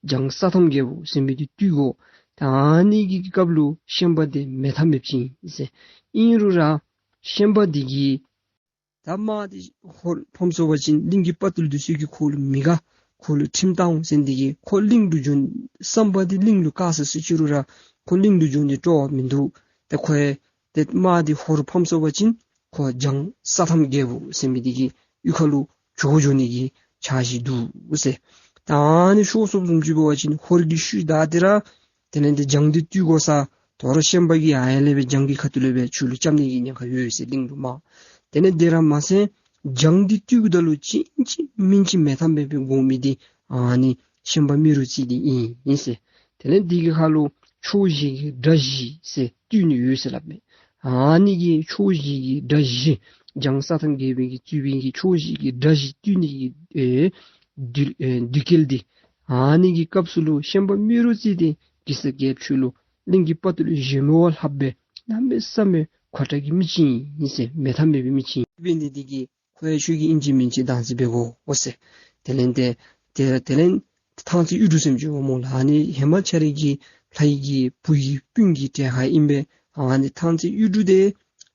འཇང་ས་ཐམ་རྒྱལ་པོ་ཟེར་མི་འདི་བཏུལ་དགོ། ད་ཨ་ནི་གི་སྐབས་ལུ་ཤན་པ་འདི་མེད་ཐབས་མེདཔ་ཅིག་ཨིན་ཟེར། ཨིན་རུང་ར་ཤན་པ་འདི་གིས་ད་དམག་འདི་ཧོར་ཕམ་སོང་པ་ཅིན་གླིང་གི་དཔའ་བརྟུལ་འདི་ཚུ་གིས་ཁོ་ལུ་མི་དགའ། ཁོ་ལུ་ཁྲིམས་བཏང་འོང་ཟེར་འདི་གིས་ཁོ་གླིང་དུ་བྱོན་བསམ་པ་འདི་གླིང་ལུ་བཀག་ས་སུ་ཅི་རུང་ར་ཁོ་གླིང་དུ་བྱོན་ཏེ་སྤྲོ་བ་མིན་འདུག། ཏེ་ཁོ་ཡང་ཏེ་དམག་འདི་ཧོར་ཕམ་སོང་པ་ཅིན་ཁོ་འཇང་ས་ཐམ་རྒྱལ་པོ་ཟེར་མི་འདི་གི་གཡུས་ཁ་ལུ་བྱོག་འགྱོ་ནི་གི་འཆར་གཞི་འདུག་ཟེར། ད་ཨ་ནི་ཤོར་སོངམ་བཟུམ་ཅིག་འབད་བ་ཅིན་ཧོར་གྱི་ཤུལ་བདའ་སྟེ་ར་དེ་ལས་ཏེ་འཇང་འདི་བཏུལ་དགོ་ས། དོ་རུང་ཤན་པ་གིས་ཡར་ལས་སྦེ་འཇང་གི་ཁ་ཐུག་ལས་སྦེ་ཁྱོད་ལུ་རྐྱབ་ནི་གི་ཉེན་ཁ་ཡོད་ཟེར་གླིང་ལུ་དམག། དེ་ལས་དེ་ར་མ་ཚད་འཇང་འདི་བཏུལཝ་ད་ལུ་ཅིག་ཅིག་མིན་ཅིག་མེད་ཐབས་མེད་པའི་དགོ་མི་འདི་ཨ་ནི་ཤན་པ་རྨེ་རུ་རྩེ་འདི་ཨིན་ཨིན་ཟེར། དེ་ལས་འདི་གི་ཁ་ལུ་ཕྱོགས་བཞི་གི་དགྲ་བཞི་ཟེར་བཏུལ་ནི་ཡོད་ཟེར་སླབ་མས། ཨ་ནི་གི་ཕྱོགས་བཞི་གི་དགྲ་བཞི་འཇང་ས་ཐམ་རྒྱལ་པོ་གིས་གཙོས་པའི་གི་ཕྱོགས་བཞི་གི་དགྲ་བཞི་བཏུལ་ནི་གི་ཨེ་དུས་ཨེ་དུས་སྐལ་འདི་ཨ་ནི་གི་སྐབས་སུ་ལུ་ཤན་པ་རྨེ་རུ་རྩེ་འདི་གེ་སར་རྒྱལཔོ་ཁྱོད་ལུ་གླིང་གི་དཔའ་བརྟུལ་གཞན་མི་བ་ལྷག་སྦེ་གནམ་མེད་ས་མེད་མཁའ་ཁྲག་གི་མི་ཅིག་ཨིན་ཟེར། མེད་ཐབས་མེད་པའི་མི་ཅིག་ཨིན། འབད་ནི་འདི་གིས་ཁོ་ཡང་ཁྱོད་ཀྱིས་ཨིན་ཅི་མིན་ཅི་བདག་འཛིན་འབད་དགོ་འོང་ཟེར། དེ་ལས་ཏེ་དེ་དེ་ལས་ཐང་རྩེ་གཡུ་འབྲུག་ཟེར་མི་ཅིག་འོང་སྨོ་ལགས། ཨ་ནི་ཧེ་མ་ཁྱོད་ར་གི་ལྷ་ཡི་གི་བུ་ཡི་སྤུན་གྱི་གྲལ་ཁར་ཨིན་པས། ཨ་ནི་ཐང་རྩེ་གཡུ་འབྲུག་འདི་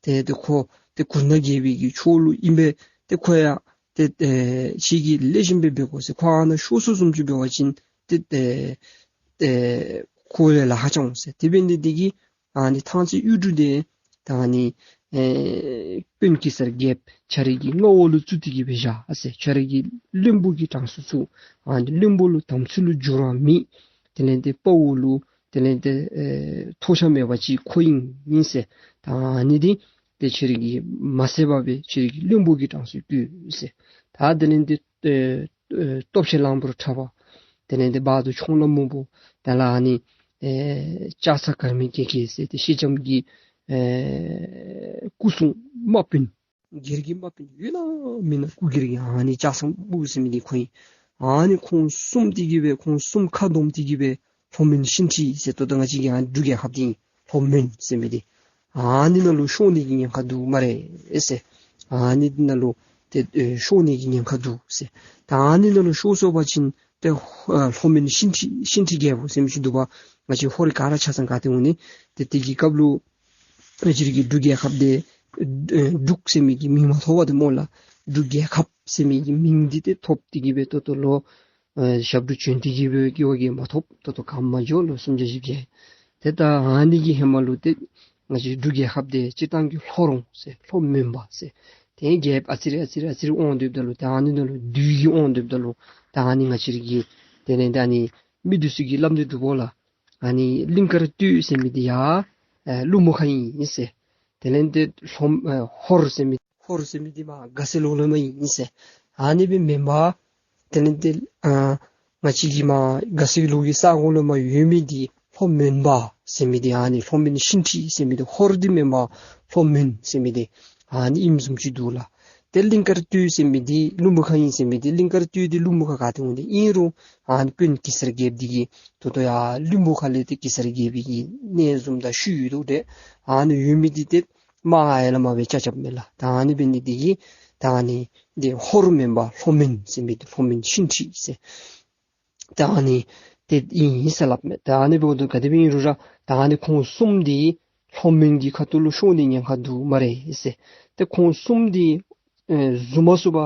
ཏེ་ཏེ་ཁོ་ཏེ་གུར་ནག་རྒྱལ་པོའི་གི་ཕྱོགས་ལུ་ཨིན་པས། ཏེ་ཁོ་ཡང་ཏེ་ཨེ་ཁྱོད་ཀྱིས་ལེགས་ཤོམ་སྦེ་འབད་དགོ་ཟེར། ཁོ་ཨ་ནཱ་ཤོར་སོངམ་བཟུམ་ཅིག་འབད་བ་ཅིན་ཏེ་ཨེ་ཨེ་ཁོ་ལས་ལཱ་ཁག་འོང་ཟེར། དེ་འབད་ནི་འདི་གིས་ཨ་ནི་ཐང་རྩེ་གཡུ་འབྲུག་འདི་ད་ཨ་ནི་ཨེ་དཔོན་གེ་སར་རྒྱལཔོ་ཁྱོད་ར་གི་མངའ་འོག་ལུ་བཙུགས་ཏེ་གི་སྦེ་བཞག་ཟེར། ཁྱོད་ར་གི་བློན་པོ་གི་གྲངས་སུ་བཙུགས། ཨ་ནི་བློན་པོ་ལུ་དམ་ཚིག་ལུ་འགྱུར་བ་མེད། དེ་ལས་ཏེ་དཔའ་བོ་ལུ་དེ་ལས་ཏེ་ཨེ་ཐོགས་ཆགས་མེད་པ་ཅིག་ཁོ་ཨིན་ཨིན་ཟེར། ད་ཨ་ནི་འདི་ཏེ་ཁྱོད་ར་གིས་མ་བསད་པར་སྦེ་ཁྱོད་ར་གི་བློན་པོ་གི་གྲངས་སུ་བཀོད་ཟེར། ད་དེ་ལས་ཏེ་ཨེ་ཨེ་སྟོབས་ཆེན་གླང་པོ་ཁྲ་བ། དེ་ལས་ཏེ་བར་དུ་མཆོང་ལ་སྨུག་པོ། དེ་ལས་ཨ་ནི་ཨེ་ལྕགས་ཚང་གར་མའི་རྒྱལ་ཁབ་ཟེར་ཏེ་སེང་ལྕམ་གྱི་ཨེ་སྐུ་སྲུང་དམག་དཔོན་སྒེར་གྱི་དམག་དཔོན་ཡོད་ན་མེད་ན་སྐུ་སྒེར་གྱི་ཨ་ནི་ལྕགས་ཚང་སྨུག་པོ་ཟེར་མི་འདི་ཁོ་ཨིན། ཨ་ནི་ཁོང་གསུམ་འདི་གིས་སྦེ་ཁོང་གསུམ་ཁ་བསྡོམས་འདི་གིས་སྦེ་ལྷོ་མོན་ཤིང་ཁྲི་ཟེར་ད་ལྟོ་ང་བཅས་ཀྱི་ཨ་འབྲུག་རྒྱལ་ཁབ་འདི་ཨིན། ལྷོ་མོན་ཟེར་མི་འདི་ཨ་ནི་ནང་ལུ་ཤོར་ནི་གི་ཉེན་ཁ་འདུག་སྨ་རེ་ཟེར། ཨ་ནི་ནང་ལུ་ཏེ་ཨེ་ཤོར་ནི་གི་ཉེན་ཁ་འདུག་ཟེར། ད་ཨ་ནི་ནང་ལུ་ཤོར་སོང་པ་ཅིན་ཏེ་ཨེ་ལྷོ་མོན་ཤིང་ཁྲི་ཤིང་ཁྲི་རྒྱལ་པོ་ཟེར་མི་ཅིག་འདུག་པ། ང་བཅས་ཧོར་ག་ར་ཆ་ཚང་ག་ཏེ་འོང་ནི། ཏེ་དེ་གི་སྐབས་ལུ་ང་བཅས་ར་གི་འབྲུག་རྒྱལ་ཁབ་འདི་ཨེ་འབྲུག་ཟེར་མི་གི་མིང་མ་ཐོབ་པ་ཏེ་སྨོ་ལགས། འབྲུག་རྒྱལ་ཁབ་ཟེར་མི་གི་མིང་འདི་ཏེ་ཐོབ་སྟེ་གི་སྦེ་ད་ལྟོ་ལོ་ཨེ་ཞབས་དྲུང་བྱོན་ཏེ་གི་སྦེ་སྐྱེ་བ་གི་མ་ཐོབ་ད་ལྟོ་ག་མ་འགྱོ་ལོ་སུམ་བརྒྱ་བཞི་བརྒྱ། ཏེ་ད་ཨ་ནི་གི་ཧེ་མ་ལུ་ཏེ་ང་བཅས་འབྲུག་རྒྱལ་ཁབ་འདི་སྤྱིར་བཏང་གི་ལྷོ་རོང་ཟེར་ལྷོ་མོན་པ་ཟེར། ཏེ་རྒྱལཔོ་ཨ་ཙི་རེ་ཨ་ཙི་རེ་ཨ་ཙི་རེ་འོང་སྡོདཔ་ད་ལུ་ད་ཨ་ནི་ནང་ལུ་བདུད་ཀྱིས་འོང་སྡོདཔ་ད་ལུ་ད་ཨ་ནི་ང་བཅས་ར་གི་དེ་ལས་ད་ཨ་ནི་མི་འདི་ཚུ་གིས་སླབ་ནི་འདུག་པ་ལགས། ཨ་ནི་གླིང་དཀར་སྟོད་ཟེར་མི་འདི་ཡར་ཨེ་ཀླུ་མུ་ཁ་ཨིན་ཟེར། དེ་ལས་ཏེ་ལྷོ་ཨེ་ཧོར་ཟེར་མི་ཧོར་ཟེར་མི་འདི་མར་དགའ་སེང་ལུང་ལས་མར་ཨིན་ཟེར། ཨ་ནི་སྦེ་མེན་པར་དེ་ལས་ཏེ་ཨ་ང་བཅས་ཀྱི་མར་དགའ་སེང་ལུང་གི་ས་གོ་ལུ་མར་ཡོད་མི་འདི་ལྷོ་མོན་པ་ཟེར་མི་འདི་ཨ་ནི་ལྷོ་མོན་ཤིང་ཁྲི་ཟེར་མི་འདི་ཧོར་འདི་མེན་པར་ལྷོ་མོན་ཟེར་མི་འདི་ཨ་ནི་ཨིནམ་བཟུམ་ཅིག་འདུག་ལགས། ཏེ་གླིང་དཀར་སྟོད་ཟེར་མི་འདི་ཀླུ་མུ་ཁ་ཨིན་ཟེར་མི་འདི་གླིང་དཀར་སྟོད་འདི་ཀླུ་མུ་ཁ་ག་ཏེ་འོང་སྟེ་ཨིན་རུང་ཨ་ནི་དཔོན་གེ་སར་རྒྱལཔོ་འདི་གིས་ད་ལྟོ་ཡར་ཀླུ་མུ་ཁ་ལས་ཏེ་གེ་སར་རྒྱལ་པོའི་གི་གནས་བཟུམ་དང་ཤུལ་ཡོད་དོ་འདྲས། ཨ་ནི་ཡོད་མི་འདི་ཏེ་དམག་ཨ་ཡར་ལས་མར་སྦེ་རྐྱབ་རྐྱབ་མས་ལགས། ད་ཨ་ནི་འབད་ནི་འདི་གིས་ད་ཨ་ནི་འདི་ཧོར་མེན་པར་ལྷོ་མོན་ཟེར་མི་འདི་ལྷོ་མོན་ཤིང་ཁྲི་ཟེར། ད་ཨ་ནི་ཏེ་ཨིན་ཨིན་ཟེར་སླབ་མས། ད་ཨ་ནི་འབདཝ་ད་ག་དེ་སྦེ་ཨིན་རུང་ར་ད་ཨ་ནི་ཁོང་གསུམ་འདི་ལྷོ་མོན་གྱི་ཁ་ཐུག་ལུ་ཤོར་ནི་ཉེན་ཁ་འདུག་སྨ་རེ་ཟེར། ཏེ་ཁོང་གསུམ་འདི་ཨེ་བཟུང་མ་ཚུགས་པར་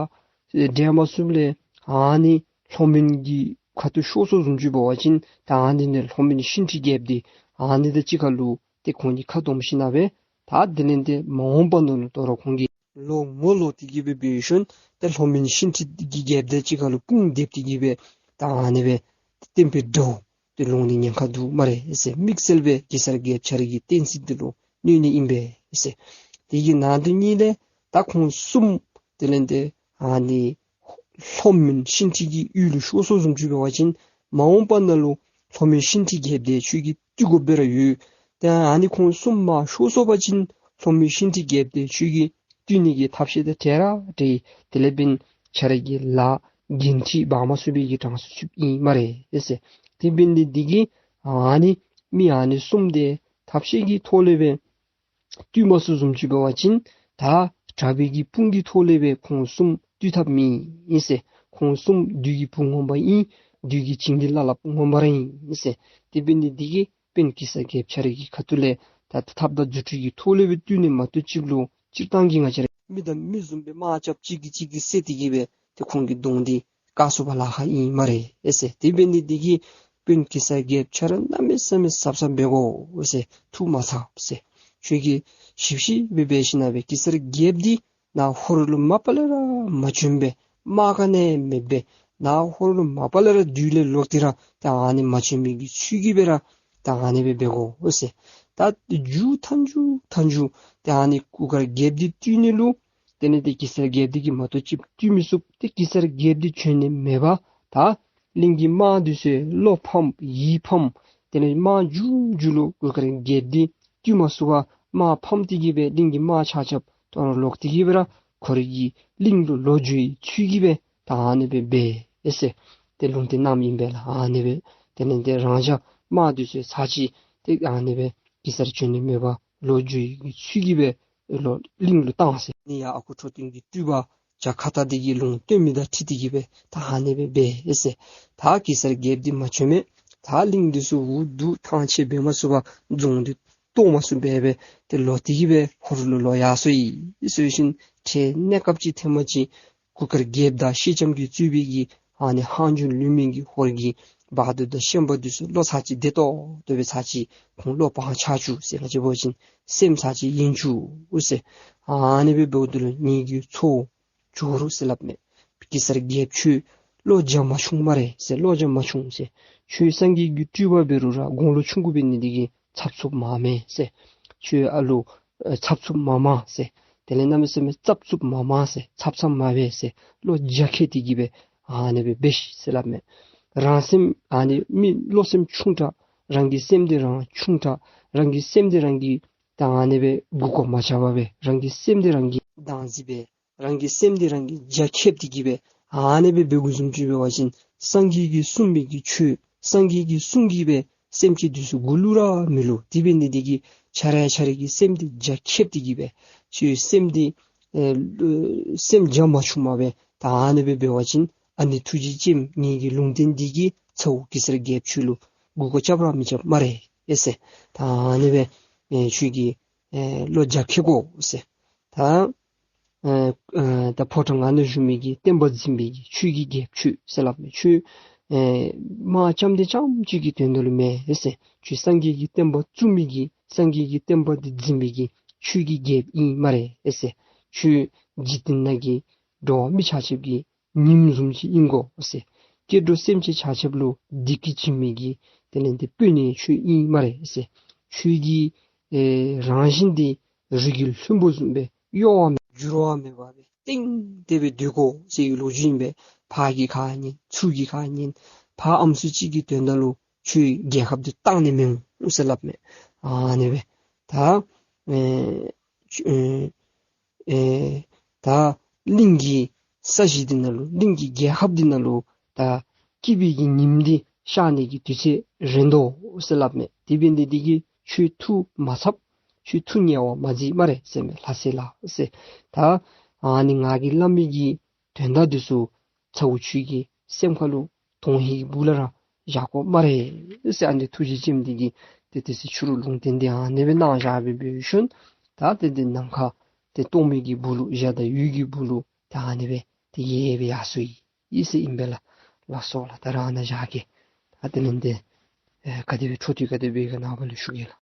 ཨེ་བསྒྲལ་མ་ཚུགསཔ་ལས་ཨ་ནི་ལྷོ་མོན་གྱི་ཁ་ཐུག་ཤོར་སོངམ་བཟུམ་ཅིག་འབད་བ་ཅིན་ད་ཨ་ནི་ནི་ལྷོ་མོན་ཤིང་ཁྲི་རྒྱལཔོ་འདི་ཨ་ནི་དང་གཅིག་ཁར་ལུ་ ཏེ་ཁོང་གི་ཁ་སྡོམ་ཞིནམ་ལས་ད་དེ་ལས་ཏེ་མ་འོངས་པ་ནང་ལུ་དོ་རུང་ཁོང་གིས་ལོག་ངོ་ལོག་སྟེ་གི་སྦེ་འབད་ཞིནམ་ཏེ་ལྷོ་མོན་ཤིང་ཁྲི་གི་རྒྱལཔོ་དང་གཅིག་ཁར་ལུ་དཔུང་འདེབས་ཏེ་གི་སྦེ་ད་ཨ་ནི་སྦེ་བསྟན་པའི་དགྲ་བོ་དེ་ལོང་ནི་ཉེན་ཁ་འདུག་སྨ་རེ་ཟེར། དམིགས་བསལ་སྦེ་གེ་སར་རྒྱལཔོ་ཁྱོད་རའི་གི་བསྟན་སྲིད་འདི་ལུ་གནོད་ནི་ཨིན་པས་ཟེར། དེ་གི་ནང་དུ་ཉིད་ལས་ད་ཁོང་གསུམ་དེ་ལས་ཏེ་ཨ་ནི་ལྷོ་མོན་ཤིང་ཁྲི་གི་ཡུལ་ལུ་ཤོར་སོང་བཟུམ་ཅིག་འབད་བ་ཅིན་མ་འོངས་པ་ནང་ལུ་ལྷོ་མོན་ཤིང་ཁྲི་རྒྱལཔོ་དེ་ཁྱོད་ཀྱིས་བཏུལ་དགོཔ་སྦེ་ར་ཡོད། ཏེ་ཨ་ནི་ཁོང་གསུམ་མར་ཤོར་སོང་པ་ཅིན་ལྷོ་མོན་ཤིང་ཁྲི་རྒྱལཔོ་དེ་ཁྱོད་ཀྱིས་བཏུལ་ནི་གི་ཐབས་ཤེས་དང་བྲལ་ར་བྲལ་ཡི། དེ་ལས་འབདན་ཁྱོད་རའི་གི་ལཱ་འགན་འཁྲི་འབག་མ་ཚུགས་པའི་གི་གྲངས་སུ་ཚུདཔ་ཨིན་སྨ་རེ་ཟེར། དེ་འབད་ནི་འདི་གིས་ཨ་ནི་མི་ཨ་ནི་གསུམ་དེ་ཐབས་ཤེས་ཀྱི་ཐོག་ལས་སྦེ་བཏུལ་མ་ཚུགས་བཟུམ་ཅིག་འབད་བ་ཅིན་ད་དྲག་པོའི་གི་དཔུང་གི་ཐོག་ལས་སྦེ་ཁོང་གསུམ་བཏུལ་ཐབས་མེད་ཨིན་ཟེར། ཁོང་གསུམ་བདུད་ཀྱི་བུ་ངོ་མ་ཨིན། བདུད་ཀྱི་བྱིན་གྱིས་བརླབས་བརླབས་ངོ་མ་ར་ཨིན་ཟེར། དེ་འབད་ནི་འདི་གིས་དཔོན་གེ་སར་རྒྱལཔོ་ཁྱོད་རའི་གི་ཁ་ཐུག་ལས་ད་ཐབས་དང་རྫུ་འཕྲུལ་གྱི་ཐོག་ལས་སྦེ་བཏུལ་ནི་མ་གཏོགས་ཅིག་ལུ་སྤྱིར་བཏང་གི་ང་བཅས་ར་མི་དང་མི་བཟུམ་སྦེ་དམག་རྐྱབ་གཅིག་གིས་གཅིག་གི་བསད་དེ་གི་སྦེ་ཏེ་ཁོང་གི་གདོང་འདི་བཀག་ཚུགས་པར་ལཱ་ཁག་ཨིན་སྨ་རེ་ཨེ་ཟེར། དེ་འབད་ནི་འདི་གིས་དཔོན་གེ་སར་རྒྱལཔོ་ཁྱོད་ར་གནམ་མེད་ས་མེད་གཟབ་གཟབ་འབད་དགོ་ཟེར། ཐུགས་མ་ཚབ་ཟེར། ཁྱོད་ཀྱིས་ཞིབ་ཞིབ་སྦེ་འབད་ཞིནམ་ལས་གེ་སར་རྒྱལཔོ་འདི་ནཱ་ཧོར་ལུ་མ་པ་ལས་ར་མ་བྱོན་པར་དམག་ག་ནི་མེད་པར་ནཱ་ཧོར་ལུ་མ་པ་ལས་ར་བདུད་ལས་ལོག་སྟེ་ར་ད་ཨ་ནི་མ་བྱོན་མི་གི་ཚུལ་གྱིས་སྦེ་ར་ད་ཨ་ནི་སྦེ་འབད་དགོ་ཟེར། ད་མཇུག་མཐའ་མཇུག་མཐའ་མཇུག་ཏེ་ཨ་ནི་གུར་དཀར་རྒྱལཔོ་འདི་བཏུལ་ནི་ལུ་དེ་ལས་ཏེ་གེ་སར་རྒྱལཔོ་འདི་གིས་མ་གཏོགས་ཅིག་བཏུལ་མི་ཚུགས། ཏེ་གེ་སར་རྒྱལཔོ་འདི་བྱོན་ནི་མེད་པར་ད་གླིང་གི་དམག་འདི་ཚུ་བློ་ཕམ་ཡིད་ཕམ། དེ་ལས་དམག་མཇུག་མཇུག་ལུ་གུར་དཀར་རྒྱལཔོ་འདི་བཏུལ་མ་ཚུགས་པར་དམག་ཕམ་སྟེ་གི་སྦེ་གླིང་གི་དམག་ཆ་ཁྱབ་དོ་རུང་ལོག་སྟེ་གི་སྦེ་ར་ཁོ་རའི་གི་གླིང་ལུ་ལོག་འགྱོ་བའི་ཚུལ་གྱིས་སྦེ་ད་ཨ་ནི་སྦེ་འབད་ཟེར་ཏེ་ལུང་བསྟན་གནངམ་ཨིན་པས་ལགས། ཨ་ནི་སྦེ་དེ་ལས་ཏེ་རང་ཅག་དམག་འདི་ཚུ་ཚར་གཅིག་ཏེ་ཨ་ནི་སྦེ་གེ་སར་བྱོན་ནི་མེད་པར་ལོག་འགྱོ་བའི་ཚུལ་གྱིས་སྦེ་ལོག་གླིང་ལུ་བཏང་ཟེར། ཨ་ནི་ཡང་ཨ་ཁུ་ཁྲོ་ཐུང་གི་སྤྲུལ་པ་བྱ་ཁྭ་ཏ་འདི་གིས་ལུང་བསྟན་མི་དང་འཁྲིལ་ཏེ་གི་སྦེ་ད་ཨ་ནི་སྦེ་འབད་ཟེར། ད་གེ་སར་རྒྱལཔོ་འདི་མ་བྱོནམ་མས། ད་གླིང་འདི་ཚུ་འུ་སྡུག་ཐང་ཆད་འབད་མ་ཚུགས་པར་རྫོང་འདི་གཏོར་མ་ཚུགས་པར་སྦེ་ཏེ་ལོག་སྟེ་གི་སྦེ་ཧོར་ལུ་ལོག་ཡར་སོ་ཡི་ཟེར་ཞིནམ་ཏེ་གནས་སྐབས་ཅིག་ཐེངས་མ་ཅིག་གུར་དཀར་རྒྱལཔོ་དང་ཤེས་ལྕམ་གྱིས་གཙོས་པའི་གི་ཨ་ནི་ཧང་ཇུན་ལུས་མི་གི་ཧོར་གྱི་བ་དུར་དང་ཤན་པ་འདི་ཚུ་བློ་ཚར་གཅིག་བདེ་ཏོག་ཏོ་སྦེ་ཚར་གཅིག་ཁོང་བློ་སྤང་ཆགས་བཅུག་ཟེར། ང་བཅས་འབད་བ་ཅིན་སེམས་ཚར་གཅིག་ཡེངས་བཅུག་ཟེར། ཨ་ནི་སྦེ་འབདཝ་ད་ལུ་ངེ་གི་ཚ་བོ་ཇོ་རུ་ཟེར་སླབ་མས། གེ་སར་རྒྱལཔོ་ཁྱོད་བློ་རྒྱ་མ་ཆུང་སྨ་རེ་ཟེར། བློ་རྒྱ་མ་ཆུང་ཟེར། ཁྱོད་སངས་རྒྱས་ཀྱི་སྤྲུལ་པ་འབད་རུང་ར་དགུང་ལོ་ཆུང་ཀུ་འབད་ནི་འདི་གིས་འཚབ་འཚུབ་མ་མེད་ཟེར། ཁྱོད་ཨ་ལུ་ཨེ་འཚབ་འཚུབ་མ་མ་ཟེར། དེ་ལས་གནམ་མེད་ས་མེད་འཚབ་འཚུབ་མ་མ་ཟེར། འཚབ་འཚབ་མ་འབད་ཟེར། བློ་རྒྱ་བསྐྱེད་དེ་གི་སྦེ་ཨ་ནི་སྦེ་འབད་ཤིག་ཟེར་སླབ་མས། རང་སེམས་ཨ་ནི་མི་བློ་སེམས་ཆུང་དྲགས། རང་གི་སེམས་འདི་རང་ཆུང་དྲགས། རང་གི་སེམས་འདི་རང་གིས་ད་ཨ་ནི་སྦེ་མགུ་སྐོར་མ་རྐྱབ་པར་སྦེ་རང་གི་སེམས་འདི་རང་གིས་བདག་འཛིན་འབད། རང་གི་སེམས་འདི་རང་གིས་རྒྱ་བསྐྱེད་དེ་གི་སྦེ་ཨ་ནི་སྦེ་འབད་དགོ་བཟུམ་ཅིག་འབད་བ་ཅིན་སངས་རྒྱས་ཀྱིས་གསུངས་མི་གི་ཆོས་སངས་རྒྱས་ཀྱི་གསུང་གིས་སྦེ་སེམས་ཅན་འདི་ཚུ་མགུ་བླུག་ར་མི་བླུག། དེ་འབད་ནི་འདི་གིས་ཁྱོད་ར་ཁྱོད་རའི་གི་སེམས་འདི་རྒྱ་བསྐྱེད་དེ་གི་སྦེ་ཁྱོད་སེམས་འདི་ཨེ་སེམས་རྒྱ་མ་ཆུང་མ་སྦེ་ད་ཨ་ནི་སྦེ་འབད་བ་ཅིན་ཨ་ནི་ཐུགས་རྗེ་ཅན་ངེ་གི་ལུང་བསྟན་འདི་གིས་ཚ་བོ་གེ་སར་རྒྱལཔོ་ཁྱོད་ལུ་མགུ་སྐོར་རྐྱབ་ར་མི་རྐྱབ་སྨ་རེ་ཨེ་ཟེར། ད་ཨ་ནི་སྦེ་ཨེ་ཁྱོད་ཀྱིས་ཨེ་བློ་རྒྱ་བསྐྱེད་དགོ་ཟེར། ད་ཨེ་ཨེ་ད་ཕོ་བྲང་ངང་ན་བཞུགས་མི་གི་བསྟན་པ་འཛིན་པའི་གི་ཆོས་ཀྱི་རྒྱལཔོ་ཁྱོད་ཟེར་སླབ་མས། ཁྱོད་ཨེ་དམག་རྐྱབ་འདི་རྐྱངམ་ཅིག་གི་དོན་དག་ལུ་མེན་ཨེ་ཟེར། ཁྱོད་སངས་རྒྱས་ཀྱི་བསྟན་པ་བཙུགས་མི་གི་སངས་རྒྱས་ཀྱི་བསྟན་པ་འདི་འཛིན་པའི་གི་ཆོས་ཀྱི་རྒྱལཔོ་ཨིན་སྨ་རེ་ཨེ་ཟེར། ཁྱོད་འཇིག་རྟེན་ནང་གི་འགྲོ་བ་མི་ཆ་ཁྱབ་ཀྱི་ཉིམ་བཟུམ་ཅིག་ཨིན་གོ་ཟེར། སྐྱེ་འགྲོ་སེམས་ཅན་ཆ་ཁྱབ་ལུ་བདེ་སྐྱིད་བྱིན་མི་གི་དེ་ལས་ཏེ་དཔོན་ནི་ཁྱོད་ཨིན་སྨ་རེ་ཟེར། ཁྱོད་ཀྱི་ཨེ་རང་བཞིན་འདི་རི་གི་ལྷུན་པོ་བཟུམ་སྦེ་གཡོ་བ་མེད་འགྱུར་བ་མེད་པ་སྦེ་གཏིང་དེ་སྦེ་སྡོད་དགོ་ཟེར་བའི་ལོ་རྒྱུས་ཨིན་པས། ཕར་གྱི་ཁ་ཉན་ཚུར་གྱི་ཁ་ཉན་ཕར་ཨམ་སྲུ་ཅིག་གི་དོན་དག་ལུ་ཁྱོད་རྒྱལ་ཁབ་འདི་བཏང་ནི་མི་འོང་ཟེར་སླབ་མས། ཨ་ནི་སྦེ་ད་ཨེ་ཨེ་ཨེ་ད་གླིང་གི་ས་གཞི་འདི་ནང་ལུ་གླིང་གི་རྒྱལ་ཁབ་འདི་ནང་ལུ་ད་སྐྱིད་པའི་གི་ཉིམ་འདི་ཤར་ནི་གི་དུས་ཚོད་རན་དོ་ཟེར་སླབ་མས། དེ་འབད་ནི་འདི་གིས་ཁྱོད་ཐུགས་མ་འཚབ། ཁྱོད་ཐུགས་ཉེ་བར་མ་མཛད་སྨ་རེ་ཟེར་མས། ལྷ་སྲས་ལགས་ཟེར། ད་ཨ་ནི་ང་གིས་སླབ་མི་གི་དོན་དག་འདི་ཚུ་ཚ་བོ་ཁྱོད་ཀྱི་སེམས་ཁ་ལུ་དོན་ཧིང་གི་སྦུག་ལས་ར་བཞག་དགོ་སྨ་རེ་ཟེར། ཨ་ནི་ཐུགས་རྗེ་ཅན་འདི་གིས་ཏེ་དེ་ཚེ་ཕྱི་རུ་ལུང་བསྟན་འདི་ཨ་ནི་སྦེ་གནང་བཞག་སྦེ་འབད་ཞིནམ་ད་ཏེ་དེ་ནམ་མཁའ་ཏེ་སྟོང་མི་གི་སྦུག་ལུ་འཇའ་དང་འོད་ཀྱི་སྦུག་ལུ་ད་ཨ་ནི་སྦེ་ཏེ་ཡལ་སྦེ་ཡར་སོ་ཡི་ཟེར་ཨིན་པས་ལགས། ལགས་སོ་ལགས། ད་རང་ནཱ་བཞག་གེ། ད་དེ་ལས་ཏེ་ཨེ་ག་དེ་སྦེ་འཕྲོ་མཐུད་ག་དེ་སྦེ་ག་ནངས་པ་ལུ་ཞུ་གེ་ལགས།